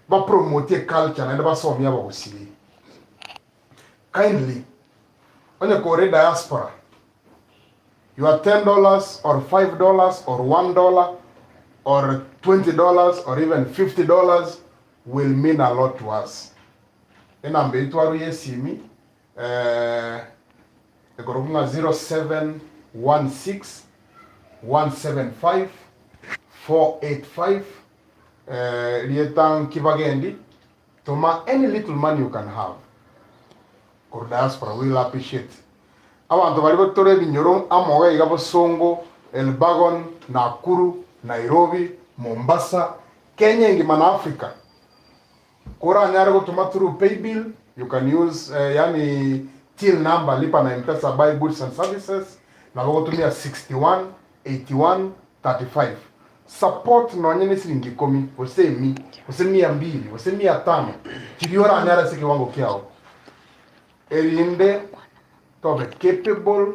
bapromote eculture naende basomie abagusii. Kindly, onye kore diaspora, your ten dollars or five dollars or one dollar or 20 dollars or even 50 dollars will mean a lot to us. Enamba eyio twaruya esimi eh, ekorokwa ng'a 0716 175 485 eh, rieta nkibagendi toma any little money you can have korwa diaspora we will appreciate abanto baria batore ebinyoro amo iga iga Bosongo, Elbagon, Nakuru, Nairobi, Mombasa, Kenya engima na Africa. Koranyare gotoma through paybill, you can use eh, yani till number lipa na mpesa buy goods and services nabo ogotumia 61 81 35 support nonye ne siringi ikomi gose emi gose mia mbili gose mia tano chiria oranyare ase ekewango kiao erinde tobe capable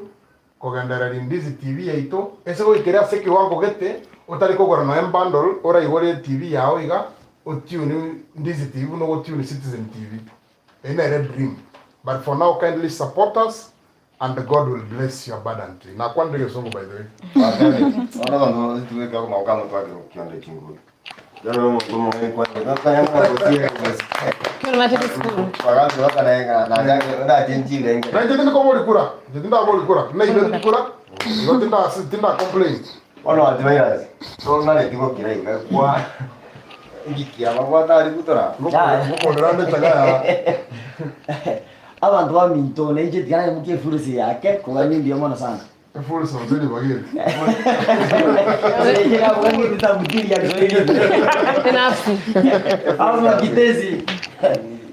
Kogendereria Ndizi TV yaito ase goikera ase ekewango gete otari kogora nonya embundle oraigore etv yao iga otune Ndizi TV buna ogotune Citizen TV. Eyio nere dream but for now kindly support us and God will bless you abundantly. Nakwanire egesongo by the way. Bono abanto titubeka amaboko amo twake gokionda chinguru. Nainche tindi kobori kura, inche tindabori kura, tinaibeti kura, igo tinda tinda complain. Bono antivirus tonareti gokira iga kwa ngikia babwate aria gutora. Ngokorera ande echaga ya. Abanto baminto nainche tiga naimokia efursa eye ake kogania mbuya mono sana. Efursa gose ribaga eri. Binafsi. Au kitezi.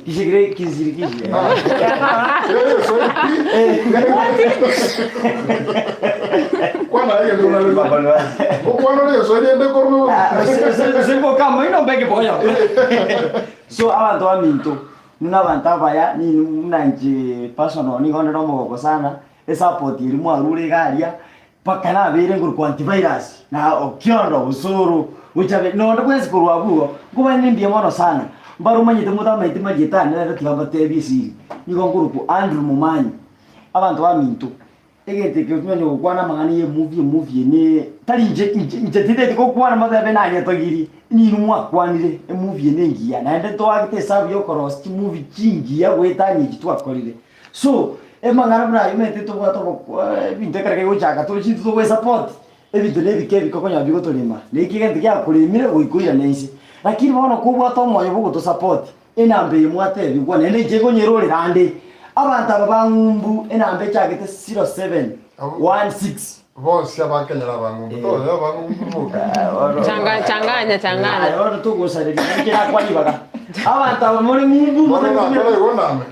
Kishikire kishirikishe. Eh, sorry. Kwana egento onarete. Okwana ore Kiswahili ende korwa. Siko ino mbeke boyo. So abanto baminto buna abanto abaya nini buna inche personal nigo ndire omogoko sana Esapoti eria mwarure iga aria, mpaka nabeire nkorokwa antivirus, na okiondo, osoro, gocha be, nonde bwensi korwa abwo igo, nkobaene mbuya mono sana. Mbare omanyete motamaeti marieta ane rero tiga mbatebie esiri, nigo nkorokwa Andrew Momanyi. Abanto baminto, egento eke okinyore gokwana amang'ana ya emovie emovie ene, tari inche inche inche tintagete gokwana motebe nanyetogirie, ninwe mwakwanire, emovie ene engiya, naende ntoagete esabu ya okorosia chimovie chingiya goetania echi twakorire. So, emang'ana buna ayio omanyete tobwate oboko ebinto ekero kegochaka tochi intwe togoesupport, ebinto na ebike ebike okonyora bigotorema, na eki egento giakoremire goika oirane inse. Lakini bono kobwate omoyo bwa ogotosupport, enamba eye mwatebigwa naende inche nkonyerorera ande, abanto aba ba ng'umbu enamba echagete 0716. Bonsi abakenyera abang'umbu, toyo abang'umbu boka. Changa, changanya, changanya. Aye bono togosareria inche nakwa ribaga. Abanto aba more ng'umbu Bono more nakora igo name.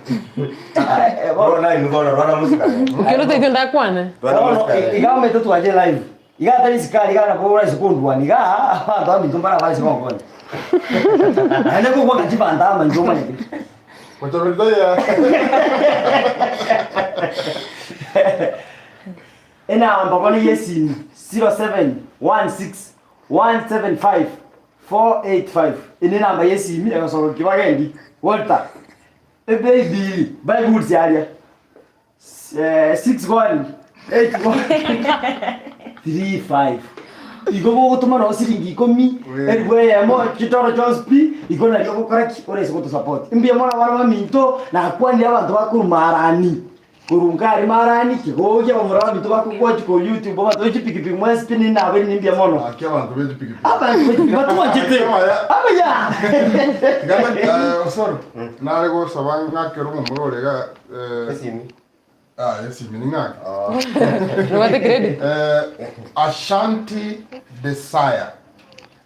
bono Bono inwe bono rwana mosikane. Ekero otaitwe ndakwane. Rwana Bono mosikane. iga omanyete twache live. Iga atari sikari iga nabo oraise kondwania iga abanto baminto mbare abarase gonkonya. Naende kogwaka chibanta ama inche omanyete. Gochaberita ya. Enamba bono y'esimi, 0716175485. Eye nenamba y'esimi egosoka kibagendi Walter. Ebaby buy goods aria 618135. Igo gogotoma nonye siringi ikomi, elifu eyemo, chitoro chionsi pi, igo nario ogokora ki? Ore ase gotosupport. Mbuya mono abana baminto, nakwanire abanto bakorwa marani, korwa nkare marani, kigogi abamura baminto bakogochi korwa YouTube, abanto be chipikipiki mwensi pi ninde nabaire mbuya mono. Gaki abanto be chipikipiki. Abanto be chipikipiki batwanchete. Abaya. Abaya! Tiga na- eh, sorry, nare gosaba ng'akere omomura ore iga eh, Esimi. Ah, esimi ning'ake. Nobwate credit? Eh, Ashanti Desire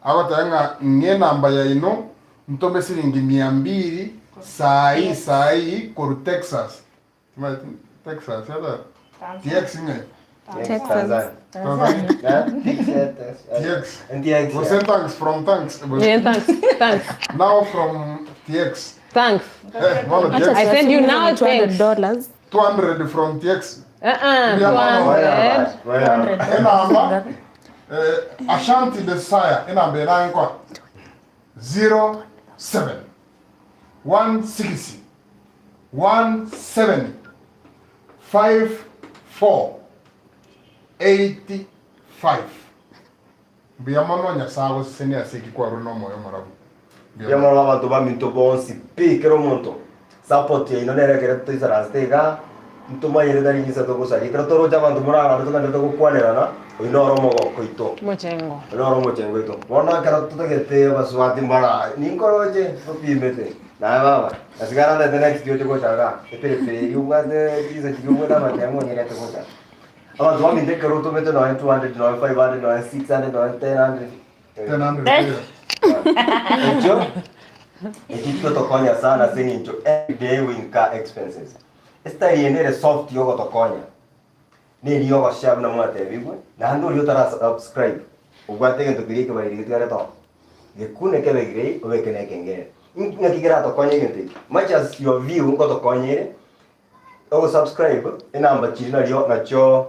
agoteba ng'a ng'e enamba yaino ntome siringi mia mbili saii saii korwa Texas. Timanyeti Texas ata TX ng'ai? Texas. Tanzania. TX. TX. Gose thanks from thanks. Yeah, thanks. Thanks. Now from TX. Thanks. Eh, bono Acha TX. I send you now, $200. thanks. 200 from TX. Uh-uh, Yeah, 200. Enamba eh, Ashanti Desire enamba erankwa 07 16 17 54 85 Mbuya mono Nyasae agosesenie ase eki kwarure nomoyo omorabu. Mbuya mono abanto baminto bonsi pi kera omonto support yaino nere ekere toisaransete igaa ntomanyete tari chinsa togosaria ekero toroche abanto moragande togenderete gokwanerana oyio noro omogoko oito Omochengo. oyio noro omochengo oito bono ekero totagete abasubati mbara ninkoroche topimete naye baba nasigara ndete next oche gocha igaa epiripiri eria obwate chinsa chiria obwate amatemo onyerete gocha Abanto baminto ekero otomete nonya 200 nonya 500 nonya 600 nonya 10 1000 kera. Ekio ekio chigotokonya sana ase eng'encho everyday we incur expenses. Estyle ende ere soft yogotokonya neri yogoshare buna mwatebigwe naende oria otara subscribe obwate egento keria ekebariri getigarete oo gekune kebe grey obeke na ekengere. Ng'aki keratokonye egento eke? Much as your view ngotokonya ere Ogosubscribe enamba chiria nario nachio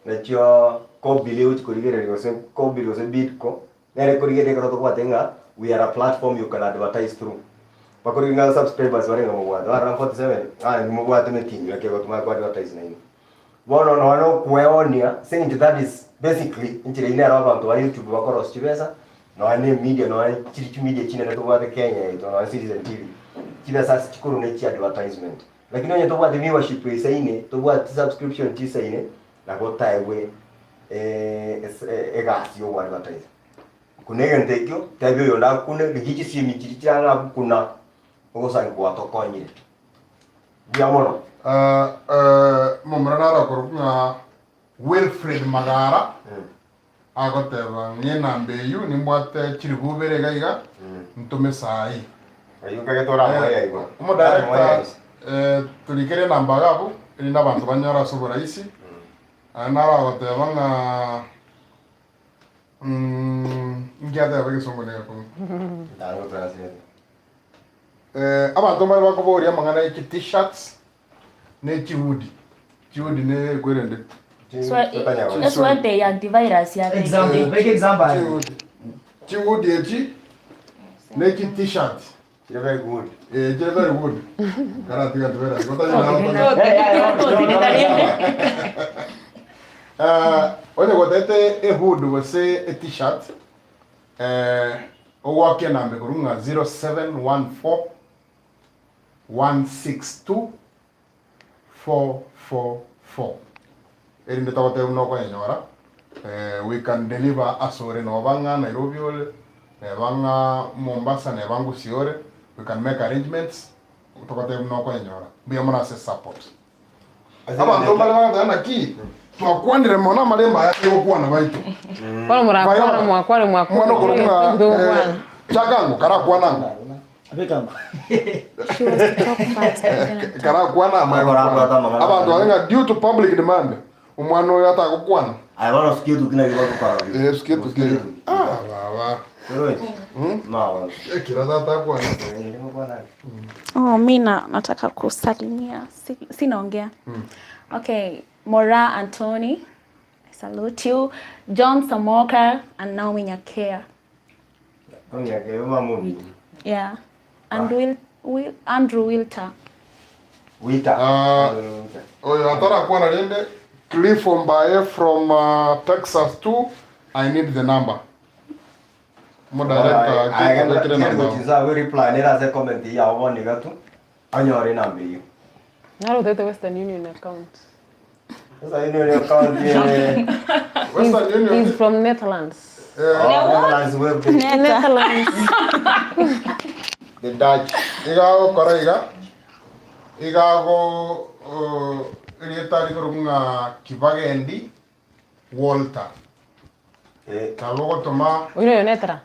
nachio kobili ogochi korigereria gose kobili gose bidco nere ekorigereria ekero tobwate ng'a we are a platform you can advertise through. Bakorigia ng'a subscribers bare ng'a mobwate barora 47 aye nimobwate emetienyi ake igo tomanye ko advertise nainwe. Bono nonya na okweonia ase eng'encho that is basically enchera eyio nero abanto ba youtube bakorosia chibesa nonya na emedia nonya chiri chimedia chinene tobwate Kenya yaito nonya Citizen TV chibesa ase chikorwa ne chi advertisement. Lakini onye tobwati viewership eisaine, tobwati subscription chisaine, nabo otaegwe egasi ya ogoadvertise. Kuna egento ekio, tebia oyonde akune, rigia chisimi chiria chirang'e gokuna, ogosangi gwatokonyire. Mbuya mono. Momura naro akorokwa ng'a Wilfred Magara, agoteba ng'a enamba eyio nimbwate chiribu ibere iga iga, ntome saii. Ayio nkagete oramoe igo. Omodirector, eh, torikere enamba iga abwo, erinde abanto banyore ase oborahisi. Naende naro agoteba ng'a mm, inki ateba egesongo nigo ekong'u. Ntango translate. Eh, abanto mbare bakoboria amang'ana ye chi t-shirts ne chihoodie. Chihoodie ne ekwerende. Esweta eye antivirus ya Example, beka example aye. Chihoodie. Chihoodie echi ne chi t-shirt. Chiri very good. Eh, chiri very good. Karatiga antivirus. Gotari na Eh, onye gotete ehood gose e t-shirt eh, ogoake enamba ekorwa ng'a 0714 162 444 erinde togotebia buna okoyenyora eh, we can deliver ase ore noba ng'a Nairobi ore neba ng'a Mombasa neba Gusii ore we can make arrangements togotebia buna okoyenyora mbuya mono ase support abanto mbare bagoteba naki twakwanire mono amarembo aya tigokwana baito Bono morakwana Viola, mwakwane mwakwane omwana okorokwa ng'a eh, chakango karakwana ng'o Abekango. She was to talk fast. but then I talk. karakwana amaye Karakwana gokwana. amang'ana. Abanto bare ng'a due to public demand omwana oyo atagokwana Aye bono sikia etuki naki bagokora buya. Eh, sikia etuki eyo. Ah, baba Oroche? No. Ekero tatakwana Oh, mi na, nataka kusalimia si, sinaongea okay Mora Anthony I salute you John Samoka and Naomi Nyakea yeah and Will, Will, Andrew Wilter Wita. Ah, oyo atarakwana rende Cliff Ombaye from uh, Texas too. I need the number. Omo-director ake tobekere enamba yao. Gochisa abwo reply nere ase comment yao bono iga tu anyore enamba eyio. Naro otagete Western Union account. Western Union account ere. Western Union. He's from Netherlands. Eh, Oh, Netherlands web. Netherlands. The Dutch. Iga agokora iga, iga ago uh, erieta rikorokwa ng'a Kibagendi Walter. Eh, Nabo ogotoma Oyo noyo Netherlands.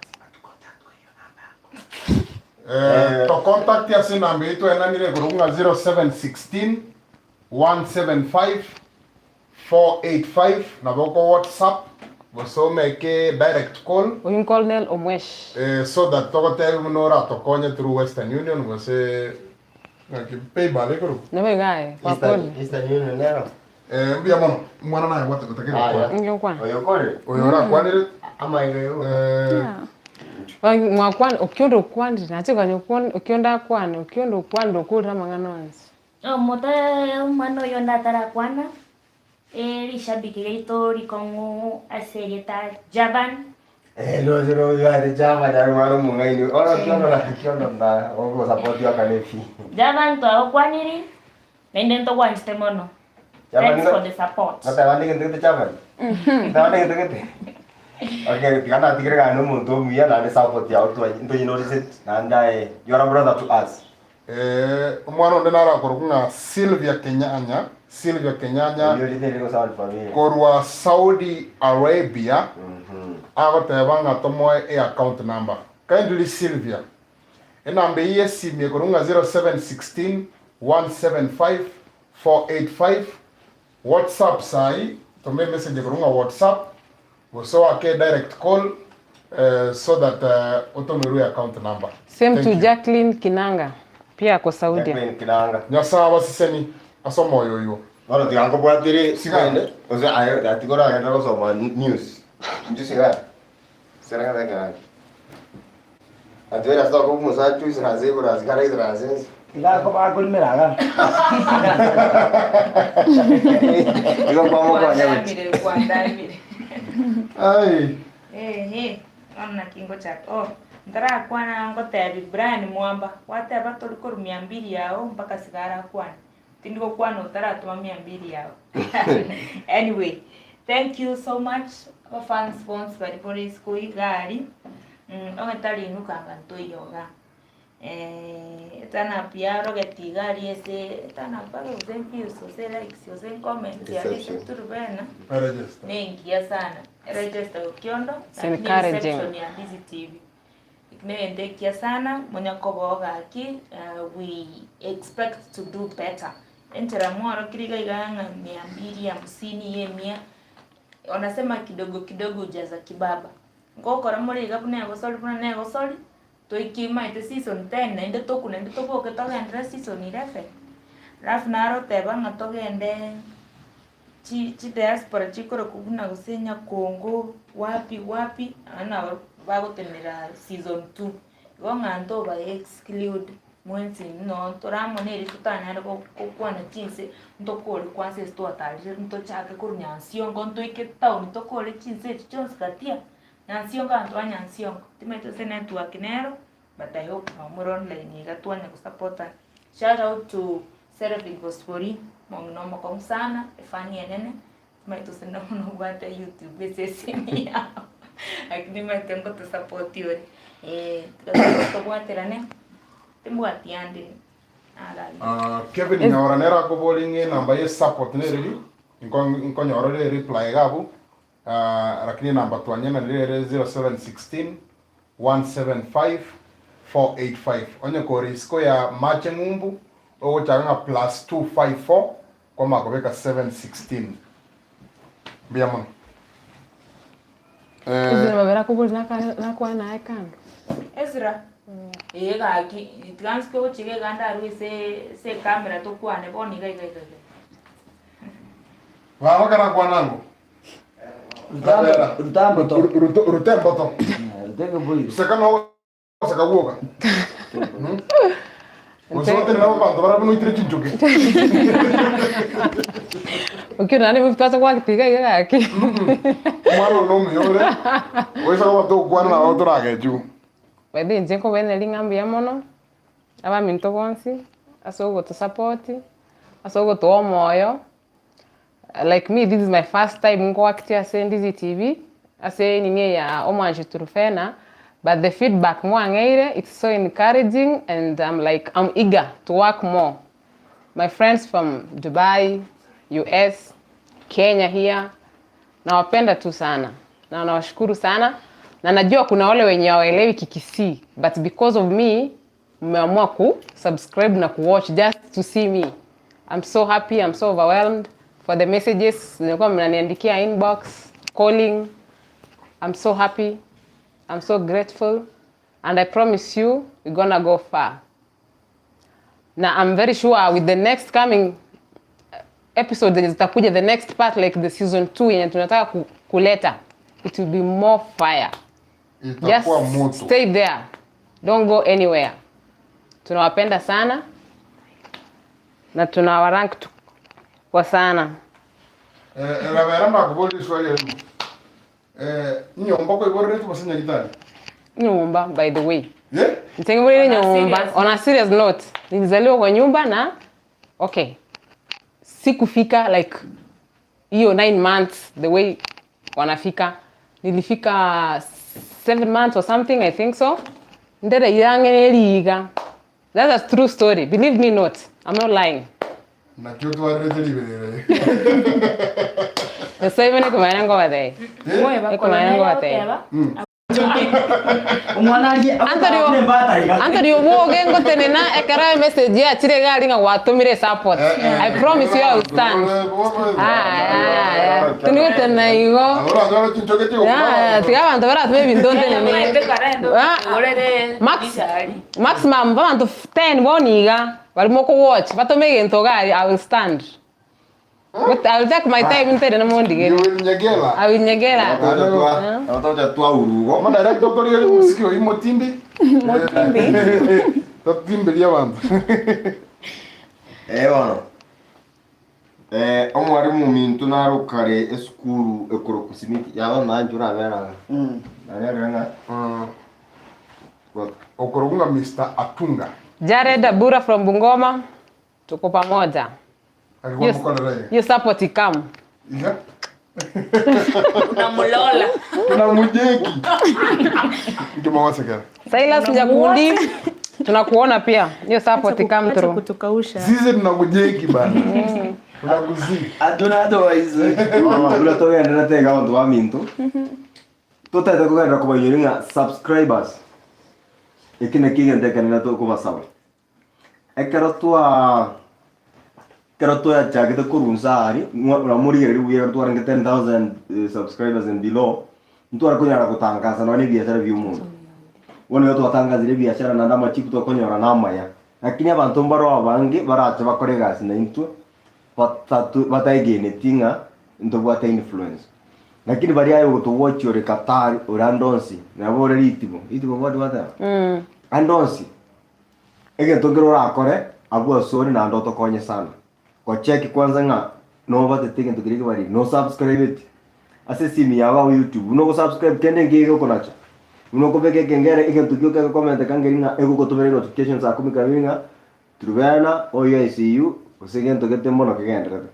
eh, to contact ase enamba eyio twaenanire ekorokwa ng'a 0716 175 485 nabo oko whatsapp gose omeke direct call Oyo Colonel Omwesh. eh, so that togotebi buna oratokonye through Western Union gose ng'aki PayPal ekorokwa Nabo iga aye, Eastern, kwakwanire. Eastern Union nero. Eh, mbuya mono omwana naye gwate gotakire Aya. gokwana Ngokwana. Oyo okore. oyo orakwanire Amaiga yo. eh, Ba- Mwakwana, okionde okwanire, nache kanya okwan- okionde akwane, okionde okwanire okorire amang'ana onsi. Omoto omwana oyo onde atarakwana, rishabiki riaito rikong'u ase erieta Javan. Eh, no, no, no, Javan ari mwana omong'aini. Oro kiondo na kiondo na ogosupport akanefi. Javan twagokwaniri, naende ntogwanchete mono. Javan Thanks for the support. Goteba nde gento gete Javan? Goteba nde gento gete? Okay, tiga natigere gane omonto omuya naende support yao twa ntoyinoticeti naende aye you are a brother to us. Eh, omwana onde naro akorokwa ng'a Sylvia Kenyanya, Sylvia Kenyanya Erio rite riko sound familiar. korwa Saudi Arabia agoteba ng'a tomoe e-account number. Kindly Sylvia, enamba eyio y'esimi ekorokwa ng'a 0716 175 485, WhatsApp sayi, toma emessage ekorokwa ng'a WhatsApp, gose oake direct call eh, so that eh, otomerwe account number. Same Thank to you. Jacqueline Kinanga pia ako Saudia. Jacqueline Kinanga. Nyasae abaseseni ase omoyo oywo. Bono tiga nkobwatire Sigara. rende, gose aye ati koragenda gosoma news. Inche sigara. Sigara ng'ata ng'aki. Ati oira ase okoba omosacha oisaranse igoro ase kare aisaranse inse. Iga akorimera iga. Igo kwamokonya gochia. Kwandamire, kwandamire. Ai. Ehe, bono naki ngochaka. Oh, ntarakwana ngotebi Brian Mwamba, gwateba tori korwa mia mbili yao mpaka sigara akwane. Tindi gokwana otaratoma mia mbili yao. Anyway, thank you so much abafans bonsi baria bore isiko iga aria, onye tari inwe kanga ntoiyo igaa. Eturn up yarogeti iga aria ase eturn up ake gose views gose likes gose comments aria ase Reception. Turubena, Register. nengiya sana. Eregister Okiondo, It's lakini encouraging. reception ya Busy TV. Negento ekiya sana, monya koboo gaki, we expect to do better. Enchera mwarokire iga iga ng'a mia mbili hamsini ya emia, wanasema kidogo kidogo hujaza kibaba. Ngokora more iga buna egosori buna na egosori, toikie omanyete season ten naende tokwe naende toboke togenderere season 11. Alafu naro oteba ng'a togende chi chidiaspora chikorokwa buna gose Nyakongo, wapi wapi, abwo nabo bagotenera season two. Igo ng'a ntoba exclude mwensi noo tore amo na erio totanyare go gokwana chinse, ntokore kwanza ase twatarire ntochake korwa Nyansiongo ntoike town tokore chinse echi chionsi gati aa, Nyansiongo abanto ba Nyansiongo, timanyeti gose network nero, but I hope nabo more online iga twanya gosapotana. Shout out to Seraphin Gospori, omong'ina omokong'u sana, efani enene, timanyeti gose nobwate YouTube ase esimi yao, lakini nimanyete ngotosupport ore, eh, tiga tobwaterane, timbwati ande nararire. Ah, Kevin Nyaora nere akoboria ng'a enamba ye support nereri, nko nkonyora ore reply iga abwo, Ah, lakini enamba twanyenanire ere 0716 175 485. Onye kore isiko ya mache ng'umbu, ogochaka ng'a plus 254 kwamanya kobeka 716. Mbuya mono. Eh, Ezra babere akobori nakare nakwane naye kando. Ezra, ee gaki, tiga nsuke gochia iga iga ndarue ase ase ecamera tokwane bono iga iga iga iga. Baba karakwana ng'o? Ruta mboto. Ruta emboto. Ruta egebuyu. Seka no seka gwoka. Gose otenene abanto baria buna oitire chinchoke. Okio naende twase gwakitiga iga gaki. Omwana oyo. nomuya ore, oise koba togokwana nabo toragechiwe. By the way inche nkobairaneria ng'a mbuya mono, abaminto bonsi, ase ogotosupport, ase ogotoa omoyo, like me this is my first time nkoactia ase Ndizi TV, ase enini eye ya Omwanchi Trufena, but the feedback mwang'eire it's so encouraging and I'm like I'm eager to work more. My friends from Dubai, US, Kenya here, nawapenda tu sana na nawashukuru sana na najua kuna wale wenye hawaelewi Kikisii but because of me mmeamua ku subscribe na ku watch just to see me. I'm so happy, I'm so overwhelmed for the messages zimekuwa mnaniandikia inbox, calling. I'm so happy. I'm so grateful and I promise you we're gonna go far. Na I'm very sure with the next coming episode zenye zitakuja the next part like the season 2 yenye tunataka kuleta it will be more fire. Just Itakuwa moto. stay there. Don't go anywhere. Tunawapenda sana na tunawarank tu kwa sana. Eh, rabera mbakobori riswali erimo. Eh, nyomba koiborerete gose nyagitari? Nyumba by the way. Yeah? Nitengemurire On a nyumba. serious On a serious note, nilizaliwa kwa nyumba na okay. Sikufika like hiyo 9 months the way wanafika. Nilifika 7 months or something I think so. Ndere irange neliga. That's a true story. Believe me not. I'm not lying. Nakio twarerete riberera. The seven kumanya ngo bathe. Ekomanya ngo bathe. Omwana arie Anthony akobua embata iga. Anthony oboge ngotenena ekero message yachire iga aria ng'a gwatomire support. I promise you I will stand. Ah, ah, tinigotenena igo. Oranyore chinchoke Ah, chigokwana. tiga abanto baratome ebinto ntenene. Ah, Max, maximum babanto 10 bono iga bari mokowatch batome egento iga aria I will stand. But I will take my time ntenene mondigere. You will nyegela. I will nyegera. Abatocha twaurugo. Ama director torigerie omosiki oyio motindi. Motindi. Totimberie abanto. Eh bono. Eh, omwarimu ominto naro kare esukuru ekorokwa Simiti. Yaba nanche orabera. Narerire ng'a Okorokwa ng'a Mister Atunga. Jared Abura from Bungoma. Tuko pamoja. Alikuwa mkolera yeye. Hiyo support ikam. Iga. Unamulola. Tunamujeki. Nkimawasegera. Silas Nyakundi tunakuona pia. Hiyo support ikam Acha through. kutukausha. Sisi tunakujeki bana. Tunakuzii. Atuna otherwise. Mama, togenderete iga abanto baminto. Totagete kogenderera kobainyoria ng'a subscribers. Eki nakio egento ekenene tokobasaba. Ekero twa ekero twachagete korwa inse aria, mwa morigereria buya ekero twarenge 10,000 subscribers and below, ntware konyara gotangasa nonya na ebiashara bia omonto. Bono igo twatangazire ebiashara naende amachibu tokonyora namaya, lakini abanto mbaro abange barache bakore egasi naintwe, batatu bataegeneti ng'a ntobwate influence. Lakini baria aye ogotogochia ore Qatar, ore ande onsi, nabo ore ritimo, ritimo bwati gwateba? Ande onsi. Egento nkere orakore abwo asore naende otokonye sana. Gocheki kwanza ng'a nobatete egento keria kebariri, nosubscribeti ase esimi yago agwo YouTube, buna ogosubscribe kende nkeigo egokonacha, buna okobeka ekengere egento gioka egekomenteka nkeri ng'a egogotomera enotification saa kumi kamiri ng'a Trubena oyo ICU gose egento gete mono kegenderete.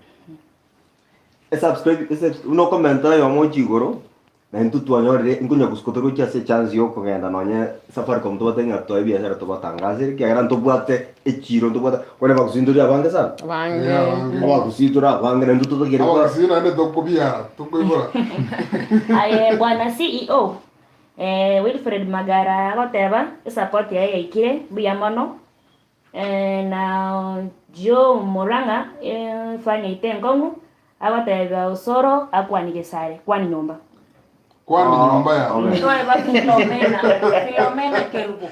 Esubscribe esubs buna okomenta oyomo gochia igoro, Na intwe twanyorire nkonya gosukwa toroche ase echance ya okogenda nonye Safaricom tobate ng'a toe ebiashara tobatangasere ekiagera ntobwate echiro ntobwate kore abagusii ntori abange sana. Abange. Yeah, abange. Abagusii tore abange naintwe totagere kwa Abagusii naende tokobiara, tokoibora. Aye bwana CEO, eh, Wilfred Magara agoteba esupport yaye yaikire mbuya mono eh, na Joe Murang'a efani yaito enkong'u agoteba Osoro akwani Gesare, kwani nyomba. Kwani nyomba yao. Tweba Filomena, Filomena Kerubo.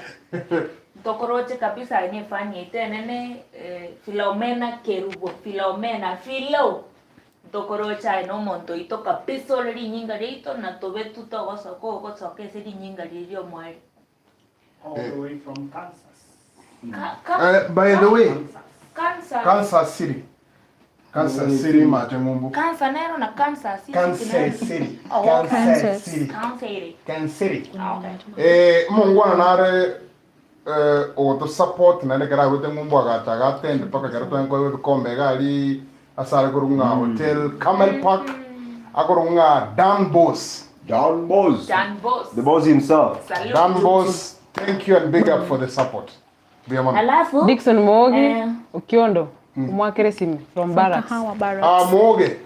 Ntokoroche kabisa aye nefani yaito enene eh, Filomena Kerubo, Filomena, Filo. Ntokoroche aye na omonto oito kabisa ore rinyinga riaito na tobe tu togosoka ogosoka ase rinyinga riria riomoerio. All the way from Kansas. Ka, ka, Eh, by the way, Kansas. Kansas City. Kansas City mache ng'umbu. Kansa nero na Kansas City Kansas City. Oh, Kansas City. Kansas City. Kansas City. Ah, okay. Eh, omongwana nare eh, ogoto support naende ekero agwete ng'umbu agacha agatende mpaka ekero twaenkoegwa ebikombe iga aria ase are korwa ng'a Hotel Camel Park akorwa ng'a Dan Boss. Dan Boss. Dan Boss. The boss himself. Salute. Dan Boss, thank you and big up for the support. Mbuya mono. Alafu Dickson Moogi eh, Okiondo omwakere esimi from Barracks. Kahawa Barracks. Ah, Moge.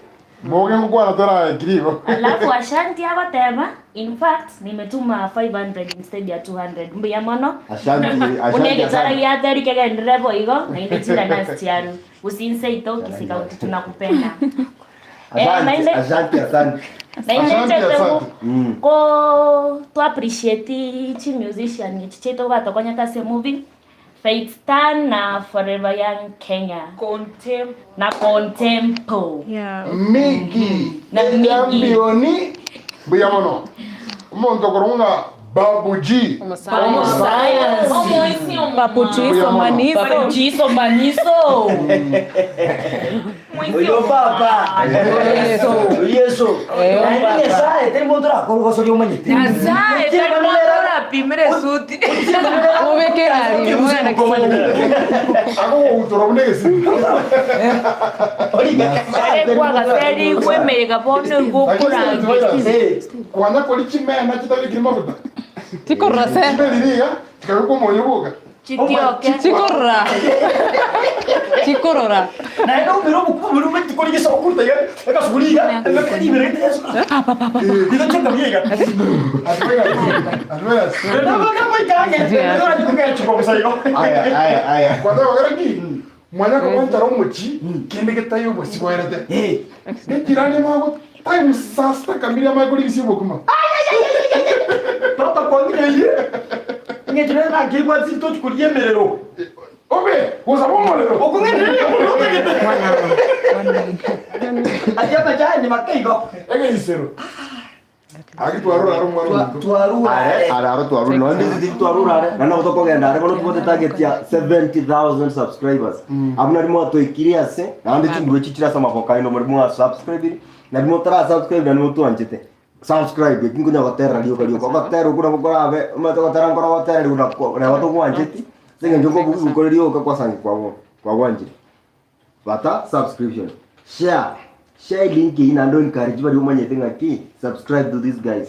Moge ngokwana toraekiri igo. Alafu Ashanti agoteba in fact nimetuma 500 instead ya 200 mbuya mono Ashanti, ashanti, buna egetara asante. giateri kegenderere boigo naende chinanasi chiaru gose ito Kisii County tunakupenda Eh, Asante, naende asante, asante. naende Asante, nchete asante. ko to appreciate chi musician echi chiaito batokonyete ase movie Faith Stan na Forever Young Kenya Contempo. na Contempo Yeah. Migi. Na Migi. Championi. Mbuya mono. Omonto okorwa ng'a Babu G. Science. Omoisi omomwa. Papuchiso maniso. Papuchiso maniso Omoisi Oyo omomwa. papa. Yesu. Naende Nyasaye tari monto orakore ogosoria omanyete. Nyasaye, tari monto orapimire esuti. Obeke egari, ogende Akogoutora buna egesiri. Kare kwagaseri kwemeyega bono igo okorangeria. Eh. Kwanya kori chimena chitabekiri maguta. Chikorora se. Chiberire iga, chikabekwa omonyo boka. Chitioke. Chikorora. Chikorora. Naende oumire obokuba boria omanyete kori gesa okoruta iga egasuguri iga emeka ribero gete yesu igo chenga buya iga Aya, aya, aya. Kwataka gokora ki? Mwanya kogontara omochi, kende getayo obosi bwerete. Echirani mago time saa sita kamili amaye korigisia obokima. Papa kwangire ng'echire nakebwati tochi koria emerero Obe, gosaba omorero. okong'enereria omorero otagete ati amachani makaigo Egeisero. Aki twarora aro omwana omonto. twarura Are, are, aro twarura. Noende titiri twarura are. Na nabo tokogenda are bono tobwate target ya 70,000 subscribers. Abwo nari mwatoikirie ase, naende chinguru echi chire ase amaboko aino mori mwa subscribe nari motara subscribe nari motwanchete. Subscribe eki nkonya goterera rioka rioka. Ogotera okwo nabo korabe, omanyete gotera nkoro ogotera riria buna nabo togwancheti, ase eng'encho nkobugia gokora rioka kwasangi kwabo kwagwanchire. Bata subscription, share, share elink eyio naende o encourage baria omanyete ng'aki subscribe to these guys,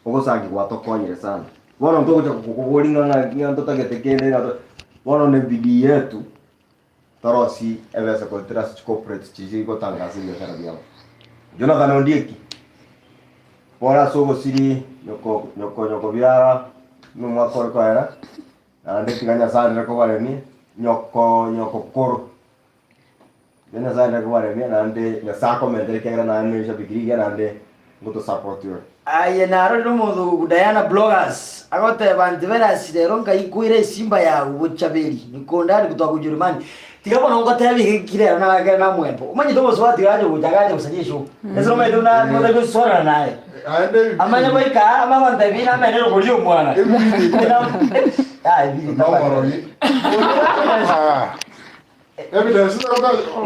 ogosangi gwatokonyire sana. Bono ntogocha kokoboria ng'a ng'aki ng'a ntotagete kende ng'a to bono ne bidii yetu torosie ebesa goetera ase chicorporate chiria chigotangasa ebiashara biabo. Jonathan Ondieki, bora ase ogosiri nyoko nyoko nyoko biara na omwaka ore koera, naende tiga Nyasaye arere kobaremia, nyoko nyoko koro. Tiga Nyasaye arere kobaremia naende Nyasaye akomentere ekiagera naende neshabiki rigiya naende ngotosupport ore. Aye narorire omonto Diana Bloggers agoteba Antivirus rero nkaikoira esimba yago bochaberi nikondani kutoka Ujerumani tiga bono ngotebie geki rero nagakera namwembo omanyete omosubati oyo ache gocha agache gosaria eshow ase omanyete buna otari gosorana naye Aende ebibiri. amanye goika aa amanye gontebia namenere koria omwana Ebibiri. Ah, ebibiri Nomorogi. Ah. Evidence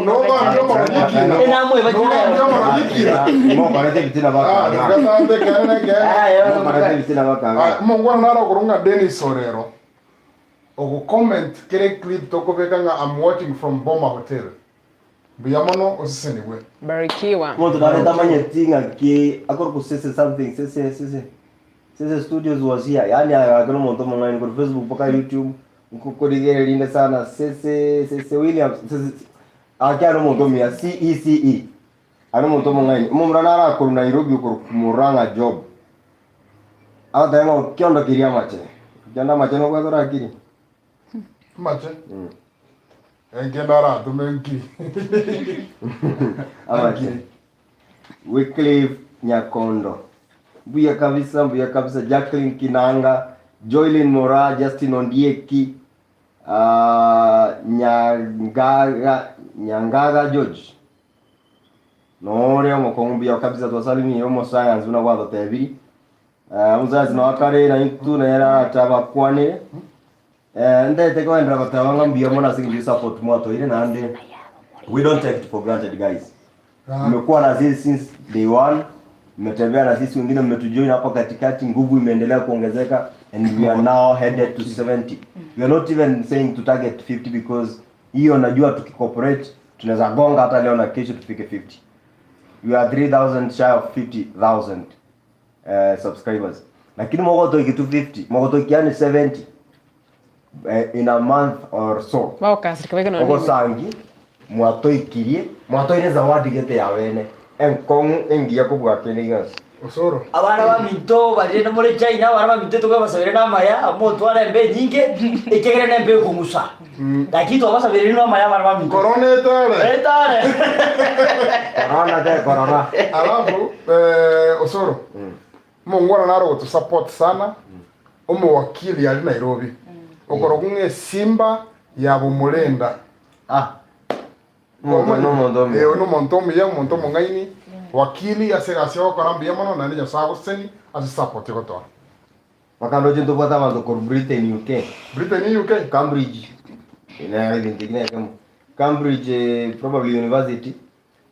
nogambia omorogi ekina. Nogambia omorogi ekina. Mokorete ebitina Ah, bakanga. tigatante ekere ekere. Mokorete ebitina bakanga. Ah, omongwana naro okorwa ng'a Dennis Orero ogokomment kere clip tokobeka ng'a I'm watching from Boma Hotel. Mbuya mono osesenigwe. Barikiwa. Omonto nare tamanyeti ng'aki akorokwa sese something sese sese sese studios was here yaani aye gaki nomonto omong'aini korwa Facebook mpaka YouTube nkokorigereria rinde sana sese sese Williams sese gaki are omonto omuya CECE are omonto omong'aini omomura nare akorwa Nairobi okorokwa Murang'a Job agoteba ng'a okiondo keria amache okiondo amache nobwate orakiri. Amache? Ekende aratome nki? Amache. Wycliffe Nyakondo. Mbuya kabisa, mbuya kabisa. Jacqueline Kinanga, Joylin Mora, Justin Ondieki, ah, Nyangaga, Nyangaga George. Nore omokong'u mbuya kabisa twasalimire omosayansi buna gwatotebiri. Uh, omosayansi noa kare na intwe nere arache abakwanere. Eh, ndete koenderera goteba ng'a mbuya mono ase eng'encho y'esupport mwatoire naende. We don't take it for granted guys. Mmekuwa na sisi since day one, mmetembea na sisi, wengine mmetujoin hapo katikati, nguvu imeendelea kuongezeka and we are now headed to 70. We are not even saying to target 50 because hiyo najua tukicooperate tunaweza gonga hata leo na kesho tufike 50. We are 3000 shy of 50000 uh, subscribers. Lakini mogotoiki 250, mogotoiki yani 70 eh, in a month or so. Bagokasirika baike nonya nime. Ogosangi mwatoikirie mwatoire zawadi gete ya bene enkong'u engiya kobua kende gionsi. Osoro. Abana baminto baria more China, abana baminto tokobasabera namaya, motware embe enyinge, ekiagera nembe ekong'usa. Lakini twabasabera inwe amaya abana baminto. Corona etare. Etare. Corona te corona. Alafu eh, Osoro. Omongwana naro gotusupport sana. Omowakili aria Nairobi. Okorokwa ng'a esimba ya bomorenda. Ah. Omonto nomonto omuya. Eh, oyo nomonto omuya, omonto omong'aini, wakili ase egasi ogokora mbuya mono naende Nyasae agosesenie ase support ogotoa. Mpaka ndoche ntobwate abanto korwa Britain UK. Britain UK? Cambridge. Nere egento ekio nekemo. Cambridge eh, probably university.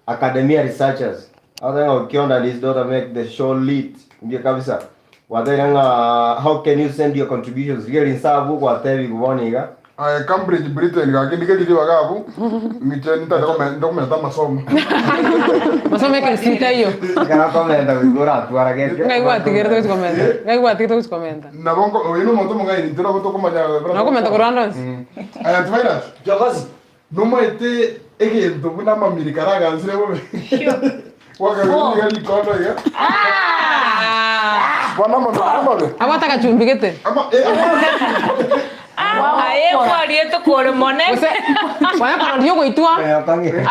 Academia researchers. Abatebire ng'a Okiondo and his daughter make the show lit. Mbuya kabisa. Gwatebire ng'a how can you send your contributions? Rigereria inse abwo gwatebigwa bono iga. Aye Cambridge Britain gaki ndigerie ribaga abwo inche ntari kome ntokomenta amasomo. Masomo ekegusii taiyo. Ekero okomenta goika oratwara geke. Ng'ai gwatigerete gochi komenta? Ng'ai gwatigerete gochi komenta? Nabo nko oyo nomonto omong'aini intwe nabo tokomanya Nokomenta korwa ande onsi? Aya antivirus. Kiongozi. Nomaete egento buna amamiri karagansire bobe. Gwakagera iga rikondo iga. Bono amamiri amabe. Abwate agachumbi gete. Ama eh Aye kwariete kore monene. Gose kwanya kororia ogoitwa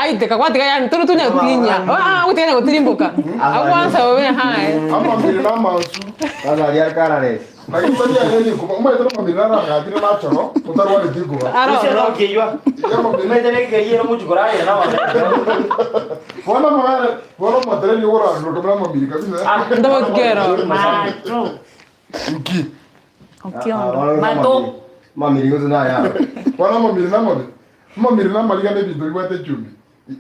aiteka gwatiga yani toro tonya gotinya ah gotiga nya gotirimboka agwansa bobe hae. Amamiri na amansu. Sasa aria karare. Lakini tari aye rikuba. Omaete amamiri naragachire nachoro otarwareti rikuba. Aro. Gose nokeywa. Omanyete nekeyia ere omochie korarera na amabere. Bono amabere bono omotereri ogoraruruka buna amamiri kabisa. Ntoboki kero. Mato. Nki? Okiondo. Mato. Mamiri gose nayaro. Bono amamiri namabe. Amamiri namariga na ebinto bibwate echumbi.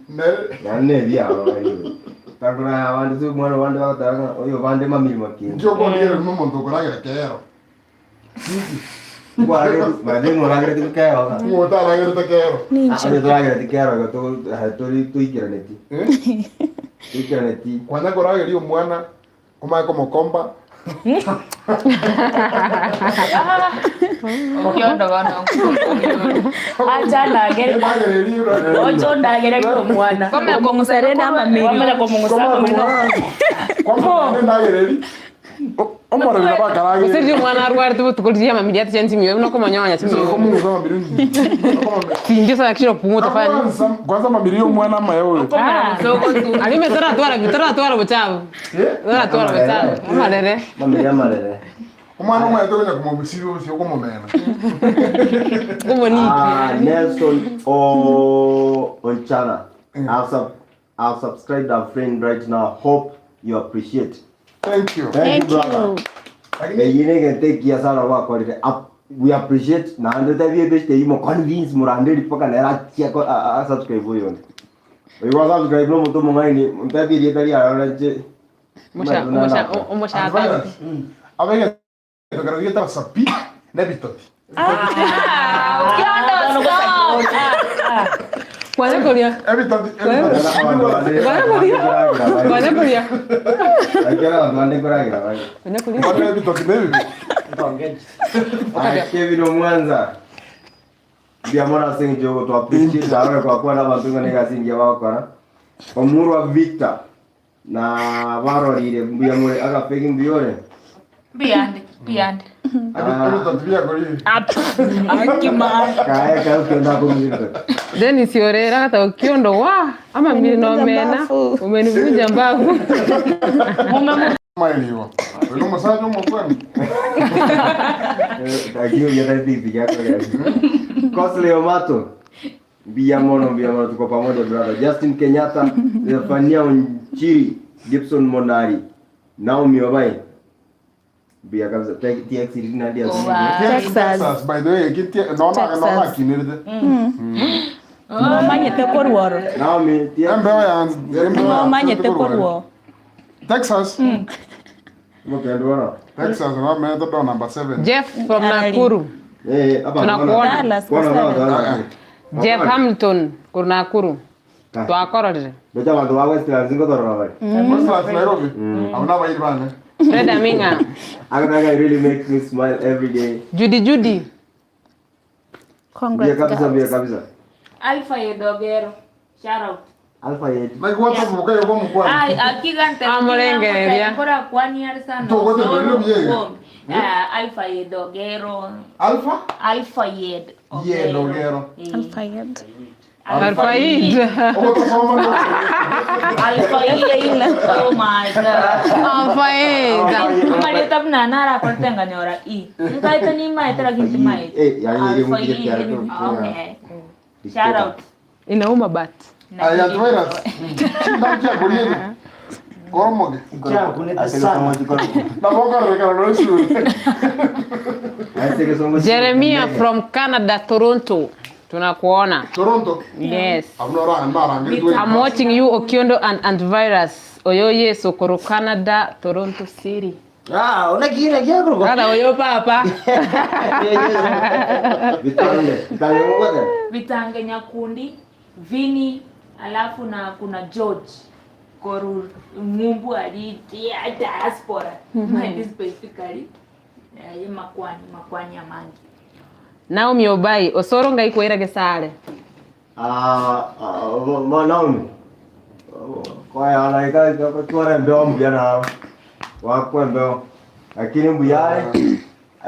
Nere Naende nebiabo barire. Takora abande ase omwana bande bagoteba ng'a oyo bande mamiri makende. Inki okorigereria buna omonto okoragera kero? Inki? Nkwarageti bande ng'oragereti kero iga. Ng'o otaragerete kero? Ninche. Onye toragereti kero iga togo aye tori toikeraneti. Toikeraneti. Kwanya korageria omwana omanye komokomba. Okiondo bono Acha ndagere. Ocho ndagere kwa mwana. Komera kong'usana namamiri. Wamanya komong'usa amamiri. Omorero Gose bakarageria. riria omwana arwarete botuko riria amamiri aticha nchimiyo buna okomonyonya chimiyo. Komong'usa amamiri. Sindio sana kishira kupung'uta fanya. Kwanza kwanza amamiri ya omwana amaya oyo. Aria ime toratwara bi toratwara bochabu. Toratwara bochabu. Amarere. Mamiri amarere. Omwana omanyete konya komobusibia obosio okomomena. Omoniki. Ah, Nelson O Onchana. I've, sub- I've subscribed our friend right now. Hope you appreciate. Thank you. Thank you, brother. Eyio negento ekiya sana gwakorire. Ap- We appreciate naende tebia ebeshte eyio moconvince moranderi mpaka nere achie ko- a- a- asubscribe oyonde. Oyo gwasubscribe nomonto omong'aini ntebie erieta riaye ore inche Omosha omosha omoshatani. Abegete kero gete sapi nebitoti. Okiondo stop. Kwanya koria. Ebitoti Kwanya koria. Kwanya koria. Ekero abanto bande nkoragera bare. Kwanya koria. Bande ebitoti nebibe. Aye, Kevin Omwanza. Mbuya mono ase eng'encho yogoto appreciate abe gwakwana abanto ng'a negasi engiya bagokora. Omurwa Victor na barorire mbuya more agapegi mbuya ore. Mbuyande, mbuyande. Ebitoti biakorire. Kae kae okionda akorusia ebitoti. Dennis Orera agoteba Okiondo waa amamiri nomena umenivunja mbavu. Mairiwa. Oyo nomosacha omokwani. Lakini oria tari pikipiki akogenda. Cosley Omato. Mbuya mono mbuya mono tuko pamoja brother. Justin Kenyatta, Zephania Onchiri, Gibson Monari, Naomi Obai. Mbuya kabisa. Te- TX iri nandi Oba. Texas. Texas. By the way, ki tie- nona Texas. nona akinerete. Ng'omanyete korwa ororo. Naomi, tie. Embeo ya embeo ya Ng'omanyete korwa oo. Texas. Omokendu bono. Texas bamenyete door number 7. Jeff from Arari. Nakuru. Eh, aba Tunakuona. Dallas Kuona gose abanto Ah, ba- Jeff Hamilton korwa Nakuru. Ah. Twakororire. Ndoche abanto ba Westlands ngotorora bare. Westlands Nairobi. Abo nabairi bane. Fred Aminga. Akataka it really makes me smile every day. Judy Judy. Mbuya Congrats kabisa, mbuya girls. kabisa. Alpha Yedogero. Shout out. Alpha yetu. Like watu mukayo kwa mkwani. Ai, akigante. Amurengereria. Kora kwani ari sana. Togote mbere byega. Ah, Alpha Yedogero. Alpha Alpha Yed. Yedogero. Eh. Alfayed. Alfaid. Ogotasoma ndo. Alpha Yed. Oh my god. Alfaid. Amareta buna nara kontenga nyora i. Nkaita ni maeta lakini ti maeta. Eh, yani Alpha ile mtu Yed. ya Okay. Shout out. Inauma but. Aya virus. Ndakia kulieni. Koromoge. Kyakunete sana. Naboka rekana no shule. Jeremia from Canada, Toronto. Tunakuona. Toronto. Yes. Abno ra ndara ngiri I'm watching you Okiondo and Antivirus. Oyoye Sokoro Canada, Toronto City. Ah, unakira kyakuru. Kada oyo papa. Bitange, bitange ngote. Vitange Nyakundi, Vini, alafu na kuna George Koru Ngumbu ali ya diaspora. Mm specifically eh, ye makwani makwani ya mangi. Naomi Obai, Osoro ngai kwira gesare. Ah, ah, ma Naomi. Kwa ya na ika twara mbeo mbuya na wakwe mbeo. Lakini mbuya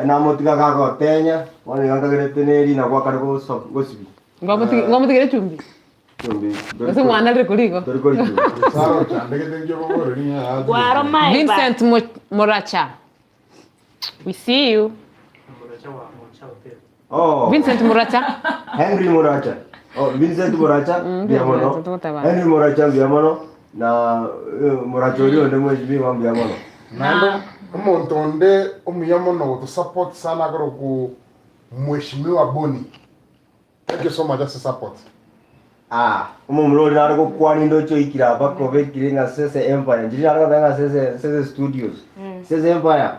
na motiga kako tenya, wani yanga neri na kwa kare go gosibi. Ngomutigire chumbi. Chumbi. Gose mwana riri kuriko. Tori kori chumbi. Saro chandege tengyo bogoro ni ya. Gwaro mai Vincent Mo- Moracha. We see you. Oh. Vincent Moracha. Henry Muracha. Oh, Vincent Muracha, Mm, mbuya mono. tukutaba. Henry Muracha mbuya mono na eh, Muracha orio onde mheshimiwa mbuya mono. Nando omonto onde omuya mono gotusupport sana akoro mheshimiwa Boni. Thank you so much as support. Ah, omomurori nare gokwani ndocho ikira bako bekire ng'a Sese Empire. Njiri nare goteba ng'a Sese Sese Studios. Sese Empire.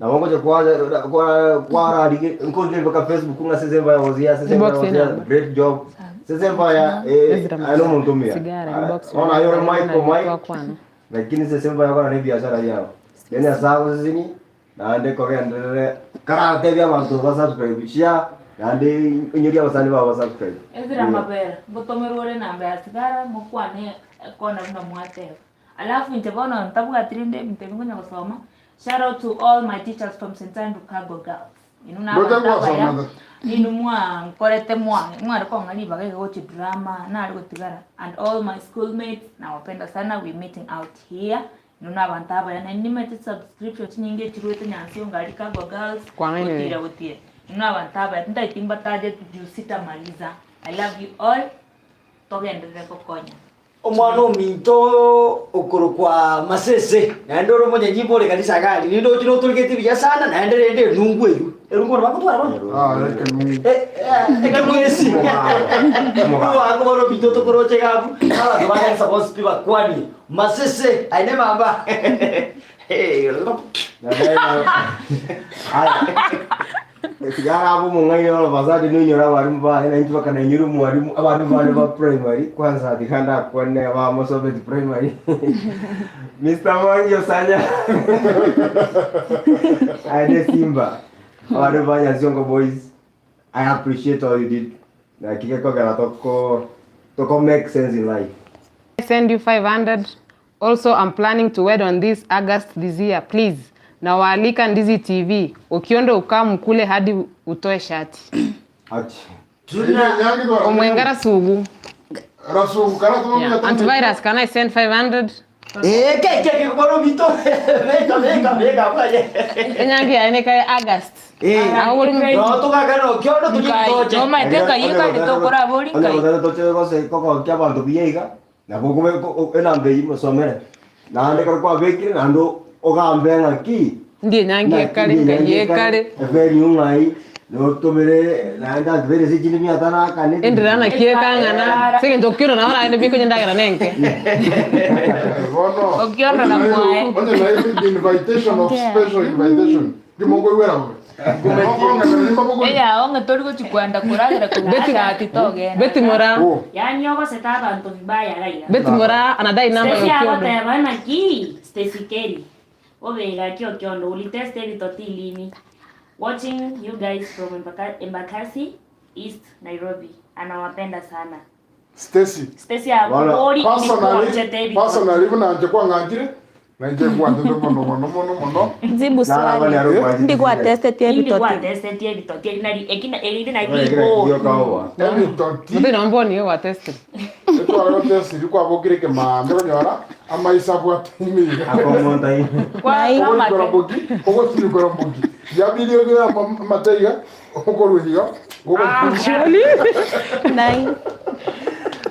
Na bongo kwa kwa kwa rari nkonde mpaka Facebook ng'a Sese Empire was here, Sese Empire Inbox was here. number. Great job. Sese Empire eh Ezra ano muntu Sigara inbox. Ona yore Michael Mike. Kwana. Lakini Sese Empire kora ni biashara yao. Yani asago sisini naende kogenderere karatebia abanto ba subscribe share naende inyoria abasani babo ba subscribe. Ezra Mabera, mbotomerwore namba ya sigara mokwane kona buna mwateba. Alafu nche bono ntabwatire nde ntebi ngonya gosoma. Shout out to all my teachers from St. Andrew Cargo Girls. Inu na Ndote abantu abaya. ngwasoma. Inu mwa nkorete mwa mwari konga libaga gochi drama na ari gotigara and all my schoolmates nawapenda sana we meeting out here. Inu na abantu abaya na nimete subscription chinyinge chiruete nyansi ngari Cargo Girls. Kwa nini? Gotira gotira. Inu abantu abaya ndaitimba taje juu sitamaliza. I love you all. Togenderere gokonya. Omwana ominto okorokwa masese naende ore omonyenyi ore kanisa gari ninde ochi notorigete buya sana naende rende enungu eywo erungu oro bagotwara bono Ah, like nungu. ekemwesi wangu bono ominto tokoroche gabu abanto bakanisa bonsi pi bakwani masese aine mamba Sigara abo mung'aini walo basadi ninyora abarimu baye na inchi bakanainyora omwarimu abandu bane ba primary kwanza tikanda akwane ba Mosobeti primary Mr. Mwangi Osanya aende Simba abandu ba Nyansiongo boys I appreciate all you did na kike kogera toko toko make sense in life I send you 500. Also, I'm planning to wed on this August this year. Please. Nawaalika Ndizi TV. Okiondo ukaa mkule hadi utoe shati. Achi. Omwengara sugu. Rasu kara to Yeah. Antivirus, can I send 500? keke bono ominto beka beka beka bwaye Enyangi yaene kae August. no togakana okiondo tugitoche Onye gotera toche gose kogokia abanto buya iga nabo okobe enamba eywo mosomere naende ekero kwabekire naende ogambe ng'aki Ndiye nyangi ekare, ngai ekare. evenue ng'ai. Notomere naende antubere ase chinde mia tano akane. Endira naki ekang'ana, ase egento okiondo nabo naende bikonye endagera nenke. Bono Okiondo na mwaye. onye naye invitation of special invitation ndimokoigwera bobe Eyago ng'a tori gochi kwenda koragera korwa Betty- eshati togenda. Betty Moraa. Oh. Yaani ogoseta abanto vibaya iga iga. Betty Moraa anadai namba ya Stacy Okiondo. agoteba naki Stacy Kelly bobe gaki Okiondo ulitest ebitoti lini watching you guys from Embakasi East Nairobi anawapenda sana. Stacy. Stacy akobori Personally, indikwanchete ebitoti. personally buna inche kwang'anchire, na inche nkwantete mono mono mono mono. Jibu swali. Ndi gwatestetie Indi ebitoti. gwatestetie ebitoti eri nari eki na erinde nari ribori. Ebitoti. Muthenya wa mboni igo gwatestire. Etware gotestiri kwabokire ekemaambia okonyora amaiso abwate ime iga. Akomonta ime. Ogoikora mboki, ogotirikora mboki. Yabiri obe amate iga, okorwa iga, Actually. Nai.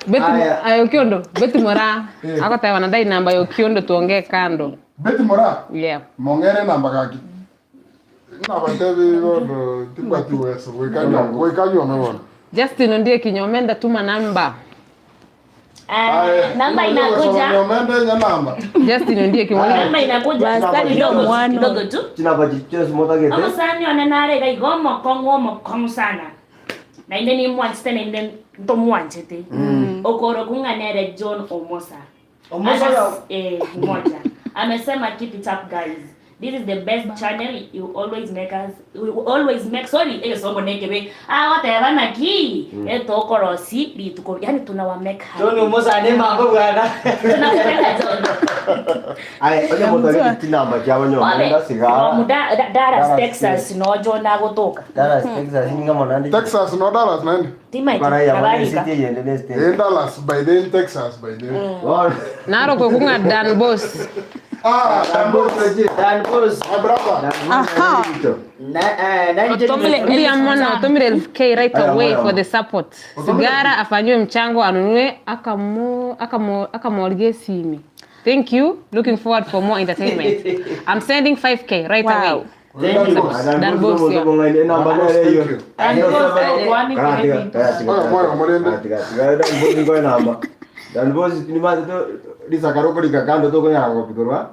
Betty Aya. aye Okiondo, Betty Moraa Eh. agoteba nadai namba ya Okiondo tuongee kando. Betty Moraa, Yeah. mong'ere enamba gaki. Nabatebi bono timbwati uweso, goika nyome, goika nyome bono. Justin Ondieki Nyomenda tuma namba. Ah, namba inakuja. Nyomenda enye namba. Justin Ondieki mwalimu. Namba inakuja Bastari kidogo tu, mwano. kidogo tu. Chinamba chionsi motagete. Omosani one nare iga iga omokong'u omokong'u sana. Naende nimwanchete naende ntomwanchete. Okorokwa ng'a nere John Omosa. Omosa Anas- oyo? eh, mmoja. Amesema keep it up guys. This is the best channel you always make us you always make sorry egesongo nekebe agoteba naki etokorosi rituko yani tunawa make happy. John Omosa ne mambo bwana. Tunakupenda John. Aye, onye motagete chinamba chiabo nyomenda sigara. From Dallas, Dallas, Texas no John agotoka. Dallas, Texas, ninga monandi. Texas no Dallas naende. Timaiti Para ya mwana kabarika. city yende ne state. Eh, Dallas by then Texas by then. Bono. Narokwe kung'a Dan Boss. Ah, Dan Boss. Dan Boss. My brother. Aha. Na eh na nje Mia mono utumire elfu K right Aya, away moyo. for the support. Sigara afanyiwe mchango anunue akamo akamo akamorge esimi. Thank you. Looking forward for more entertainment. I'm sending 5k right Wow. away. Thank you. Dan Boss, yeah. Enamba nere iyo. Thank you. Dan Boss, okwani kere Oya, moyo, morende. Dan Boss nimate to risakaroko rikakando tokonyara gopikorwa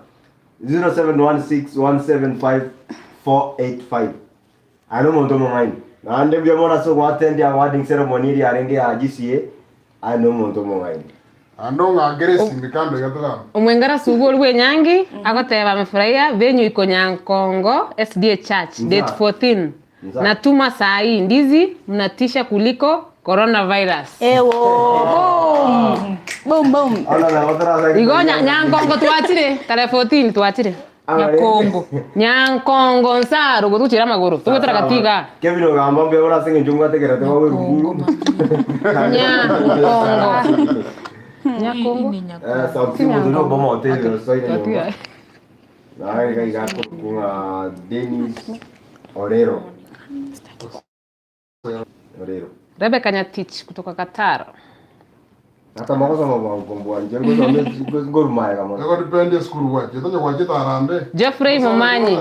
0716175485 ano omonto omong'aini naende mbuya mono ase ogoattend awarding ceremony eria arenge ya GCA aye na omonto omong'aini Ando ng'akere esimi kando iga togamba. Omwengera Sugu oria bw'enyangi agoteba amefurahia venue iko Nyankongo SDA Church Nza. date 14 Nza. natuma saa hii ndizi mnatisha kuliko coronavirus. Ewo. Boom. Boom boom. Ona nabo torasake Igo Nyankongo twachire tarehe 14 twachire. Nyakongo. Nyankongo nsaro gotuchira amagoro togwetera gatiga. Kevin ogamba mbuya mono ase eng'encho ngwategerete bagwe ruguru. Nyankongo. Nyakongo. Eh, sauti moto no boma hoteli osoire nyomba. Twatiga. Naye iga iga akorokwa ng'a Dennis Orero. Orero. Rebecca Nyatich kutoka Qatar. Ata mogosoma bwango mbwanche ngosome ngorumaega mono. Ego depend esukuru gwachete onye gwachete arambe. Geoffrey Momanyi.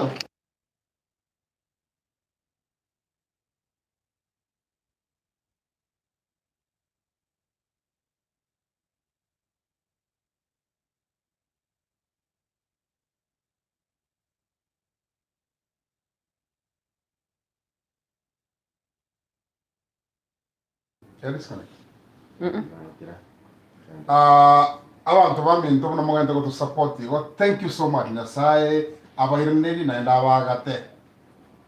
Ya disconnect. Ah, abanto baminto buna mogente gotusupport igo thank you so much nyasaye abairaneri naende abagate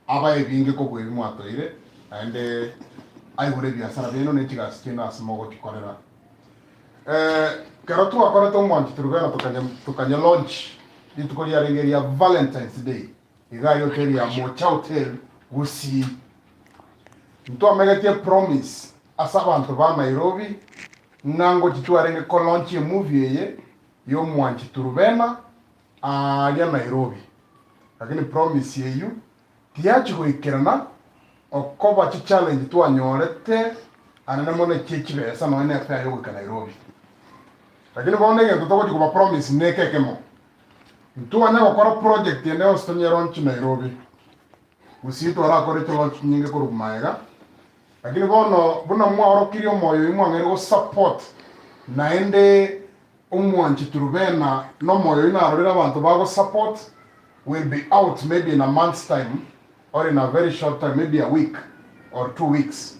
abae ebinge kobua ebi mwatoire naende aigure ebiasara biaino ne chigasi chiaino ase mogochikorera eh, kero twakorete omwanchi Turukana tokanya tokanya launch rituko riarenge ria Valentine's Day iga aye hoteli ya Mocha Hotel Gusii Ntwamegetie promise ase abanto ba Nairobi ng'a ngochi twarenge ko launch emovie eye ya omwanchi Turubena aaria Nairobi. Lakini promise eyio tiyachi goikerana okoba chichallenge twanyorete anene mono echie chibesa nonya ne fare ya goika Nairobi. Lakini bono egento togochi koba promise neke ekemo, ntwanya gokora project ende yonsi tonye launch Nairobi. Gusii twarakore chilaunch chinyinge korwa magega, lakini bono buna mwaorokirie omoyo oyio mwang'eire gosupport naende omwanchi Truvena na omoyo oyio narorire abanto bagosupport will be out maybe in a month's time or in a very short time maybe a week or 2 weeks.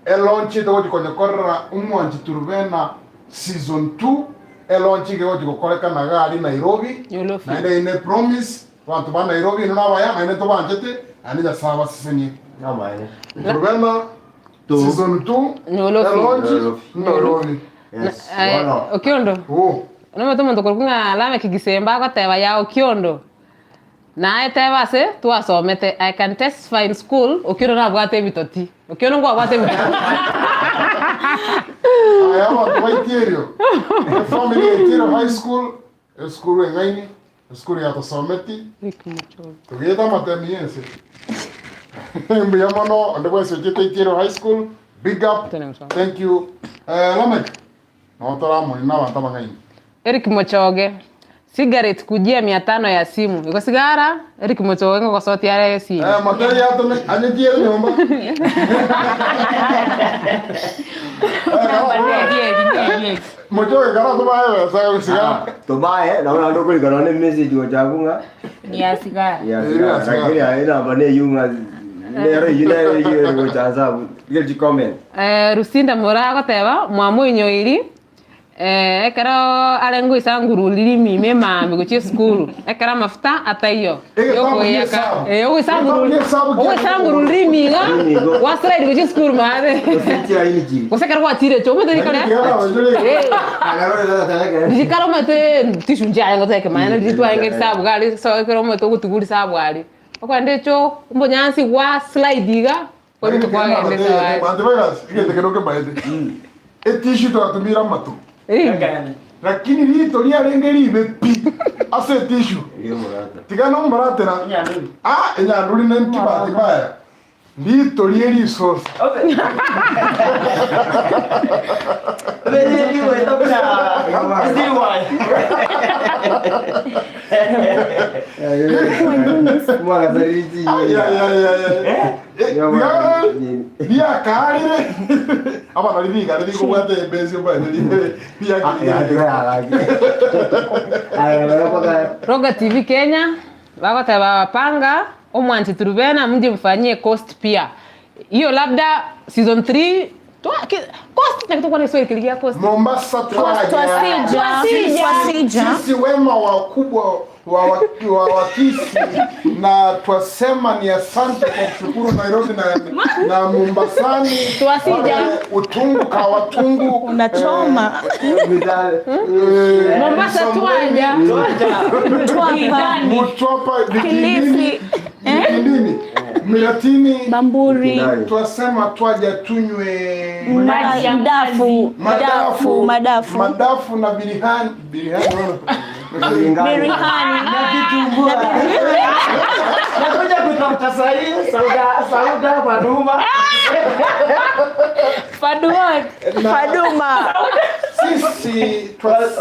Elaunch togochi konyekorera omwanchi Truvena season 2 elaunch iga egochi gokorekana iga aria Nairobi naende eye ne promise abanto ba Nairobi inwe nabaya naende ntobanchete naende Nyasaye abasesenie. Amaene. Truvena season 2 elaunch Nairobi. Yes. Eh, Bono. Okiondo. Oh. Nomanyete omonto okorokwa ng'a Lameck Gisemba agoteba ya Okiondo, naye teba ase twasomete, I can testify in school, Okiondo nabwate ebitoti. Okiondo nkwabwate ebitoti. Aya abanto ba Itierio, efamily ya Itierio High School, esukuru eng'aini, esukuru yatosometi, togete amatemi y'ense. Mbuya mono onde bwensi ochete Itierio High School, big up, thank you. Eh, Lameck, nabo toramoni na abanto abang'aini. Eric Mochoge, cigarette kujia mia tano ya simu. Igo sigara, Eric Mochoge ngogosotia are esimi. Eh, motebie atome anyechiere nyomba. Mochoge kara tobae besa sigara. Tobae, nabo naende okorika nonye na emessage gocha abwo ng'a Ni ya sigara. ya sigara. Lakini aye enamba neywo ng'a nero eywo nero eywo ere gocha ase abwo. Rigereria chicomment. Eh, Lucinda Moraa agoteba, mwamoinyoiri, eh, ekero are ngoisa ngururiri ime emambi gochia esukuru, ekero amafuta ataiyo, Egetabu yokoiyaka, gi'esabu. eh, ogoisa Egetabu ngururi, gi'esabu kiarenge ogoisa ngururiri ime iga, Ime igo. gwaslide gochia esukuru maate. Gose chiaini chiri. Gose ekero gwatire choo, omanyete rikare, eh, rikare omanyete tissue nchiarenge gose ekemanyete riria twarenge risabu iga aria so ekero omanyete ogotigwa risabu aria, okogenda echoo, obonyansi gwa slide iga, Lakini Korende kwagenda esabari. Banto baigasi, egento kere okemaete. Etissue twagatumire amato. Lakini rito riarenge ribe pi ase etissue. Tiga nomoratera. Ah, enyanduri ne kibahati mbaya. Rito rie risosa. Ai, ai, ai, ai, ai. Riakarire abana ribigare rikobwata ebesi omanyete Roga TV Kenya bagoteba panga omwanchi Truvena mje mfanyie coast pia hiyo labda season 3 twa ki, coast na kitu kwa Kiswahili kiligia coast Mombasa twaja. Twasija. Twasija. Sisi wema wakubwa wa wa Wakisi na twasema ni asante kwa kushukuru Nairobi na Mombasani. Twasija. Wale Utungu ka watungu Unachoma. Mombasa twaja. Mtwapa. Mtwapa, Vikindini, Kilifi. Vikindini, Miratini, Bamburi. Twasema twaja tunywe Madafu. Madafu. Madafu. madafu na birihani birihani Birihani. Na vitumbua. Nakuja kutafuta sahi sauda sauda Faduma. Faduma. Faduma. Sisi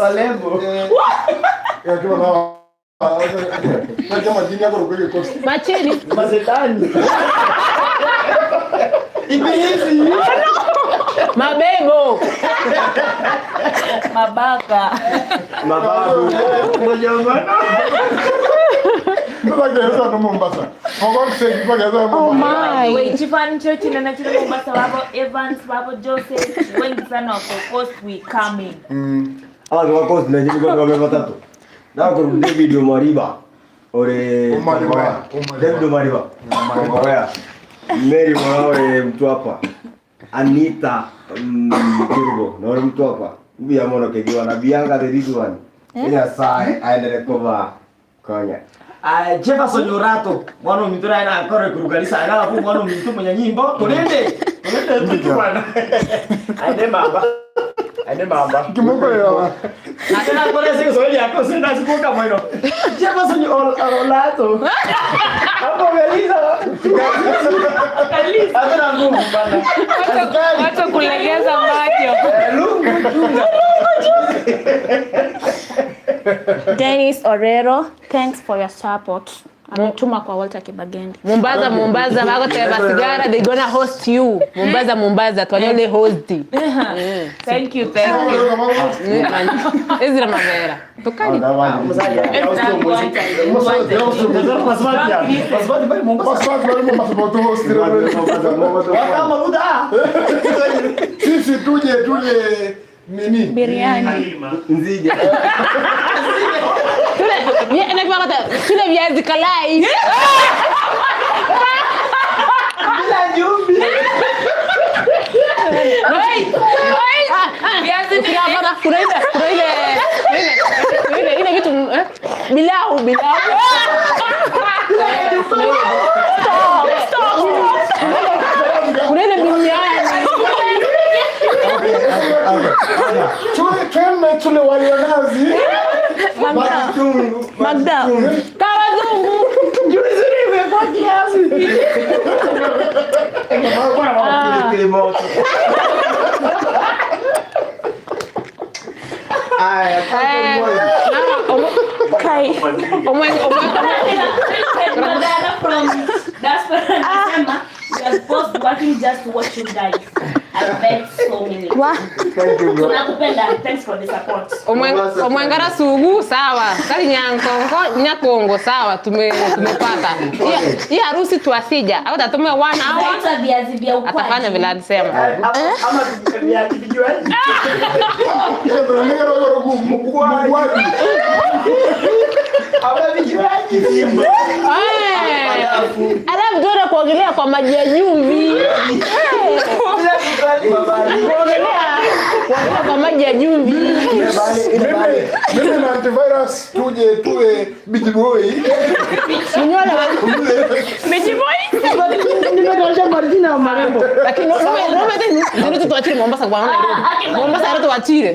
walembo. majini yako kweli kosti. Machini. Mazetani. Ibilisi. Mabebo. Mabaka. Mababu. Tutagereza no Mombasa. For God's sake, tutagereza no Mombasa. Wait, Chifani Church na chiri Mombasa wabo Evans wabo Joseph wengi sana wako coast we coming. Abantu ba coast na nyinyi kwa batatu. Nakuru David Omariba. Ore Omariba. David Omariba. Omariba. Mary Mora ore Mtwapa. Anita Kirgo na ore Mtwapa. Mbuya mono kegiwa na Bianca the big one. Nyasaye aendelee kuba konya. Ah, Jefferson Urato mwana ominto naye nakore kurugalisa alafu mwana ominto munyanyimbo tulinde tulinde tukwana aende mamba aende mamba Kimokorera. Ate nakore siko swahili yako sina sikuka mwino Jefferson Urato hapo galisa kalisa hata nguvu bana Wacha kulegeza macho. Lungu chunga. Dennis Orero, thanks for your support. Ametuma kwa Walter Kibagendi. Mombasa Mombasa bagoteba sigara they gonna host you Mombasa Mombasa twanyore host Thank you, thank you. Ezra Mabera tokari Sisi tuje tuje nini? Biriani. Nzige. Tule tule viazi kalai. Bila jumbi. Viazi kuna ile kuna ile ile ile vitu eh? Bilau bilau. Stop, stop. Kuna ile biriani. Twende tule wali wa nazi. Magda. Magda. Kawazungu. Aya, Kai. Omwe omwe Magana from diaspora anasema we are both working just to watch you guys. I bet so many. Wa. Thank you bro. Tunakupenda. Thanks for the support. Omwengara sugu sawa kali nyankongo nyakongo sawa tume tumepata hii harusi tuasija au tatume one hour Naitwa viazi vya ukwaju. atafanya vile alisema Ama viazi vijuaji. Ama vijuaji. Eh, alafu tuende kuogelea kwa maji ya chumvi Eh, kuogelea kuogelea kwa maji ya chumvi Mimi na antivirus tuje tuwe beach boy. Mnyola Nimetoa majina ya marembo. lakini ndio tuachire Mombasa kwa Nairobi Mombasa ndio tuachire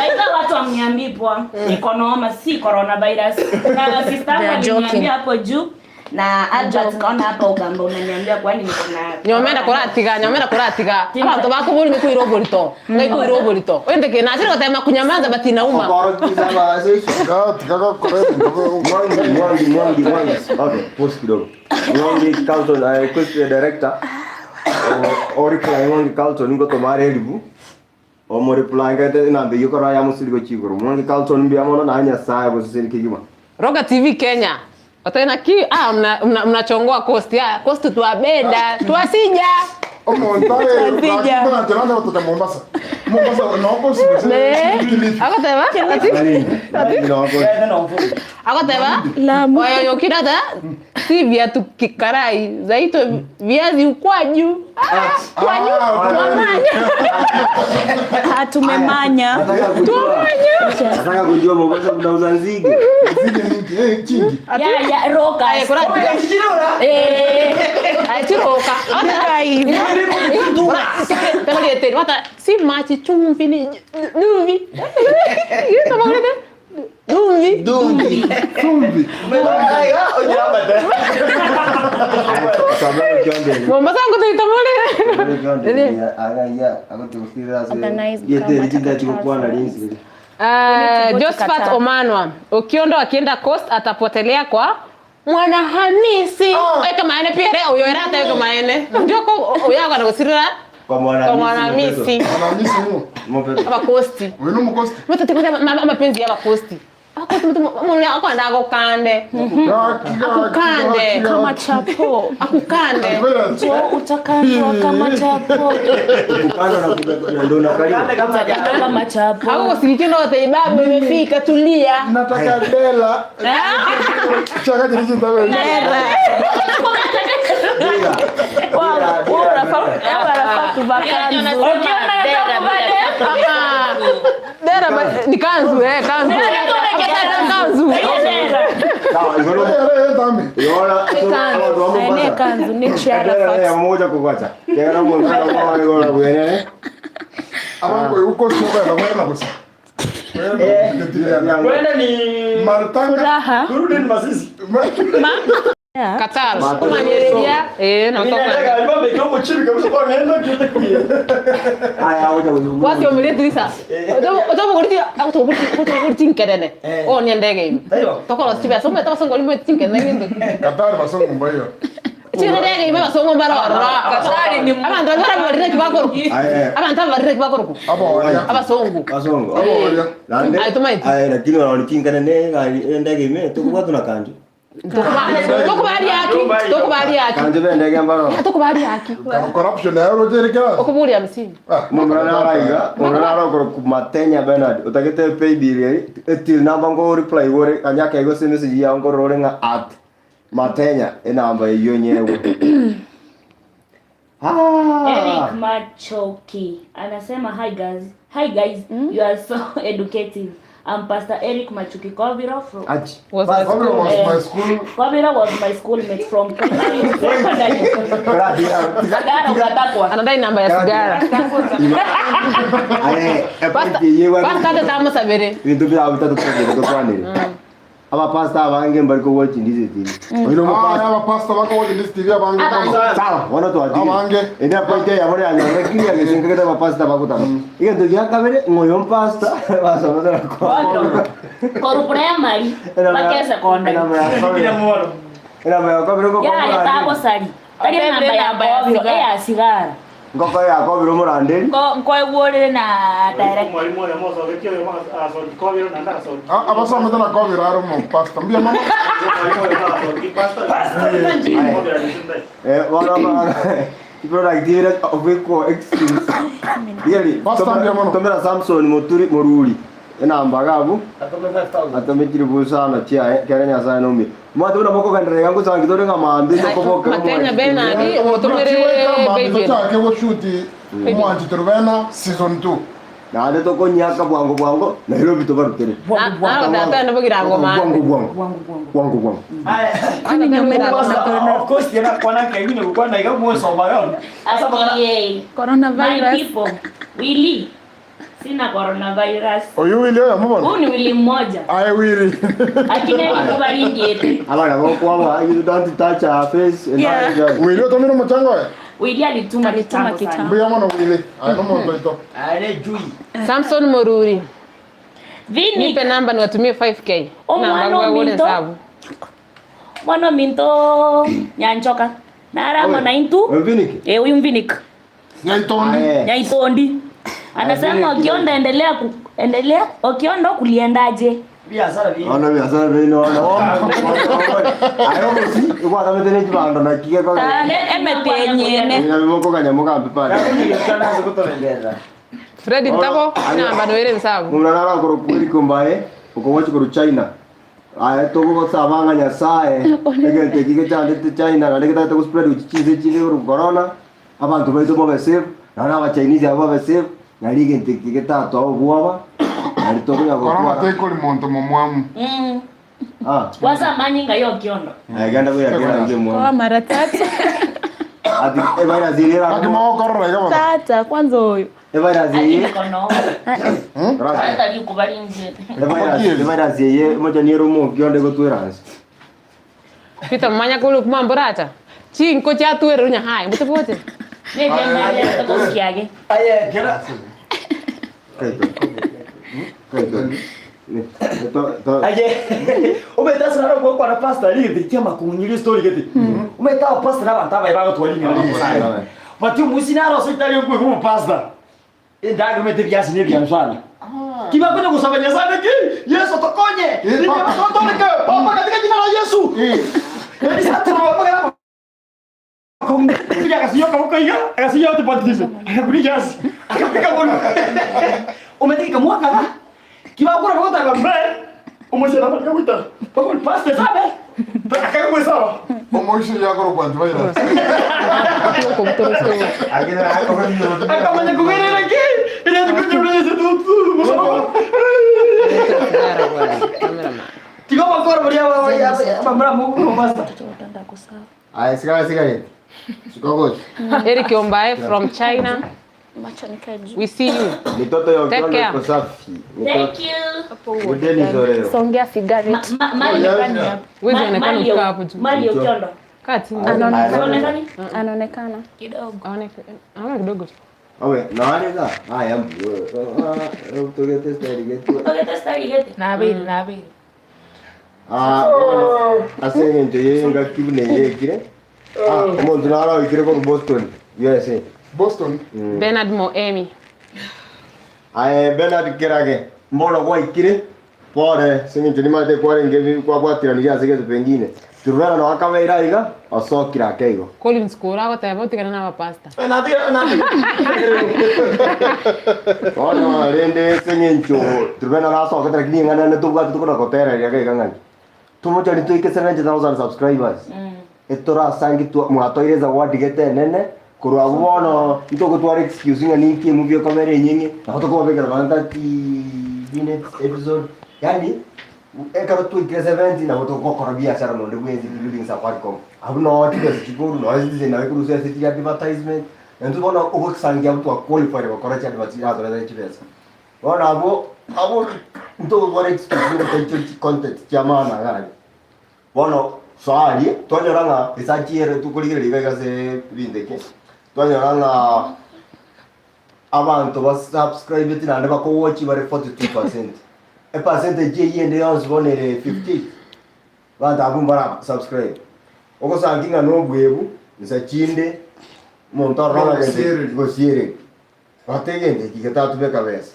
Aidha watu wamniambii poa. Niko noma si coronavirus. Na sister They are yangu joking. aliniambia hapo juu na Albert naona hapa ugamba unaniambia kwani niko na nyomenda kuratiga nyomenda kuratiga abantu bakuburi ni kwira oborito ngai kwira oborito wende ke nachire gotema kunyamaza but inauma Mwangi, Mwangi, Mwangi, Mwangi. Okay, pause kidogo. Mwangi Carlton, I request the director. O reply Mwangi Carlton ngo tomare elibu. O mo reply ngate nambe yokora ya musiri go chigoro. Mwangi Carlton mbia mono na nyasaye bosiseni kigima. Roga TV Kenya watena ki ah mna mna- mnachongoa cost ya cost tuwabenda tuwasija Omontae, kuna watoto Mombasa. Mombasa no Ne. akoteba ati akoteba Lamu. oyoyokirata si viatu kikarai zaitwa viazi ukwaju ah, kwaju twamanya Ah, tumemanya. Nataka kujua Mombasa mnauza nzige. Nzige mingi, eh, chingi. Ya ya roka. Aye, kuratiga Eh. Aye, chiroka Tamageteri wata si machi chumvi ni dumvi tamageteri dumvi Dumbi. Chumvi. Mombasa ngotoitamole Organize kama Uh, go to Josephat Qatar. Omanwa Okiondo akienda Coast atapotelea kwa Mwana Hamisi eka maene pia re oyo era eka maene ndio ko oyaga na gusirira Kwa kwa Mwana Hamisi Mwanamisi mu. aba Coast Wenu mukosti. mtu tikuza mapenzi ya Coast Coast mtu mwana akwanda akokande Akukande. Kama chapo. akukande Jo, utakandwa kama chapo. Utakandwa kama chapo. Hako kusilikino wote ibaba imefika tulia Nataka dela. Chaka chini tawe. Wewe unafaa wewe unafaa kuvaa kanzu. Ah, dera ba- ni kanzu eh kanzu kanzu Aene kanzu ni chiara moja kukwacha kera mwana bwenene Abango ukosti kwa na kwa gusa. Kwenda ni Martanga. Furaha. kurudi ni Masisi. Qatar. Komanyereria eh nabo Gwasiomeria etirisa otobogoretie otobogoretie chinkerene oonie endege ime tokorosia chibesa omanyete abasongo baria mbabete chinkerene ng'ento ki Qatar basongo mbaiyo. Chindege ime abasongo mbare ororo abanto baria barabarire eki bakorokwa abanto aba barire eki bakorokwa abasongo Abasongo. Aboria. Naende Aye tomaeti. aye lakini orori chinkerene egari endege ime tokobwatwa na kanjo. Tokobaria haki tokobaria haki Kanjo bendege mbaro. tokobaria haki Corruption nayo roche ere kerasi. okoboria hamsini Omomura naro iga, omomura naro okorokwa Matenya Bernard, otagete pay bill eri, etill number nko reply ore, onye akegwa ase emessage yago nkorora ore ng'a at Matenya, enamba eyio onyegwe. Eric Ah! Machoki anasema hi guys. Hi guys, you are so educative. I'm Pastor Eric Machuki Kobiro from Achi. Was my Kobiro school. was my school. Kobiro was my schoolmate from primary to secondary. Sigara ukatakwa. Anadai namba ya sigara. Aye, epoint eye Pastor gwani. ate tamosabere. Ebinto bia bitatu togende tokwanere. Abapastor abange mbari kowatch this TV. Oino Ah, omopastor. abapastor bakowatch this TV abange mono. Sawa, bono twatire. Abange. Ende point yabo yanyorire clear gese nkagete abapastor bagotama. Egento gia kabere ng'oyo mpastor basomete na Bono koru primary mpaka secondary. Enamba ya kabere ngoko Yaya omoranderi. tabosari. Tari Otebire enamba ya enamba ya Kobiro sigara. eya sigara. Ngoko ya kabere omoranderi. Nkoegworere na direct. Mwalimu oyo mosogetie oyo asoki Kobiro naende asoki. Ah, abasomete na Kobiro are omopastor. Mbuya mono. Mwalimu oyo asoki pastor. Kobiro arisinde. Eh, bono ba product ire obekwo excuse. Really, Pastor mbuya mono. tomera Samson Muturi Moruri. Enamba gabu. Atomekire busano chiaye kere Nyasaye nomi. Mwate buna mokogenderera iga ngosangi tore ng'a mambia tokoboka Matenya Bernard omotomere Mambia paybill. tochake goshoot Omwanchi Torubena season 2. Naende tokonyaka bwango bwango Nairobi tobarutere. Naro tata nabo girango Bwango mande. bwango. Bwango bwango. Of course, tiene kwana kengine kukwana iga mwesoma yon. Asa bagana Ati, my Coronavirus. people, Willy. Sina coronavirus. Oyo Willy oyo mobono. Huu ni Willy mmoja. Aye Willy. Lakini alikubalindiete. Abana bokwaba you don't touch our face and Yeah. yeah. Willy otomire omochango oye. Willy alituma Alituma kitambo sana. kitambo. Mbuya mono Willy. Aye nomonto oito. Ale jui. Samson Moruri. Vini Nipe namba niwatumie 5k. Omwana Namba ngwe ominto. nsabu. mwana ominto nyanchoka naramo na intu Oviniki. eh huyu mvinik Nyaitondi. Aye. nyaitondi anasema Aye, Okiondo endelea ku, endelea Okiondo kuliendaje Biashara bi. Ono biasara bino ono. Ayo musi ikwatamete ne chibando na kige kwa. Tane emete enyene. Ina bimoko kanyamuka mpipale. Kana kutoendera. Fred Ntako namba noere nsabu. Mumurara akoro kweri kumbaye ukowachi koru China. Aye togogosaba ng'a Nyasaye egento eki gechandete China naende getagete gospread gochia chinse chinde koru corona abanto baito babe safe naende abachinese abwo babe safe nari egento eki getatoa obwoba nari tokonya Corona gotwara tekori monto momwamu. mm. Ah, kwanza manyinga yo Okiondo aye genda goyakera inche Kwa mwana mara tatu. ati evirus eye Aki eraremo mogokorora iga bono. Tata kwanza huyu. evirus eye lakini kono hata likubalindiete evirus evirus eye mocha niere omokionde gotwera nse Peter manya kulu kumamborata. Chinko chatwere runya hai. Mutibote. nevyambalia tokosikiage Aye, kera. Kaito. Kaito. To to Aye. Umeta sana kwa kwa pastor li ti makunyiria story gete. Umeta pastor na bantu abaye bagatwali ngana sana. But musina ro sitari ngwe ku pastor. Indaga umete biasi ne biashara. Kiba kwenda kusaba Nyasaye ki Yesu tokonye. Eh, Ni papa. watoto Papa katika jina la Yesu. Yaani sasa tunawapa Kuja akasiyo kabuka iga, akasiyo yote patise. Akakuja asi. Akapika bono. Umetiki kamwaka ka. Kiba kura kwa tanga mbe. Umesema kwa kuita. Kwa pastor sabe. Akakuwa sawa. Omoisho yakoro kwa antivirus. Akamanya kugerera ki. Ile tukuja mwenye tu tu. Tigo bakora buri aba aba mra mu pastor. Aya, sigara cigarette. Sikogochi. Eric Ombae from China. Macho nikae juu. We see you. Mitoto ya Take Okiondo care. iko safi. Thank you. Mudeni zoreo. Songea cigarette. Ma- ma- mali- Wewe ma- unaonekana mali ukikaa ya- hapo juu. mali ya Okiondo. Kaa chini. Anaonekana. Haonekani? Anaonekana. Kidogo. Anaona kidogo tu. Owe, naaneza. Haya mbu. Tugete style getu. Tugete style gete. Nabiri, nabiri. Ah, bono ase eng'encho ye engaki buna eye ekire. Ah, omonto naro oikire korwa Boston, USA. Boston? Bernard Moemi. Aye Bernard Kerage, mbono gwaikire pore ase eng'encho nimanyete kwarenge ebi kwabwatiranirie ase gento pengine. Turubera noe akabeire aiga, osokire ake igo. Collins Kura agoteba otigane na abapastor. Bono rende ase eng'encho Turubera narasokete lakini eng'ana ende tobwate tokona gotereria iga iga ng'aki. Tomochani toike 70,000 subscribers. Etorasangi twa mwatoire zawadi gete enene, korwa abwo bono ntogotwara excuse ng'a ninki emovie ekobera enyeng'e, nabo tokobabekera nonye 30 minutes episode, yaani ekero twaikire 70 nabo togokora biashara nonde bwensi including Safaricom. Abwo noo chibesa chikorwa nonye Citizen nabo ekorusia ase chi advertisement, naintwe bono ogosangia abwo twa qualified gokora chi adverts chiratoretere chibesa. Bono abwo abwo ntogotwara excuse ya gotaichori chi content chia maana iga aria. Bono soa aria, twanyora ng'a research ere tokorigereria iga iga ase ebinto eke, twanyora ng'a abanto ba subscribeti naende bako watch bare 42 percent. Epercentage eywo ende yonsi bono ere 58, abanto abwo mbara subscribe. Ogosanki ng'a na obwebu, nsa chinde, omonto arore ng'a gose gosiereria. Gose egento eki getatube kabesa,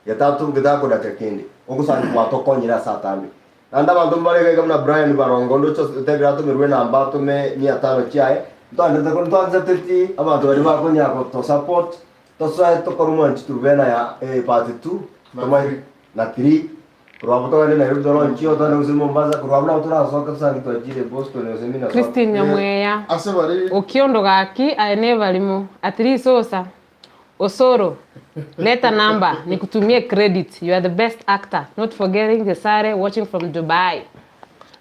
getatu getakodacha kende, ogosangi gwatokonyire ase atambe. Naende abanto mbare iga iga buna Brian Barongo onde ocha otebire atomerwe enamba atome mia tano chiaye, ntwanchete ko ntwanseteti abanto baria bakonyara goto support, tosoe tokore omwanchi Truvena ya part two, tomanye na three, korwa abwo togende Nairobi toronchie otogende gose Mombasa, korwa abwo nabo torasoke tosangi twachire Boston gose Minnesota. Christine Nyamweya, Okiondo gaki aye nebarimo, at least osa, Osoro, leta number nikutumie credit, you are the best actor, not forgetting Gesare watching from Dubai.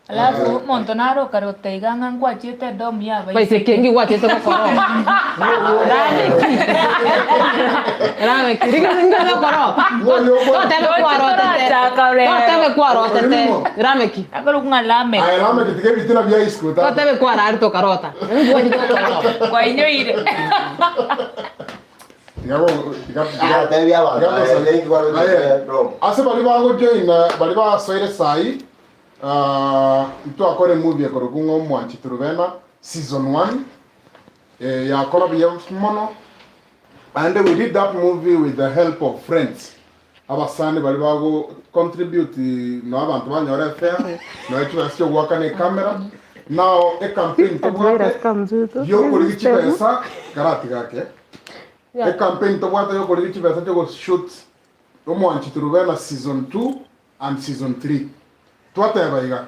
Alafu omonto nare okare goteba iga ng'a nkwachiete edomu ya Baise abaiseke. kengi gwachete gokora Rameki, rigasi ngokora. Totebe kwarotete. Totebe kwarotete. Rameki. Akorokwa ng'a Lameki. Aye Lameki tiga ebitina bia isiko tata. Totebe kwarari tokarota. Kwainyoire. Tiga go- tiga- tiga- Ah, tebia abanto, tiga aye, gosa- lengi kwarotete Aye, domo. ase baria bagojoina baria basoire saii ah, ntwakora emovie ekorokwa ng'a omwanchi Turubena season 1 eh, yakora buya mono and we did that movie with the help of friends abasani baria bago contribute no abanto banyora efare noe chibesa chiogoakana ecamera now ecampaign tobwate yokorigia chibesa karatiga ake ecampaign tobwate yokorigia chibesa chiogoshoot omwanchi Turubena season 2 and season 3 twateba iga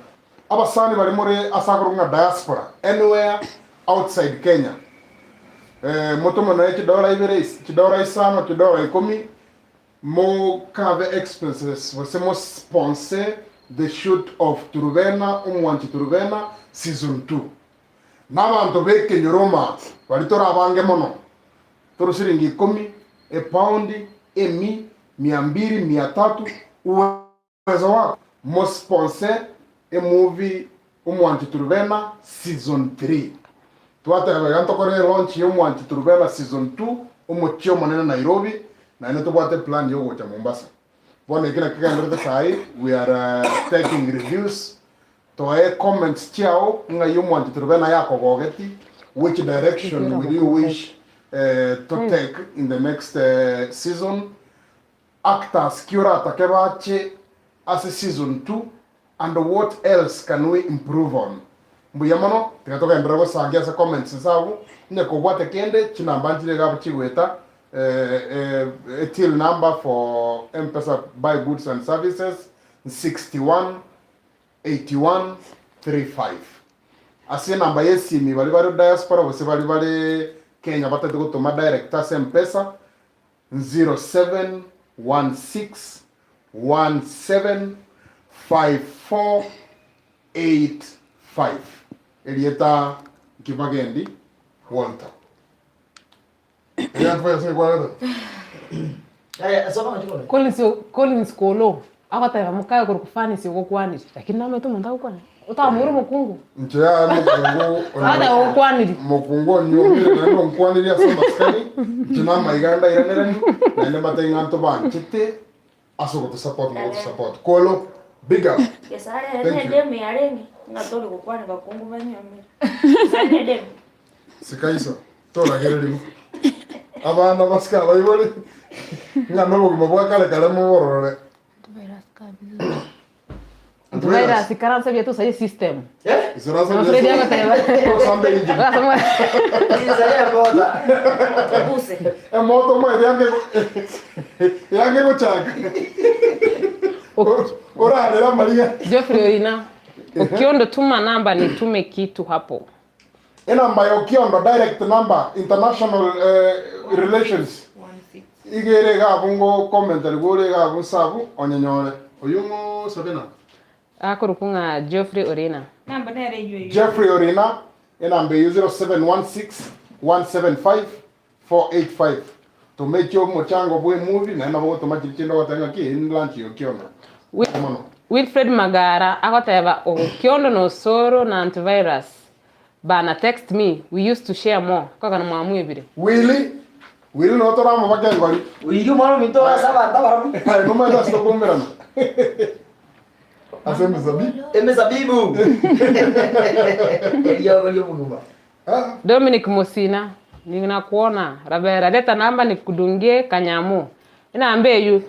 abasani bari more ase akorokwa ng'a diaspora anywhere outside Kenya eh, motome noe chidora ibere chidora isano chidora ikomi mo cover expenses gose mo sponsor the shoot of Turubena omwanchi Turubena season 2 na abanto b'ekenyoroma bari tore abange mono toro siringi ikomi epaundi emi mia mbili mia tatu uwezo wako mo sponsor emovie omwanchi Turubena season 3 twateba iga ntokore launch ya omwanchi Turubena season 2 omochie omonene Nairobi naende tobwate plan ya ogocha Mombasa bono eki naki kegenderete sahi we are uh, taking reviews toe comments chiao ng'ai omwanchi Turubena yakogogeti which direction will you wish uh, to take in the next uh, season actors ki oratake bache ase season 2 and what else can we improve on mbuya mono tiga togenderera gosangia ase comments nse abwo onye kobwate kende chinamba nchire iga abwo chigweta eh, eh, a till number for mpesa buy goods and services 61 81 35 ase enamba ya esimi baria bare diaspora gose baria bare Kenya batagete gotoma direct ase mpesa 0716 17 5485 erieta Nkibagendi Walter. Erio kwarete. Collins Collins Kolo agoteba mokaye korwa Fanisi ogokwanire lakini nomanyete omonto agokwana otamoire omokungu Inche yaya mokungu Agoteba ogokwaniri mokungu onyuomire naende onkwanirie ase amasikani, inche namaiga ndairanerani naende mbate ng'a ntobanchete ase ogotosupport na gotosupport. Kolo, big up. Gesare ere Thank you. nedemu yarenge ng'a tori gokwana bakungu banyuomire. Gesare nedemu. Sikaiso, toragererigwe. Abana basike abaibori, ng'a nobogima bwa kare kare mobororore. Antivirus ikaransa buya tosaye system. Isarasa Nabo Fred agoteba. Tosambe engine. Obuse. Emoto omanyete yange yange gochaka. Orarere amariga. Geoffrey Orina. Okiondo tuma namba nitume kitu hapo. Enamba ya Okiondo direct number international eh, relations. Iga ere iga abwo ngo comment arigwo ore iga abwo nse abwo onyenyore. Oyio ng'o Sabina? Akorokwa ng'a Geoffrey Orina. Namba nere eyio eyio. Geoffrey Orina enamba eyio 0716 175 485. Toma ekio omochango bwe emovie naende nabo ogotoma chiria chinde ogoteba ng'aki eye ni lunch ya Okiondo. Wi- Mono. Wilfred Magara agoteba Okiondo na Osoro na antivirus bana text me we used to share more kogana mwamwebire. Willy Willy noo toramobake engori. Willy omwana ominto ore ase abanto abarabu. Aye nomanyete ase tokoumerana. Ase emezabibu. Emezabibu. Eriogo ri'obogima. Dominic Musina, Ninakuona, Rabera leta namba nikudungie kanyamo. Enamba eywo,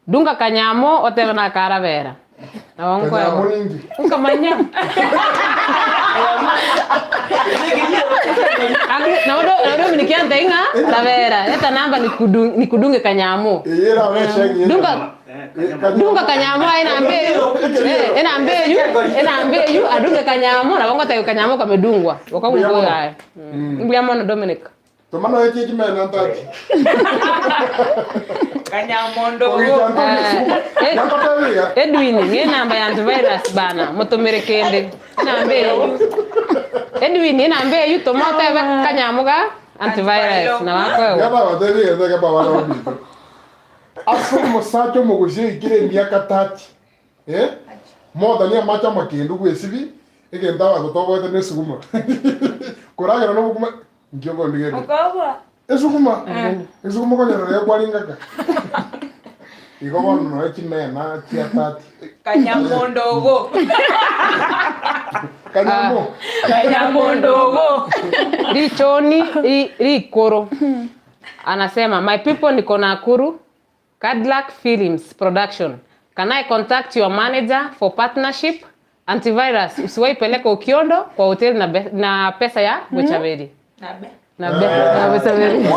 dunga kanyamo otebe naka Rabera. Nabo Kanyamo nkoegwa. ninki? Nkamanya. Aki- nabo Do- nabo Dominic yantebia ng'a Rabera leta namba nikudu- nikudunge kanyamo. Eye erabe eshegi ye. Dunga Dunga kanyamo aye enamba eywo, eh, enamba eywo, enamba eywo adunge kanyamo nabo ngotebia kanyamo kamedungwa. Mbuya mono. Boka aye. Mbuya mono Dominic. Toma noe chie chimena ntaki. Kanyamo ndogo. Ogicha ntoki esukuma. Eh, Nakotebia iga. Edwin, ng'e enamba ya antivirus bana, motomere kende. Enamba eywo. Edwin, enamba eywo toma otebe kanyamo ga antivirus nabo akoegwa. Gaba batebia egento ekemo abana baminto. Ase omosacha omogusia oikire emiaka 30, eh, motanie amache amakendu bw'esibi, egento abanto toboete nesuguma. Koragera nobokima, inki okondigereria? Okoboa. Esuguma, esuguma okonyora riria kwaringaka. Igo bono nonya chimena chia 30. Kanyamondogo. Kanyamo. Kanyamondogo. Richoni ri- rikoro Anasema my people niko Nakuru Cadillac Films Production can I contact your manager for partnership Antivirus usiwahi peleka Okiondo kwa hotel na, be, na pesa ya Bochaberi na, be, na Bochaberi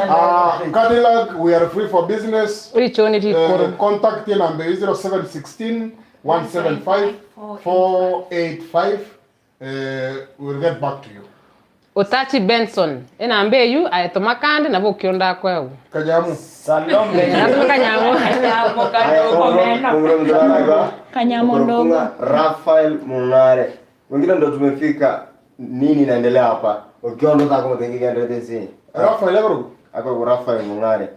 Ah, Cadillac, we are free for business. Richoni rikoro Contact ye number is 0716 175 485. Eh, we'll get back to you. Otachi Benson, enamba eyio aye toma kande nabo okionda akoegwa. Kanyamu. Salome. Lazima kanyamu. Kanyamo kadogo meno. Kanyamo ndogo. Rafael Mung'are. Wengine ndo tumefika nini inaendelea hapa? Ukiwa ndo tako mtengi gende tesi. Rafael Ebro. Ako Rafael Mung'are.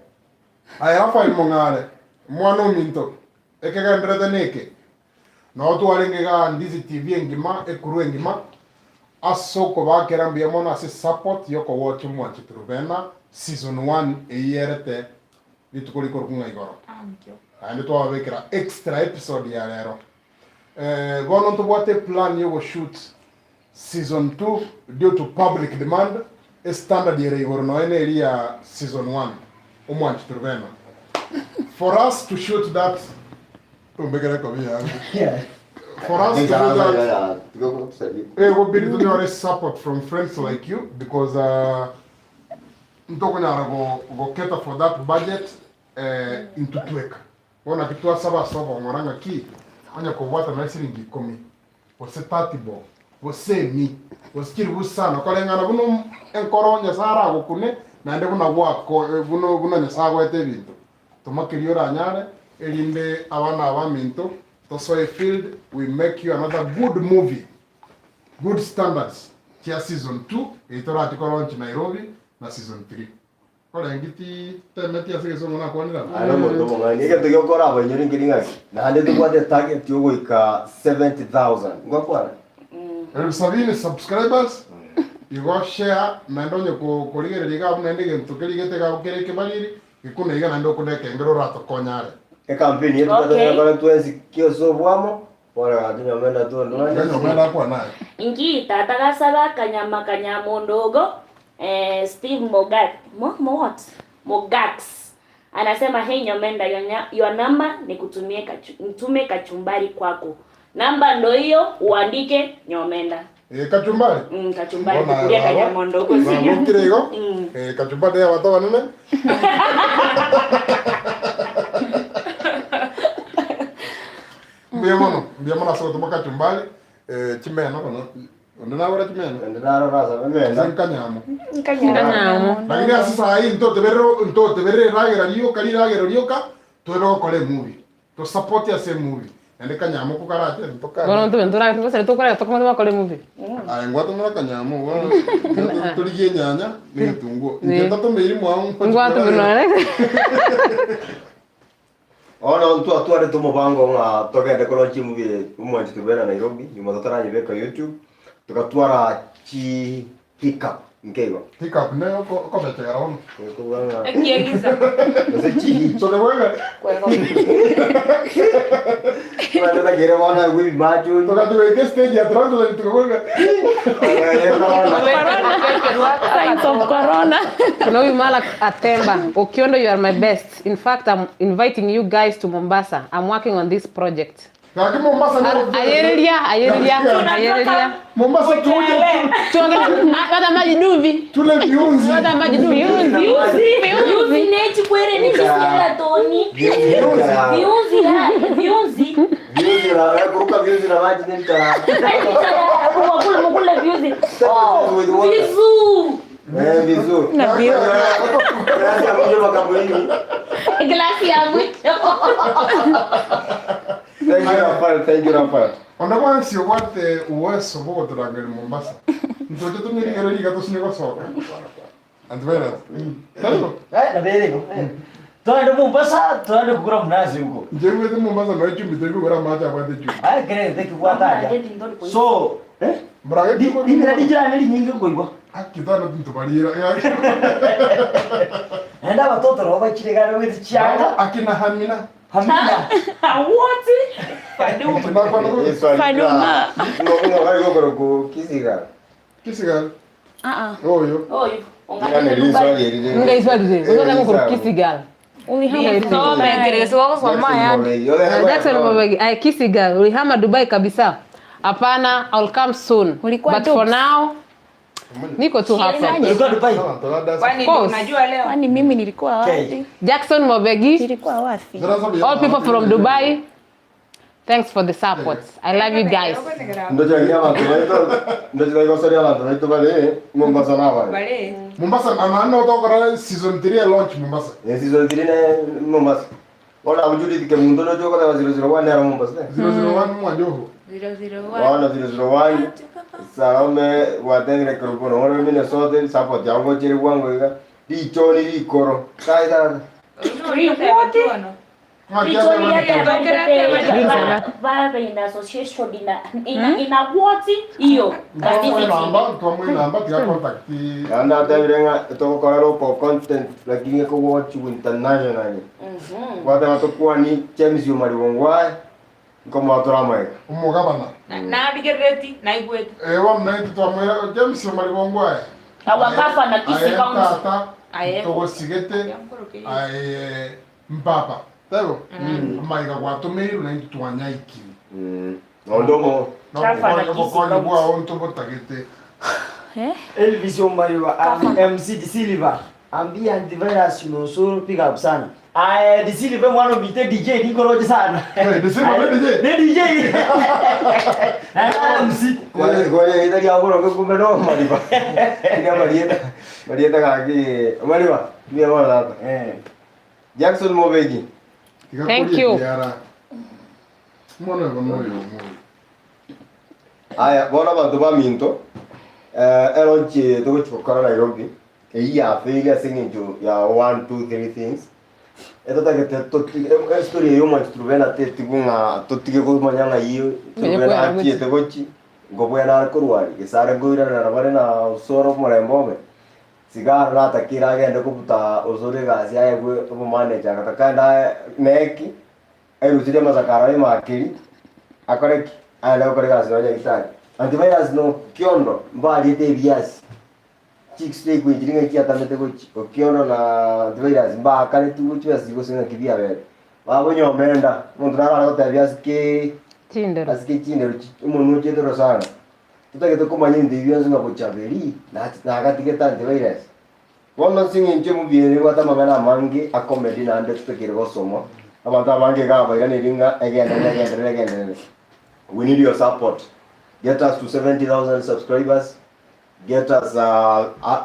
Aye Rafael Mung'are. Mwana ominto. Ekegenderete neke. Noo twarenge igaa Ndizi TV engima, ecrew engima, ase okobakera mbuya mono ase support yokowatcha Omwanchete Rubena season one eyio yerete rituko rikorokwa ng'a igoro. Naende twababekera extra episode ya rero. Eh, bono ntobwate eplan yogoshoot season two due to public demand, estandard ere igoro nonya neri ya season one, Omwanchete Rubena. For us to shoot that Ombekere ekobi yangu. For us to do that, egobidi tonyore support from friends like you because uh, ntokonyara go, go cater for that budget eh, intwe tweka. Bono naki twasaba ase obong'ora ng'aki onye kobwata nonya siringi ikomi gose 30 bob gose emi gose chiribu isano koreng'ana buna enkoro Nyasaye aragokune naende buna gwako buna buna Nyasaye agoete ebinto. Toma keria oranyare, erinde abana abaminto tosoe field we make you another good movie good standards chia season 2 eye torache ko launch Nairobi na season 3. Koreng'i ti temeti ase egesongo nakwanire aba. Aye nomonto omong'aini. Egento giokora abainyori nkeri ng'aki? Naende tobwate etarget yogoika 70,000. Ngwakwana? Elfu sabini subscribers, igo share naende onye ko korigereria iga abwo naende egento kerigete iga abwo kere ekebariri, gekuna iga naende okune ekengere oratokonye are. Ecampaign eye tobwate Okay. tokore twensi ki ase obwamo, bono gaki nyomenda tondwane. Iga nyomenda akwane aye. Inki tata gasaba akanyama kanyamondogo eh, Steve Moga, Mo, Mo what? Mogax anasema hey Nyomenda your, nya, your number nikutumie kachu, nitume kachumbari kwako namba ndo hiyo uandike Nyomenda Eh, kachumbari? mm, kachumbari Bono kukuria baba, kanyamondogo sinyo nabokire igo, mm. eh, kachumbari ya abanto abanene. Mbuya mono, mbuya mono ase gotoma kachumbari, eh, chimeno bono, onde nagora chimeno? Onde narora asabe emena. Ase nkanyamo. Nkanyamo. Lakini ase saa hii ntoteberere ntoteberere eragera rioka riragera rioka tobe gokora emovie. Tosupport ase emovie. Naende kanyamo ko karache ntokare. Bono ntube ntorage tobasare tokoragera tokomanya bakore movie. Aye ngwatomera kanyamo bono torigie enyanya na egetunguo. Inche ntatomeiri mwao Ngwatomerwa nonye. Bono ntwatwarete omobango ng'a togende kolaunch emovie eye omwanchi Tubena Nairobi, nyuma totaranyebeka YouTube, togatwara chi hiccup nke igo. Hiccup ne okobechegera bono. Ekobua ng'a Ekiegisa. gose chi Tokebweka. Tokagere bono aigwe ebimachoni. Tokatugaika estage ya translate tokebweka. Signs of corona. Kuna huyu Malak Atemba, Okiondo you are my best. In fact, I'm inviting you guys to Mombasa. I'm working on this project. Gaki Mombasa nero. Ayereria, ayereria, ayereria. Mombasa tuje. Tuongele hata maji duvi. Tule viunzi. Hata maji duvi. Viunzi, viunzi nechikwere nechisiaratoni. Viunzi ya, viunzi. Viunzi na kuruka viunzi na maji ni mtara. Mukule mukule viunzi. Oh, vizu. Eh, vizu. Na viunzi. Glasi ya mwisho makaburini. Glasi ya mwisho. Thank you Rafael, thank you Rafael. Onde bwensi obwate uweso bwogotorangeria Mombasa, ntoche tonyerigere riga tosinye gosoka. Antivirus. Taribo? Eh, na bere igo. Twende Mombasa, twende kugura mnazi huko. Inche ngwete Mombasa noe chumbi tori kogora amache abwate echumbi. Aye kere tekibwata aria. So, eh? Murage Di- Rimera rijirane rinyinge nkoigwa. Aki tano ntobariera. Naende abatoto nabo bachire gare bwete chianga. Akina Hamina. Hamina. What? Faduma. Kisiga. Kisiga. Ah Oyo. Oyo. Nga iswali ze. Unaona ngo kisigal. Jackson Mobegi, I kisigal. Ulihama Dubai kabisa. Hapana, I'll come soon. Ulikuwa But for Dubs. now niko tu hapa. Ulikuwa Dubai? Kwani course. unajua leo? Kwani mimi nilikuwa wapi? Jackson Mobegi, Nilikuwa wapi? all people from Dubai, thanks for the support. I love you guys. Ndochagia abantu baito, ndochagia gosoria abantu baito bari Mombasa na bari. Bale. Mombasa anana otokora season 3 ya launch Mombasa. Eh, season 3 ne Mombasa. Ona Judith ke mundo no jogo da 001 era Mombasa. 001 mwajoho. 001. Ona 001 Salome watengire kurupono. Ona Minnesota support yango chiri wangu iga. Dichoni dikoro. Kai da. Baba ina association ina ina ina what hiyo Twamwe twamwe namba tiga contact. Anda tebire togokora local content lakini ko watch internationally. Gwateba tokwani James Yomari nkomo toramweka. Omogabana. Narigerereti naigwete. Eh wa mnaiti twamwe James Yomari Awakafa na Kisii County. Tata Aye. togosigete aye mpapa. Tebo. Amaiga gwatumiru na intu twanyaikiri. Nondomo. No Kafa na Kisii bokonyi County. bwao ntobotagete. Elvis Omariba, um, MC De Silva. Ambia antivirus nusuru pick up sana. Aya De Silva mwana mbite DJ nikoroje sana. Eh, De Silva ne DJ? Ne DJ. Na MC. Kwani kwani ita kia boro kumbe no Mariba. Ina Marieta. Marieta kaki Mariba. Mia mwana tata. Eh. Jackson Mobegi. Thank you. Mwana bono yo mo. Aya, bono abanto baminto eh eronchi togochikokora Nairobi. Eyio yafailire ase eng'encho ya one, two, three things, etotagete totige estory eye omwanchi Truvena tetigwe ng'a totige komanya ng'ai Truvena achiete gochi, nkobwena are korwa aria, gese are nkoiranera bare na osoro omorembe obe, Sigara natakeire agende kobuta osoro egasi aegwe obomanager agataka aende ae neki, airusirie amasakara aye makeri, akore ki? Aende gokora egasi nonya nyagetari. Antivirus na Okiondo mbariete ebiasi. Chicks chiri ng'aki chiatamete gochia Okiondo na antivirus mbaakanetigwe chibesa chiria gose ng'aki biabete. Babonywa omenda, omonto naro are gotebia asike Chindero. asike chindero chi omonwe ochiete orosana. Totagete komanya ebinto ebi bionsi ng'a bochaberi nachi nagatigete antivirus. Bono ase eng'encho emovie eye nebwate amang'ana amange a comedy naende totakeire gosoma, abanto abange iga bairaneiri ng'a egenderere egenderere egenderere. We need your support. Get us to 70,000 subscribers. Get us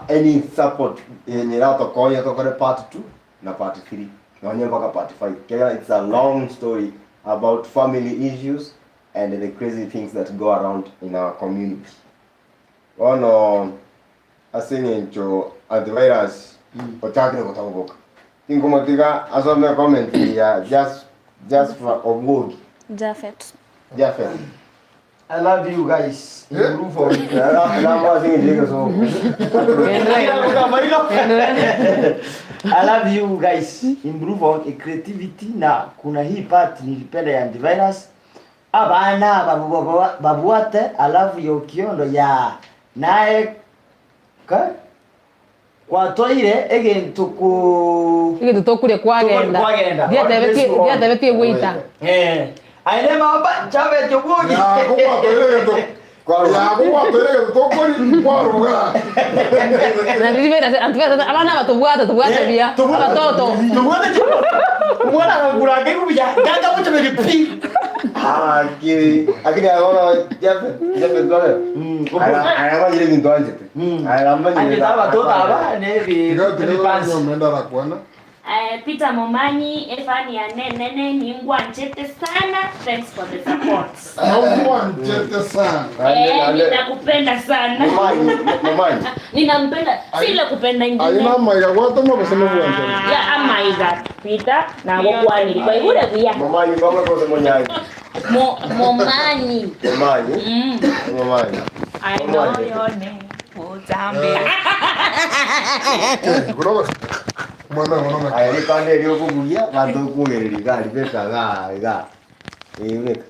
any support yenye eratokonye tokore part 2 na part 3 nonye mpaka part 5 ekiagera it's a long story about family issues and the crazy things that go around in our community. Bono ase eng'encho antivirus ochakire gotaboboka tinkomotiga asome comment ya just just for obwogi Japhet. Japhet. I love you guys. Improve on. I love you guys. Improve on creativity na kuna hii part nilipenda ya antivirus. Abana aba babwate alafu ya Okiondo ya naye ka Kwatoeire egento ko. Egento tokoria kwagenda. Kwagenda. Ndiatebetie ndiatebetie goita. Eh. Aye ne mamba chabete obwogi. Yako kwatoeire egento yako kwatoeire egento tokori kwaruga. Na riria bera antu abana aba tobwate tobwate buya abatoto. Tobwate Omwana agakura akaigu buya gaka bochaberi pi. Akiri akiri agono Jafet Jafet gore. Arabanyire ebinto anchete. Arabanyire. Anchete abatoto aba ne Tiga tiga omenda arakwana. Eh, Peter Momanyi, efani ya nenene ningwanchete sana. Thanks for the support. Nongwanchete sana. Eh, ninakupenda sana. Momanyi, Momanyi. Ninampenda si ile kupenda ingine. Aina maiga gwatoma gose nobwanchani. Ya amaiga Peter na gokwaniri kwa igure buya. Momanyi baba kose monyanyi. Mo Momanyi. Momanyi. Momanyi. I know your name. Utambe. Aya rikande erio okobugia banto okogereria iga aria beka iga iga eh beka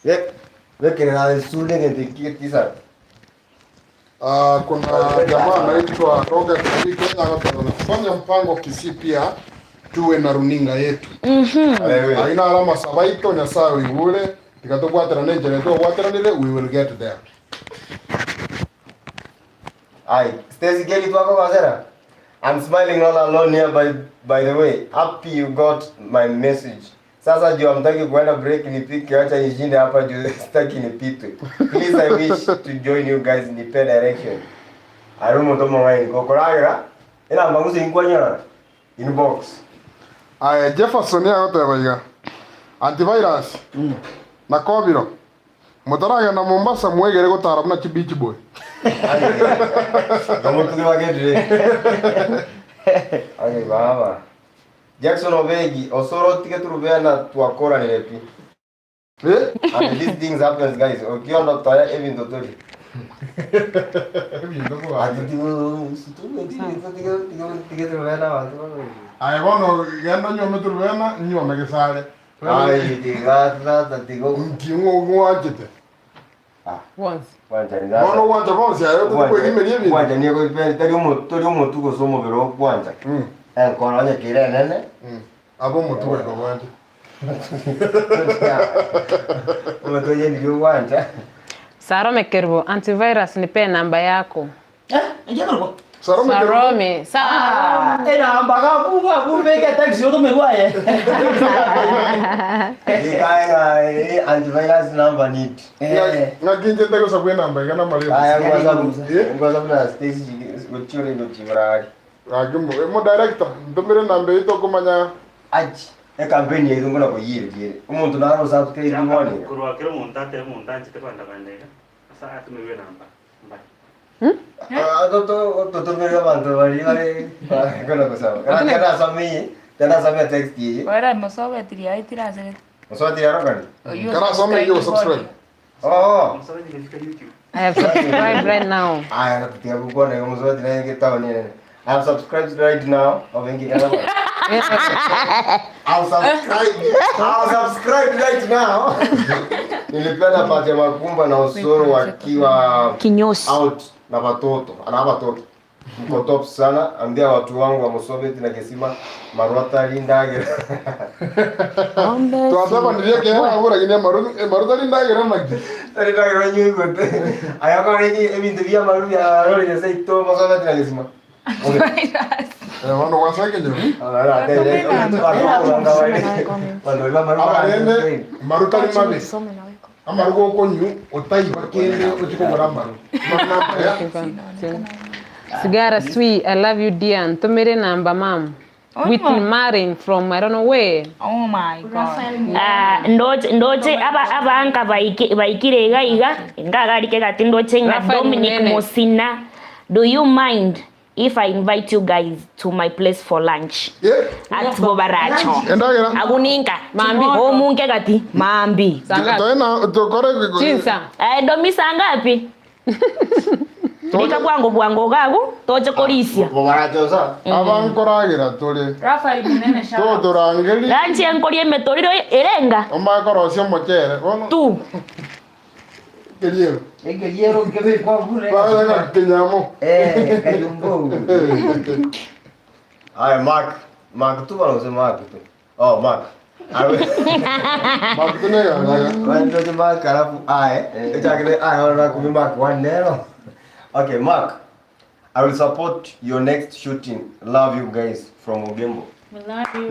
Be- bekerera esuri egento eki getisara Ah, kuna jamaa anaitwa Robert Kenya akasema fanya mpango Kisii pia tuwe na runinga yetu. Aina alama sabaito nyasaye oigure tikatobwaterana enchera tobwateranire we will get there. Ai, Stacy Kelly twakogosera. I'm smiling all alone here by, by the way. Happy you got my message. Sasa juu hamtaki kuenda break nipike, acha nishinde hapa juu sitaki nipitwe. Please I wish to join you guys nipe direction. Ari omonto omong'aini gokoragera enamba gose inkwanyora inbox. Aya Jefferson agoteba iga antivirus na kobiro motaragenda Mombasa mwegere gotara buna chi beach boy. Gamotuge bagendire. Age baba. Jackson Obegi, Osoro tige turubena twakoranire pi. Eh? And these things happens guys. Okiondo toya ebinto tori. Ati tigo tige tige tige turubena bantu. Aya bono genda nyome turubena nyome gesare. Ai tiga tata tigo. Nki ngwanchete. Bonsi. Wancha ni Bono gwancha bonsi ayo tukwegimeria ebinto. Wancha ni ko tari omo tori omotu gose omobere okwancha. Enkoro onye kere enene. Abo omotu goika gwancha. Omotu onye ndiyo gwancha. Sarome Kerubo, antivirus nipe namba yako. Sarome Kerubo. Sarome. Sarome. Enamba gakuba kumbe taxi otomerwaye. Ikae antivirus number need. Ng'aki inche gosabwa enamba iga namarebe. Aya ngwaza buna Stacy gochiore gochibrari. Gaki mo director ntomere enamba eywo tokomanya Achi ekampeni yaitho ngona koyire kire. Omonto naro subscribe ngone. Korwa kera omonto atebe omonto anchete kogenda kogenda iga, ase atumirwe enamba. Mbae. Totomerere abanto baria bare kona gosaba. Kana asome eye, kana asome text eye. Ora mosobeti riaetire ase Mosobeti riarokani? Oyio Kara asome eyio subscribe. Oo. I have subscribed right now. Aya tutiga gokwana igo mosobeti naye getaoni enene. I have subscribed right now. Obenki kana ba. I'll subscribe. I'll subscribe right now. Nilipenda part ya Makumba na Osoro wakiwa Kinyosi. out na watoto. Ana watoto. Mko top sana. Ambia watu wangu wa Mosobeti na Gesima Marwata Lindagira. Twasabanirie ekero abwo lakini amaru amaru tari ndagera naki. Tari ndagera nyigwete. Aya kore ebinto bia amaru bia rori seito Mosobeti na Gesima. Bono gwasa ekenyoro. Abarende maru tari mabe. Amaru gokonywa otaiba kende ochie kogora amaru. Amaru namaya. Sigara sweet, I love you dear. Ntumire namba mam. With Marin from I don't know where. Oh my god. Ah, ndoche ndoche aba abanka baiki baikire iga iga ngagarike gati ndoche ng'a Rafael Dominic Munene. Musina do you mind if I invite you guys to my place for lunch Yeah. at Bobaracho Endagera. aguninka Mambi. omunke gati mambi Sangapi? Toena tokore Chinsa. eh, domi saa ngapi rika bwango bwango gagu toche korisia Abankoragera tore. Rafael Munene shout out. Totorangeri. lunch enkoria emetoriro erenga Omanye korosia omochere. Bono tu keriero. Ekeriero nkebekwa bure. Baga kenyamo. Eh, kayumbo. Aya Mark. Mark tu bana usema Mark tu. Oh Mark. Mark tu nega. Wantoje Mark alafu aye. Echakile aye wana kumi Mark one nero. Okay Mark. I will support your next shooting. Love you guys from Ogembo. We love you.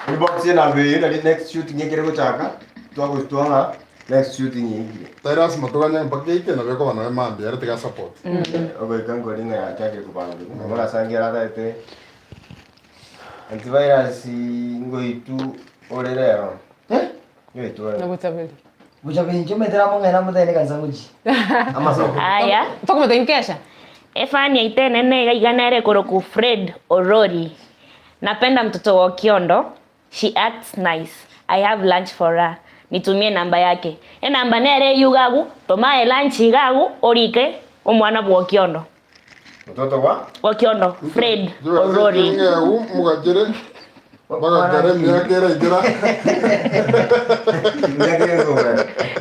Inbox ye namba eyo nari next shooting ekere gochaka twagositwang'a next shooting yaikire. Tai lazima toganye mpaka eike nabo ekoba noe mambia ere tiga support. Ogoika nkori ng'a yachakire kobanga. Nabo nasangi arataete antivirus ngoitu ore rero. Ngoitu ore. Nabuchabeli. Buchabeli nchometera mong'aina motene kansa ngochi. Amasoko. aya Tokometa inkesha. Efani yaitene iga iga nere koroku Fred Orori. Napenda mtoto wa Okiondo. She acts nice. I have lunch for her. Nitumie namba yake. Enamba nere yugagu tomae lunch igagu orike omwana bwa Okiondo. Mtoto wa Okiondo Fred Orori. Ng'eu mugachere bagakare emiaka eraikera.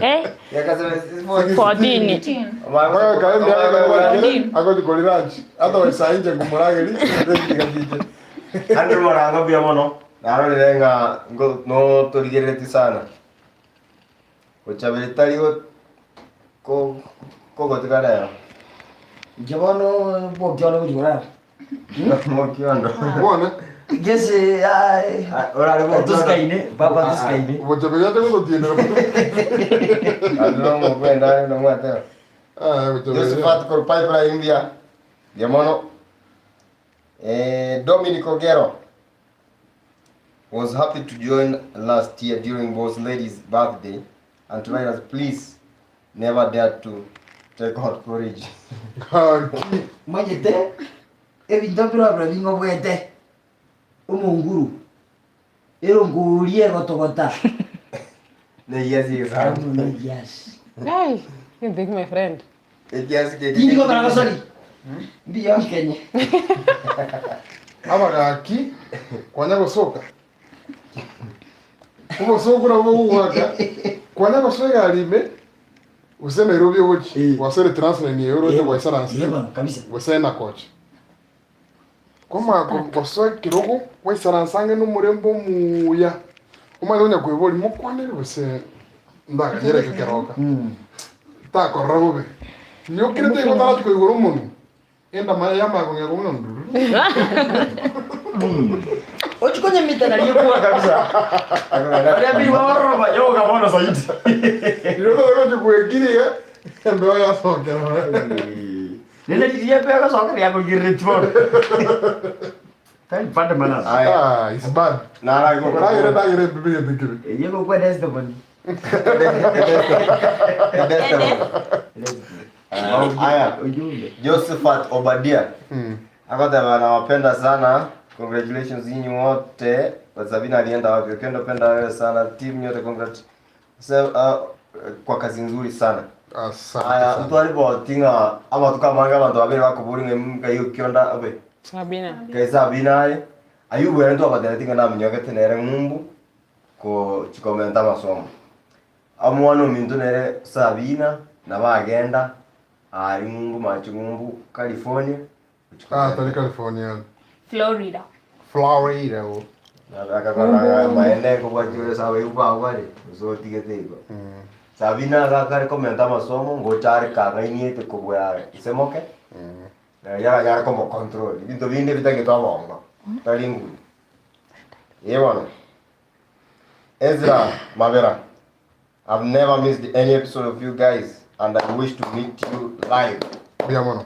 Eh? Yakasema 14. Bagakare emiaka eragachere agochi kori lunch. Otherwise saa inche ngomorageri ndechigachiche. Andrew Morango mbuya mono narorire ng'a ngo- no torigerereti sana gochaberi tari go- ko- kogotiga rero Inche bono bokiondo gochi korara. mokiondo Bone Gese ai. orare Tuskaine, baba tuskaine. bochaberi ate gototienera. Andrew mokwenda nomwatera Ah, bochaberi. Josephat kor pipeline India mbuya mono eh, Dominic Ogero was happy to join last year during boss lady's birthday and tonight please never dare to take hot porridge Gaki. Manyete ebinto mbirobiro bing'obwete omonguru erongori egotogota Negiasi sana. negiasi Hey, you think my friend. Ekiasi keke. tindigobera gosori mbiyo nkenye Abagaki kwanya gosoka. Obosoku nabwo bogwaka. Kwanya gosoa egari ime gose Nairobi ogochi gwasore Transline eye oroche gwaisaransa. Yeba kabisa gose na kocha. Kwamanya gosoa ekerogo gwaisaransa ang'e na omorembe omuya omanyete onya koiboria mokwanere gose ndaganyere ekio keroka. Takorora bobe. Niokerete igo otarachi koigora omonwe, endama yamanya kong'ea buna ndururu. ochikonyemita nariekwa kabisa oriambiri waororoba yoga bono zaidi Riria otari gochi goekiria iga, embeo yasokera. nene riria embeo egosoka riakogireti bono tari pande manas Ah, it's bad. Koragera endagera embe egento kebe. eye gokwa destemony. Aya, Josephat Obadia agoteba nawapenda sana congratulations nyinyi wote Sabina alienda wapi Okendo penda wewe sana team yote congrat Se, uh, kwa kazi nzuri sana Asante aya sana. ntwariboti ng'a amatuko amange abanto babere bakobori ng'a ngai Okionda abe Sabina. Ngai Sabina aye Ayubu ere ntwabatebetie ng'a naminyogete nere ng'umbu gochi komenta amasomo Omwana ominto nere Sabina nabo agenda aria ng'umbu mache ng'umbu California gochia Ah, kogenda. tari California. Florida. Florida. oh. Akakora amaene nkobwati ore sawa igo bao bare gose otigete igo. Sabina agakare komenta amasomo ngocha are kang'ainiete kobua ise moke na riria aranyare komocontrol ebinto binde bitagete obongo tari nguru. Ee bono. Ezra Mabera I've never missed any episode of you guys and I wish to meet you live. Mbuya mono.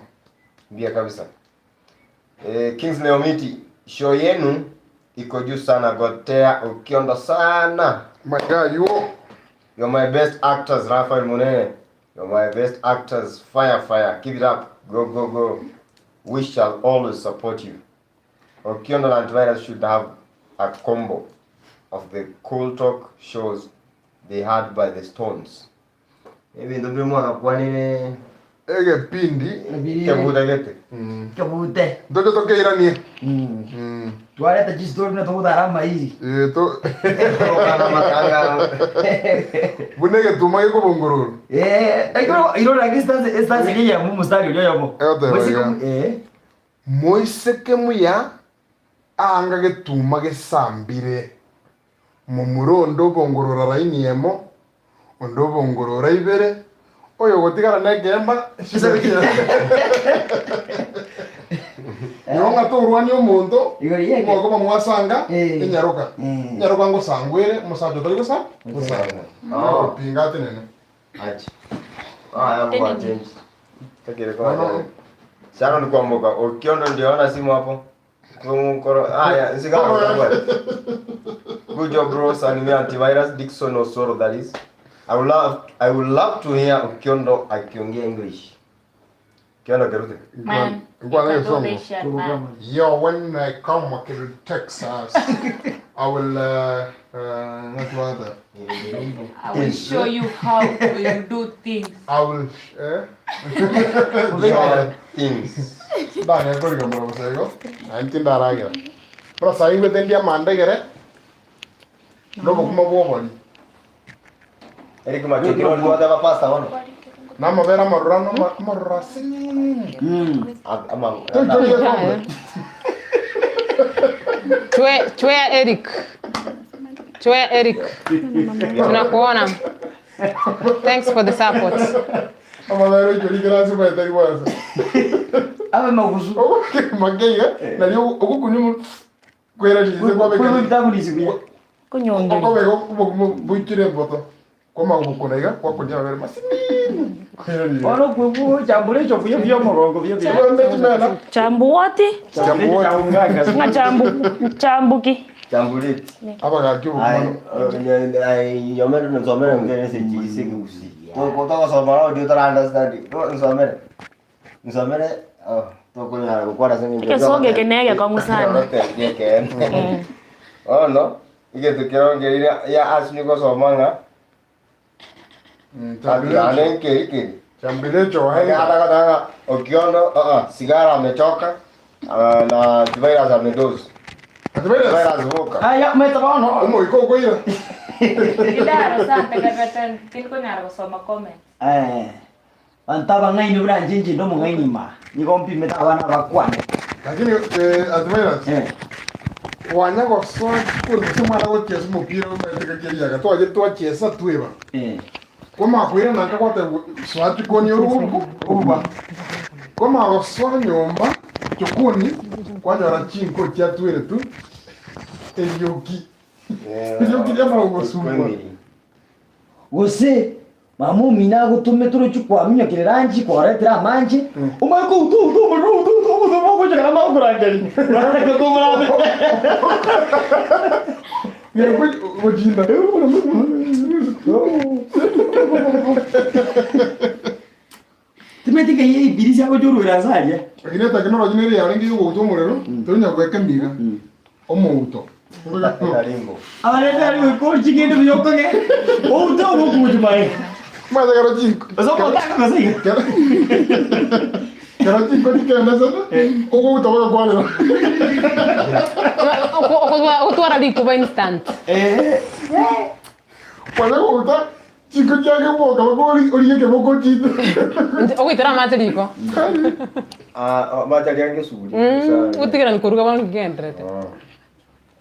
Mbia kabisa. Eh, Kingsley Omiti, show yenu iko juu sana, gotea ukiondo sana. My God, you. You're my best actors, Raphael Munene. You're my best actors. Fire, fire. Keep it up. Go, go, go. We shall always support you. Okiondo and Antivirus should have a combo of the cool talk shows they had by the Stones. Ebinto mbire mwagakwanire Egepindi. kebute gete. Kebute. Ntoche tokeiranie. Twareta chistori buna togotara amairi. Eh, to Tokana matanga. buna egetuma gekobongororwa. Eh, ekero irora distance distance eyemo mostari oria oyomo. Egoteba Moiseke iga. mu- eh. Moiseke muya anga getuma gesambire, momura onde obongorora raini emo, onde obongorora ibere, oyogotigara nekeemba Igo ng'a torwania omonto, mokoba mwasanga enyaroka. Enyaroka ngosangwa ere, omosacha otari gosa gosanga. Opinga atenene. Achi. Ah, hapo kwa change. Takere kwa. Sharon Kwamboka, Okiondo ndio ana simu hapo. Kumukoro. Ah, ya, nsigara kwa. Good job bro, Salimia antivirus Dickson Osoro that is. I would love I would love to hear Okiondo akiongea English. Okiondo kerute. Man, Ngwana you can do Songo. this shit, man. Yo, when I come to Texas, I will uh, uh, not want that. I will show you how we do things. I will eh? Show things. Ndane koriga mura busego. Nainti ndaragira. Bro sai ngwete ndia mandegere. Nobokuma bwobori. Eric Machokiro ni wada pasta wono. Namabere amarura amarura sinini. Ama Chwe, chwea Eric. Chwea Eric. Tunakuona. Thanks for the support. Amabere icho rigera ase baetari bwansa. Abe magusu. Makeiga nari ogokunywa kwerarize kwabeka. Kwebitabulizi Kunyongeria. Okobeka obokima boikire emboto. Kwamagokona iga gwakonya amabere masinini. Bono kwebu chambura echo buya buya omogongo buya buya. Chambu wote? Ng'a chambu chambuki. Chambuleti. Abagaki Ai, ai, nyomere nsomere ngene se chise kusi. Ko ko to soma audio tara understand. Ko nsomere. Nsomere oh to ko nyara ko kwara senge. Ekesogo eke nege kong'u sana. Oh no. Ige tukirongerire ya asini ko soma ng'a. Ane keri keri. Chambilecho wahenga. Hata kata Okiondo, uh uh, sigara amechoka. Uh, na antivirus amedoze. Antivirus voka. Aya, meta bono. Omoiko okoira. Idaro sante kabete tinkonyara gosoma comment. Eh. Banto abang'aini buna inche inche inde omong'aini ma, nigo mpimete abana bakwane. Lakini eh, antivirus. Wanya gosoa chikuri gose omwana gochiesa omopira omanyete gaki eriaga twache twachiesa tweba. Kwamanya koirana nka gwateba soa chikoni orugo oruba. Kwamanya gosoa nyomba chokoni kwanyora chinko chiatwire tu erioki. Erioki riamara gogosumbua. Gose mama omino agotomete oroche kwaminyokerera anchi kwaretera amanche, omanye kouta outa omorero outa outa outa mogochaka magokorangeria Gochinda. Timanyeti ng'a eye ibilisi agocha orwera ase aria. Lakini etekinoloji nere yarenge yogouta omorero, tonya goeka emiga, omouto. Etarimbo. Abarende aria goika orie ching'ende buya okong'e, oute ogokuucha magega. Omanyete kero chinko Gose omotaka gose iga. kero kero chinko chikendesete, okouta bagakwanera. Ogotwara rikuba instant. Eh. Kwanya gouta Chinko chiake gwoka baka origie ekeboko ochite. Ogoitera amache riko. Ah, amache aria ange esuguri. Otigerani koruga bono nkigenderete.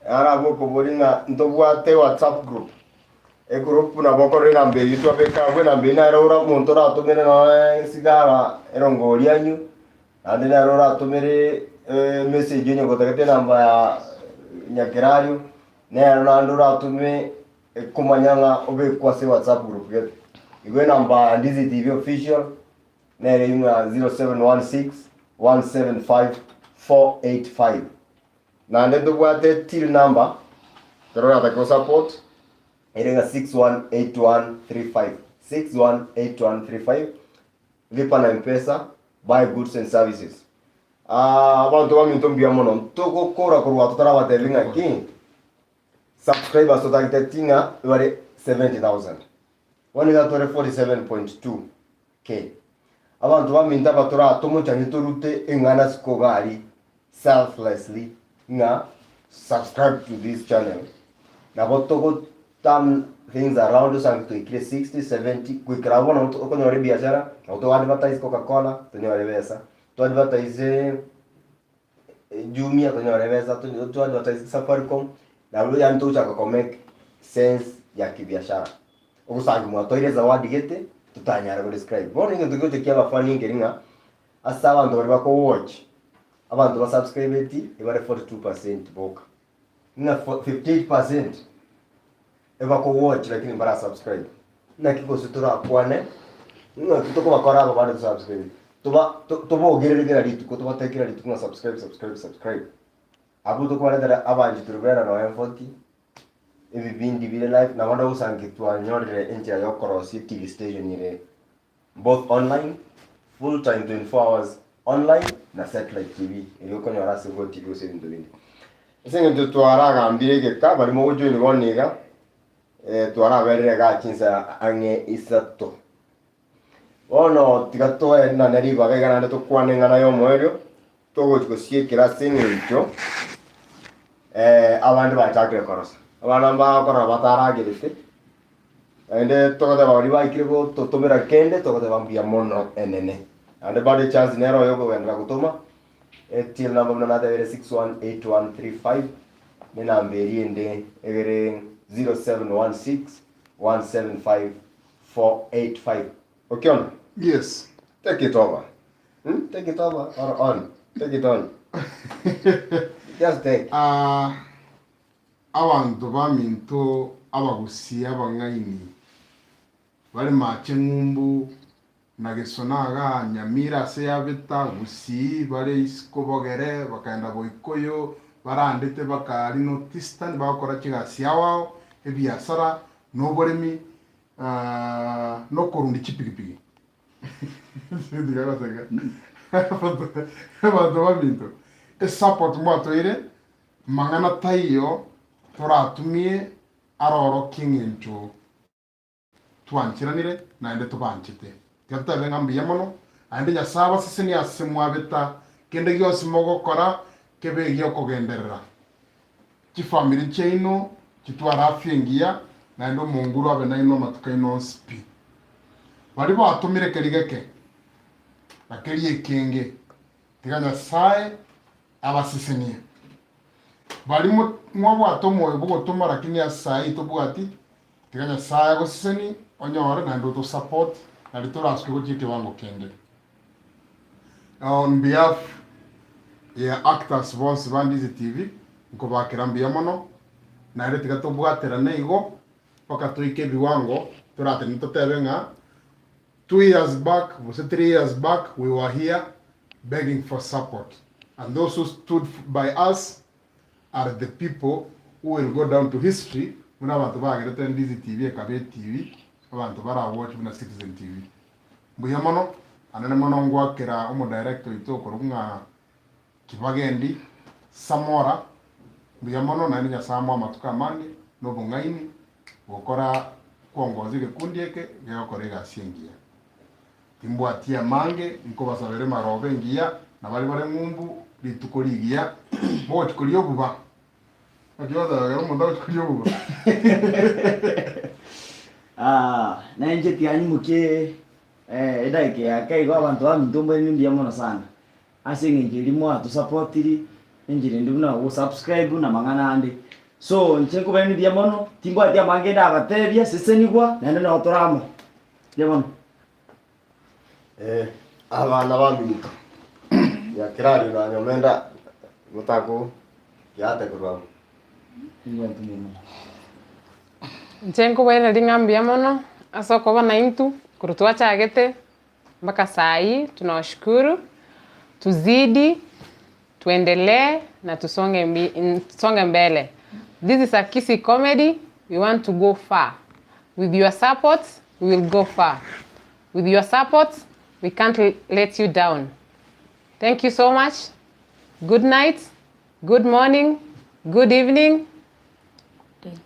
Ara gokobori ng'a ntobwate WhatsApp group. Egroup nabo okorora enamba eyio twabeka abwo enamba eyio nere ora omonto oratomere noe esigara erongori anywe, naende nere oratomere emessage onye gotagete enamba ya nyakerario, nere naende oratome Ekomanya ng'a obekwe ase WhatsApp group gete. Igo enamba ya Ndizi TV official nere ing'a 0716 175 485. Naende ntobwate till number ekero oratake gosupport ere ng'a 618135 618135 lipa na mpesa buy goods and services. Ah, abanto baminto mbuya mono ntogokora korwa totarabatebi ng'aki Subscribers totagete ng'a bare 70,000. Bono iga tore 47.2K. Abanto baminto aba toratomochanie torute eng'ana isiko iga aria selflessly ng'a subscribe to this channel. Nabo togo turn things around osange twaikire 60, 70 goikera abwo bono okonyora ebiashara, nabo togo advertise Coca Cola tonyore ebesa, to advertise Jumia tonyore ebesa to advertise Safaricom nabo yaani togochaka ko make sense ya kibiashara. Ogosangi mwatoire zawadi gete totanyare go describe. Bono egento kegocha kiaba funny nkeri ng'a ase abanto baria bako watch abanto ba subscribeti ebare 42% boka. Ng'a 58% ebako watch lakini mbara subscribe. Naki gose torakwane ng'aki tokobakora aba bande tosubscribe toba tobogerere kera rituko tobatebie kera rituko ng'a subscribe subscribe subscribe. Abwo tokobaretera abanchi torobera nonya 40 ebibindi bire live nabo ndogosangi twanyorire enchera yokorosia TV station ere both online full time 24 hours online na satellite TV erio okonyora ase Go TV gose ebinto binde. Ase eng'encho twaragambire egeka baria mogojoin bono iga twaraberire igaa chinsa ang'e isato. Bono tiga toenane ribaga iga naende tokwane eng'ana y'omoerio, togochi gosiekera ase eng'encho abande bachakire korosa. Abana mbakorora bataragerete, naende togoteba baria baikire gototomera kende, togoteba mbuya mono enene. Naende bado echance nere oyo okogenderera gotoma, etill number buna natebire 618135, ne enamba eria ende egere 0716 175 485. Okiondo? Yes. Take it over. Hmm? Take it over or on. Take it on. Just take. Ah, abanto baminto abagusia abang'aini bare mache ng'umbu na gesona igaa Nyamira ase yabeta Gusii bare isiko bogere bakaenda Boikoyo barandete baka aria North Eastern bagokora chigasi ao ao ebiasara na oboremi nokorundi chipigipigi. Tiga goseka. Abanto baminto, esupport mwatoire, mang'ana taiyo toratumie arorokie eng'encho twancheranire naende tobanchete. Tiga totebe ng'a mbuya mono, naende Nyasae abasesenie ase mwabeta kende gionsi mogokora kebe egi'okogenderera. Chifamiri chiaino chitware afya engiya, naende Omonguru abe nainwe amatuko aino onsi pi. Baria batomire keria geke na keria ekenge, tiga Nyasae abasesenie. Baria mwabwate omoyo bw'ogotoma lakini ase saa eye tobwati, tiga Nyasae agosesenie onyore naende otosupport nario torasuke gochia ekewango kende. On behalf ya actors bonsi ba Ndizi TV nkobakera mbuya mono naende tiga tobwaterane igo mpaka toike ebiwango toratende totebe ng'a 2 years back gose 3 years back we were here begging for support and those who stood by us are the people who will go down to history buna abanto bagerete Ndizi TV ekaba etv abanto bara watch buna Citizen TV. Mbuya mono. Anene mono ngoakera omodirector oito okorokwa ng'a Kibagendi Samora mbuya mono naende Nyasae amoe amatuko amange na obong'aini gokora kwongoza egekundi eke gegokora egasi engiya. Timbwati amange nkobasabera emaroba engiya na baria bare ng'umbu rituko rigiya mogochi koria obuba. Naki ogoteba ekero omonto agochi koria obuba. Ah, nainche tiga nyimokie edageka eye ake igo abanto baminto mbairwe mbuya mono sana. Ase eng'encho eria mwatosapotiri, enchera ende buna gosubscribe na amang'ana ande. So inche nkobairaneria mbuya mono, timbwati amange ndabatebia, sesenigwa naende nabo tore amo. Mbuya mono. Eh, abana baminto, nyakerario na nyomenda motako kiate korwa abwo. Inche nkobairaneria ng'a mbuya mono ase okoba naintwe korwa twachagete Mpaka saa hii tunawashukuru, tuzidi, tuendelee na tusonge mbi, tusonge mbele. This is a Kisii comedy, we want to go far. With your support, we will go far. With your support, we can't let you down. Thank you so much. Good night, good morning, good evening,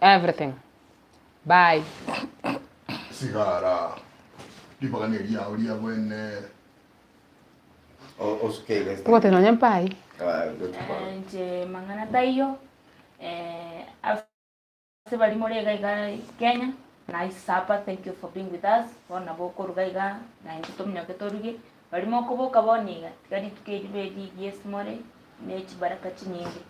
everything. Bye. Sigara, ribaga neriao ria bwene. Osuke iga Tobwate nonya mpai. Inche mang'ana taiyo, ase baria more iga iga Kenya, nice supper, thank you for being with us, bono nabo okoruga iga, na intwe tominyoke toruge, baria mokoboka bono iga, tiga rituko eri ribe rigiya ase more, ne chibaraka chinyinge.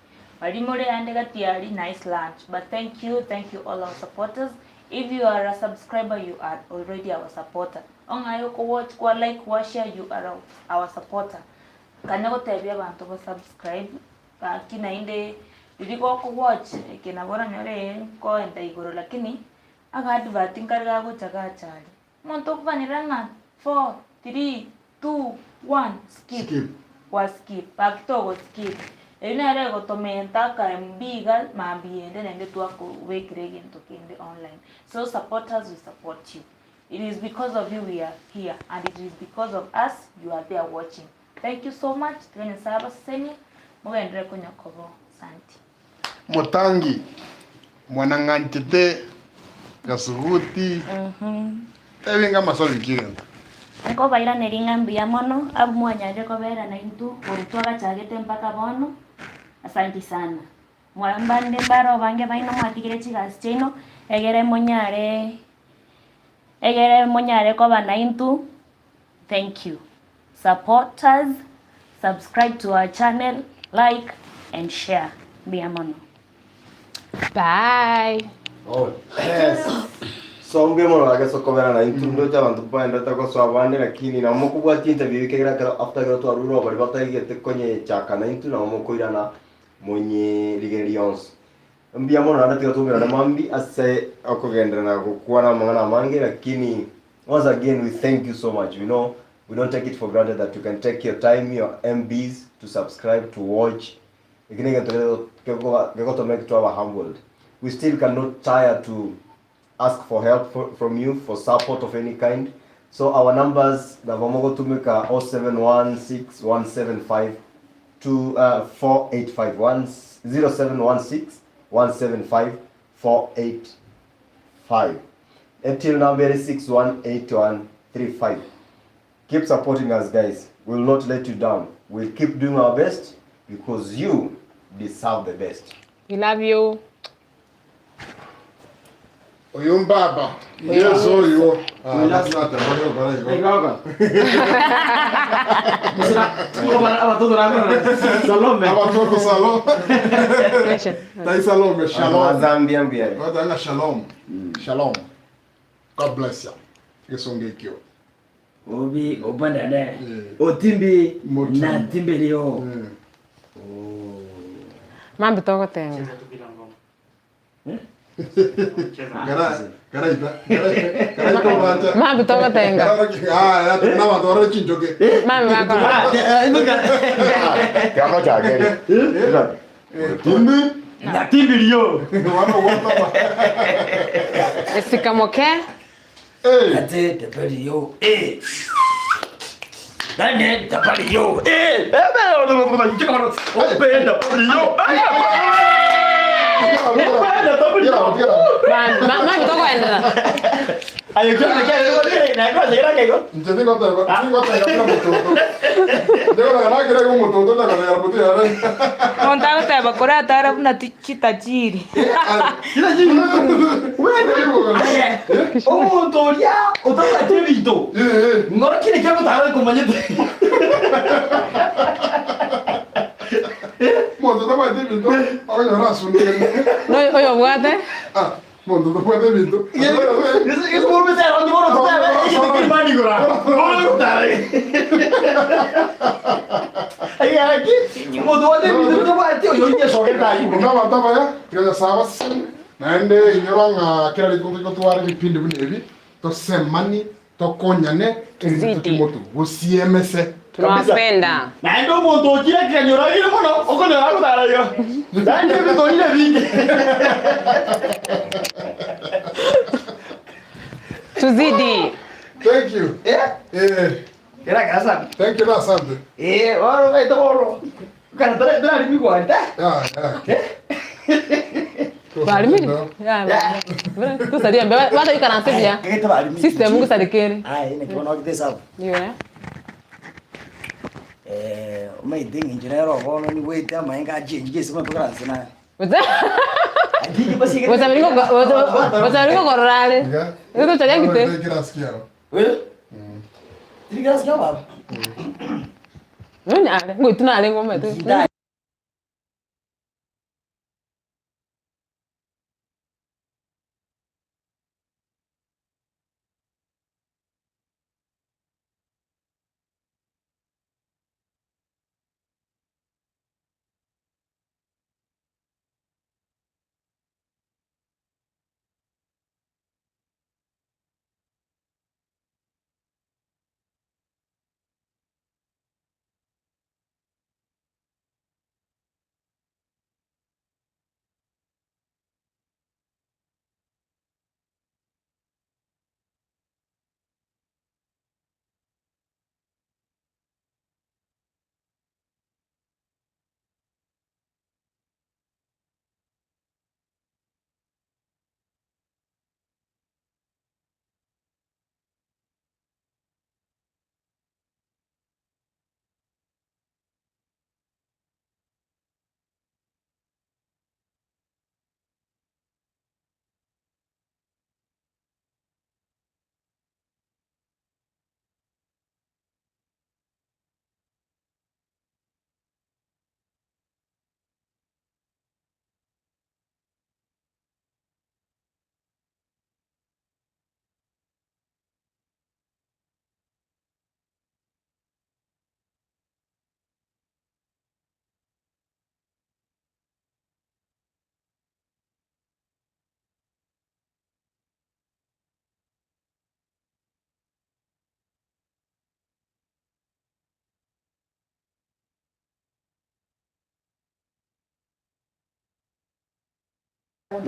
Baria more ande gati aria, nice lunch, but thank you, thank you all our supporters, if you are a subscriber you are already our supporter, ong'aye oko watch kwa like kwa share you are our supporter. Kanya gotebia abanto ba subscribe gaki naende riria goko watch eke nabo oranyore ee nkoenda igoro lakini aga advert nkare gagocha gacha aria. Omonto okoganyerera ng'a four, three, two, one, skip, Skip. gwa skip, gaki togo skip. Eyio nere egotomenta aka MB iga mambia ende naende twakobekera egento kende online. So support us we support you. It is because of you we are here and it is because of us you are there watching. Thank you so much, tiga Nyasaye abasesenie, mogenderere konya kobo. Asanti. Motangi, mwanang'anchete gasuguti, tebinga amasabiki egento. Nkobairaneria ng'a mbuya mono abwo mwanyarire kobera naintwe korwa twagachagete mpaka bono, asanti sana. Mbande mbare abange baino mwatigire chigasi chiaino, egere monyare egere monyare koba naintwe, thank you. Support us, subscribe to our channel, like and share. Mbuya mono. Bye. Oh, yes. So mbuya mono gake ase okobera na intwe ndoche abanto mbaenderete gosoa abande lakini nabo mokobwatia interview ekegera ekero after ekero twarure obaria bataigete konyechaka na intwe nabo mokoirana Monyerigererie onsi. Mbuya mono naende tiga twaumerane mambia ase okogenderera na gokwana amang'ana amange lakini once again we thank you so much we know we don't take it for granted that you can take your time your MBs to subscribe to watch eki na egento gegotomake twaba humbled we still cannot tire to ask for help for, from you for support of any kind so our numbers nabo mogotumeka 0716 175 2 uh, 4851 0716 175 485 until number 618135 keep supporting us guys we'll not let you down we'll keep doing our best because you deserve the best We love you. Oyo mbaba, Yeso oyo. Ah, natema gokora igo. Salome. Abatoto Salome. Tai Salome, shalom. Zambia mbuya Batanga shalom. Shalom. God bless you. Gesonga ekio. Obi obanene. Eh. Otimbi Motimbi. na timberio. Eh. Mambi togotenga. Mambi togotenga. Mambi bakora. Kiama chakeri. Timbi. Na timbirio. Esikamoke. Ate teberio. Eh. Mami tokoenderera. Inche nigoteba nigoteba buna mototo. Ndikoroka nakere iga omototo ndakorera moto yare. Omonto agoteba koratare buna ti- chitajiri. Omonto oria otabwati ebinto, ng'ora kire ekiagera otare komanyete. Omonto otabwati ebinto okonyora asundekire. Noyo oyobwate. Ah, omonto otabwati ebinto. Buna abanto abaya, tiga Nyasae abasesenie, naende inyora ng'a kera rituko tochia gotwara ebipindi buna ebi, tosemanie, tokonyane, erinde Tuzidi. tochie gosiemese. Tunawapenda. Naende omonto ochire ekeganyoro agire mono, okonyora agotara iga. Naende ebinto bire ebinge. Tuzidi. Thank you. Eh? Eh, Era casa. thank you na asante. Eh, bono baito bono. Kana tara tara mi guarda. Yeah, yeah. Barimiri. Tusalia mbe bata ikaranse buya. Kete bari mi. System ngusarikere. Ai, ne kibono gite sabu. Niyo. Eh, omaite ng'incho nero bono nigwete amaenga achengi ase matokaranse naye. Andiki basi Botaringo kororare. Iga. Ito charia ngite. Kirasi kiao. Eh? Tiri kirasi kiao baba. Nonyare ngoitu nare ngomete. Nda.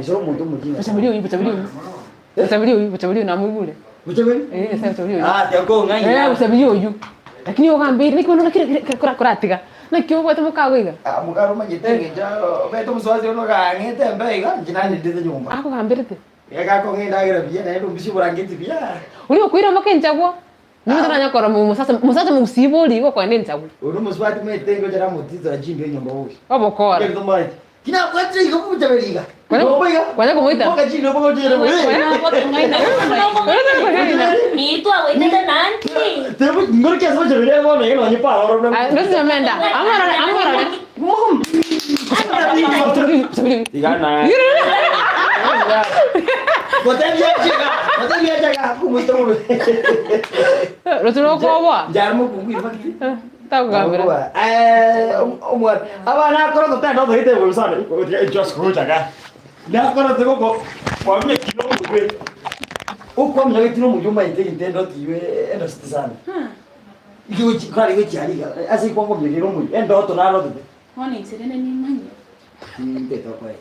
Isoro omonto omojinga. Buchabiri oyu, buchabiri oyu. Buchabiri oyu, buchabiri oyu namoigure. Buchabiri? Eh, nyasaye buchabiri oyu. Ah, tiakong'aina. Eh, buchabiri oyu. Lakini ogambire naki bono naki kora koratiga. Naki obwate mokago iga. Ah, mokaro omanyete eng'encho obete omosoasi ono kang'ete embe iga, inche nandendete nyomba. Akogambirete? Iga gakong'a endagera buya naende ombisia oborangeti buya. Oria okoira moka enchagwa, nigo toranya korora mosacha mosacha mogusii bori igo okoenda enchagwa. Oria omosubati omanyete ngocha namotitora chimbe enyomba bobe. Obokora. Ekero tomorache, ki nabwatire iga bochaberi iga, Kwanya nyomba iga, kwanya komoita. boka chinde boka ochere bobe. Nitwa goitete nanti. Tebo ngoro kiasi bochaberi iga bono iga nonye paroro buna. Ah, ndosi omenda. Amorore, amorore. Buchabiri oyu. Iga na. Gotebia chiga, gotebia chiga, komoita bobe. Roche nokoboa. Njare mokungu ibaki. Takogambera. Eh, omwana abana akoro totenda otoite igoro sana just gochaga nakoro tegoko kwamye kino mugwe okwamya gitino mugwe omaite ginte endoti iwe endositi sana igochi kwari gochiariga ase ikwangomya kero omogwe endoto narotete Bono inche rende nimanye. tintete okoe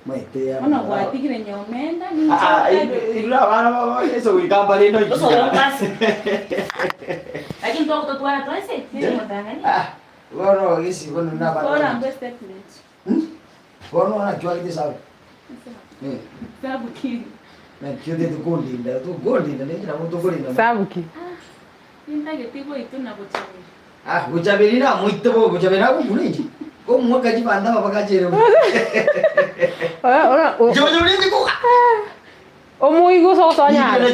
maite Bono gwatigire nyomenda ninche Ah, otebe. irura abana ese goikamba rende Oso oikigara ompasi. Lakini Intogototwara twensi, motang'ani. Ah, bono gesi bono nabana. Kora mbe statement. Bono nachwagete esabu. Eh, Sabu ki? nakio otagete kondinda, tokondinda ninche nabo tokorinda. Sabu ki? Nintagete goitwa na gochaberi. Ah, gochaberi namoite bobe, gochaberi nagokuna inche. Komoaka chibanda aba bagachere bo. Inche gochaberi inche koga. Omoigwa ase ogosoa nyaro.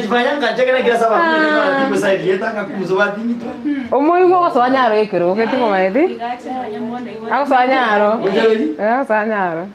Omoigwa ogosoa nyaro ekerogo gete ngomaeti. Agosoa nyaro. Eh, agosoa nyaro.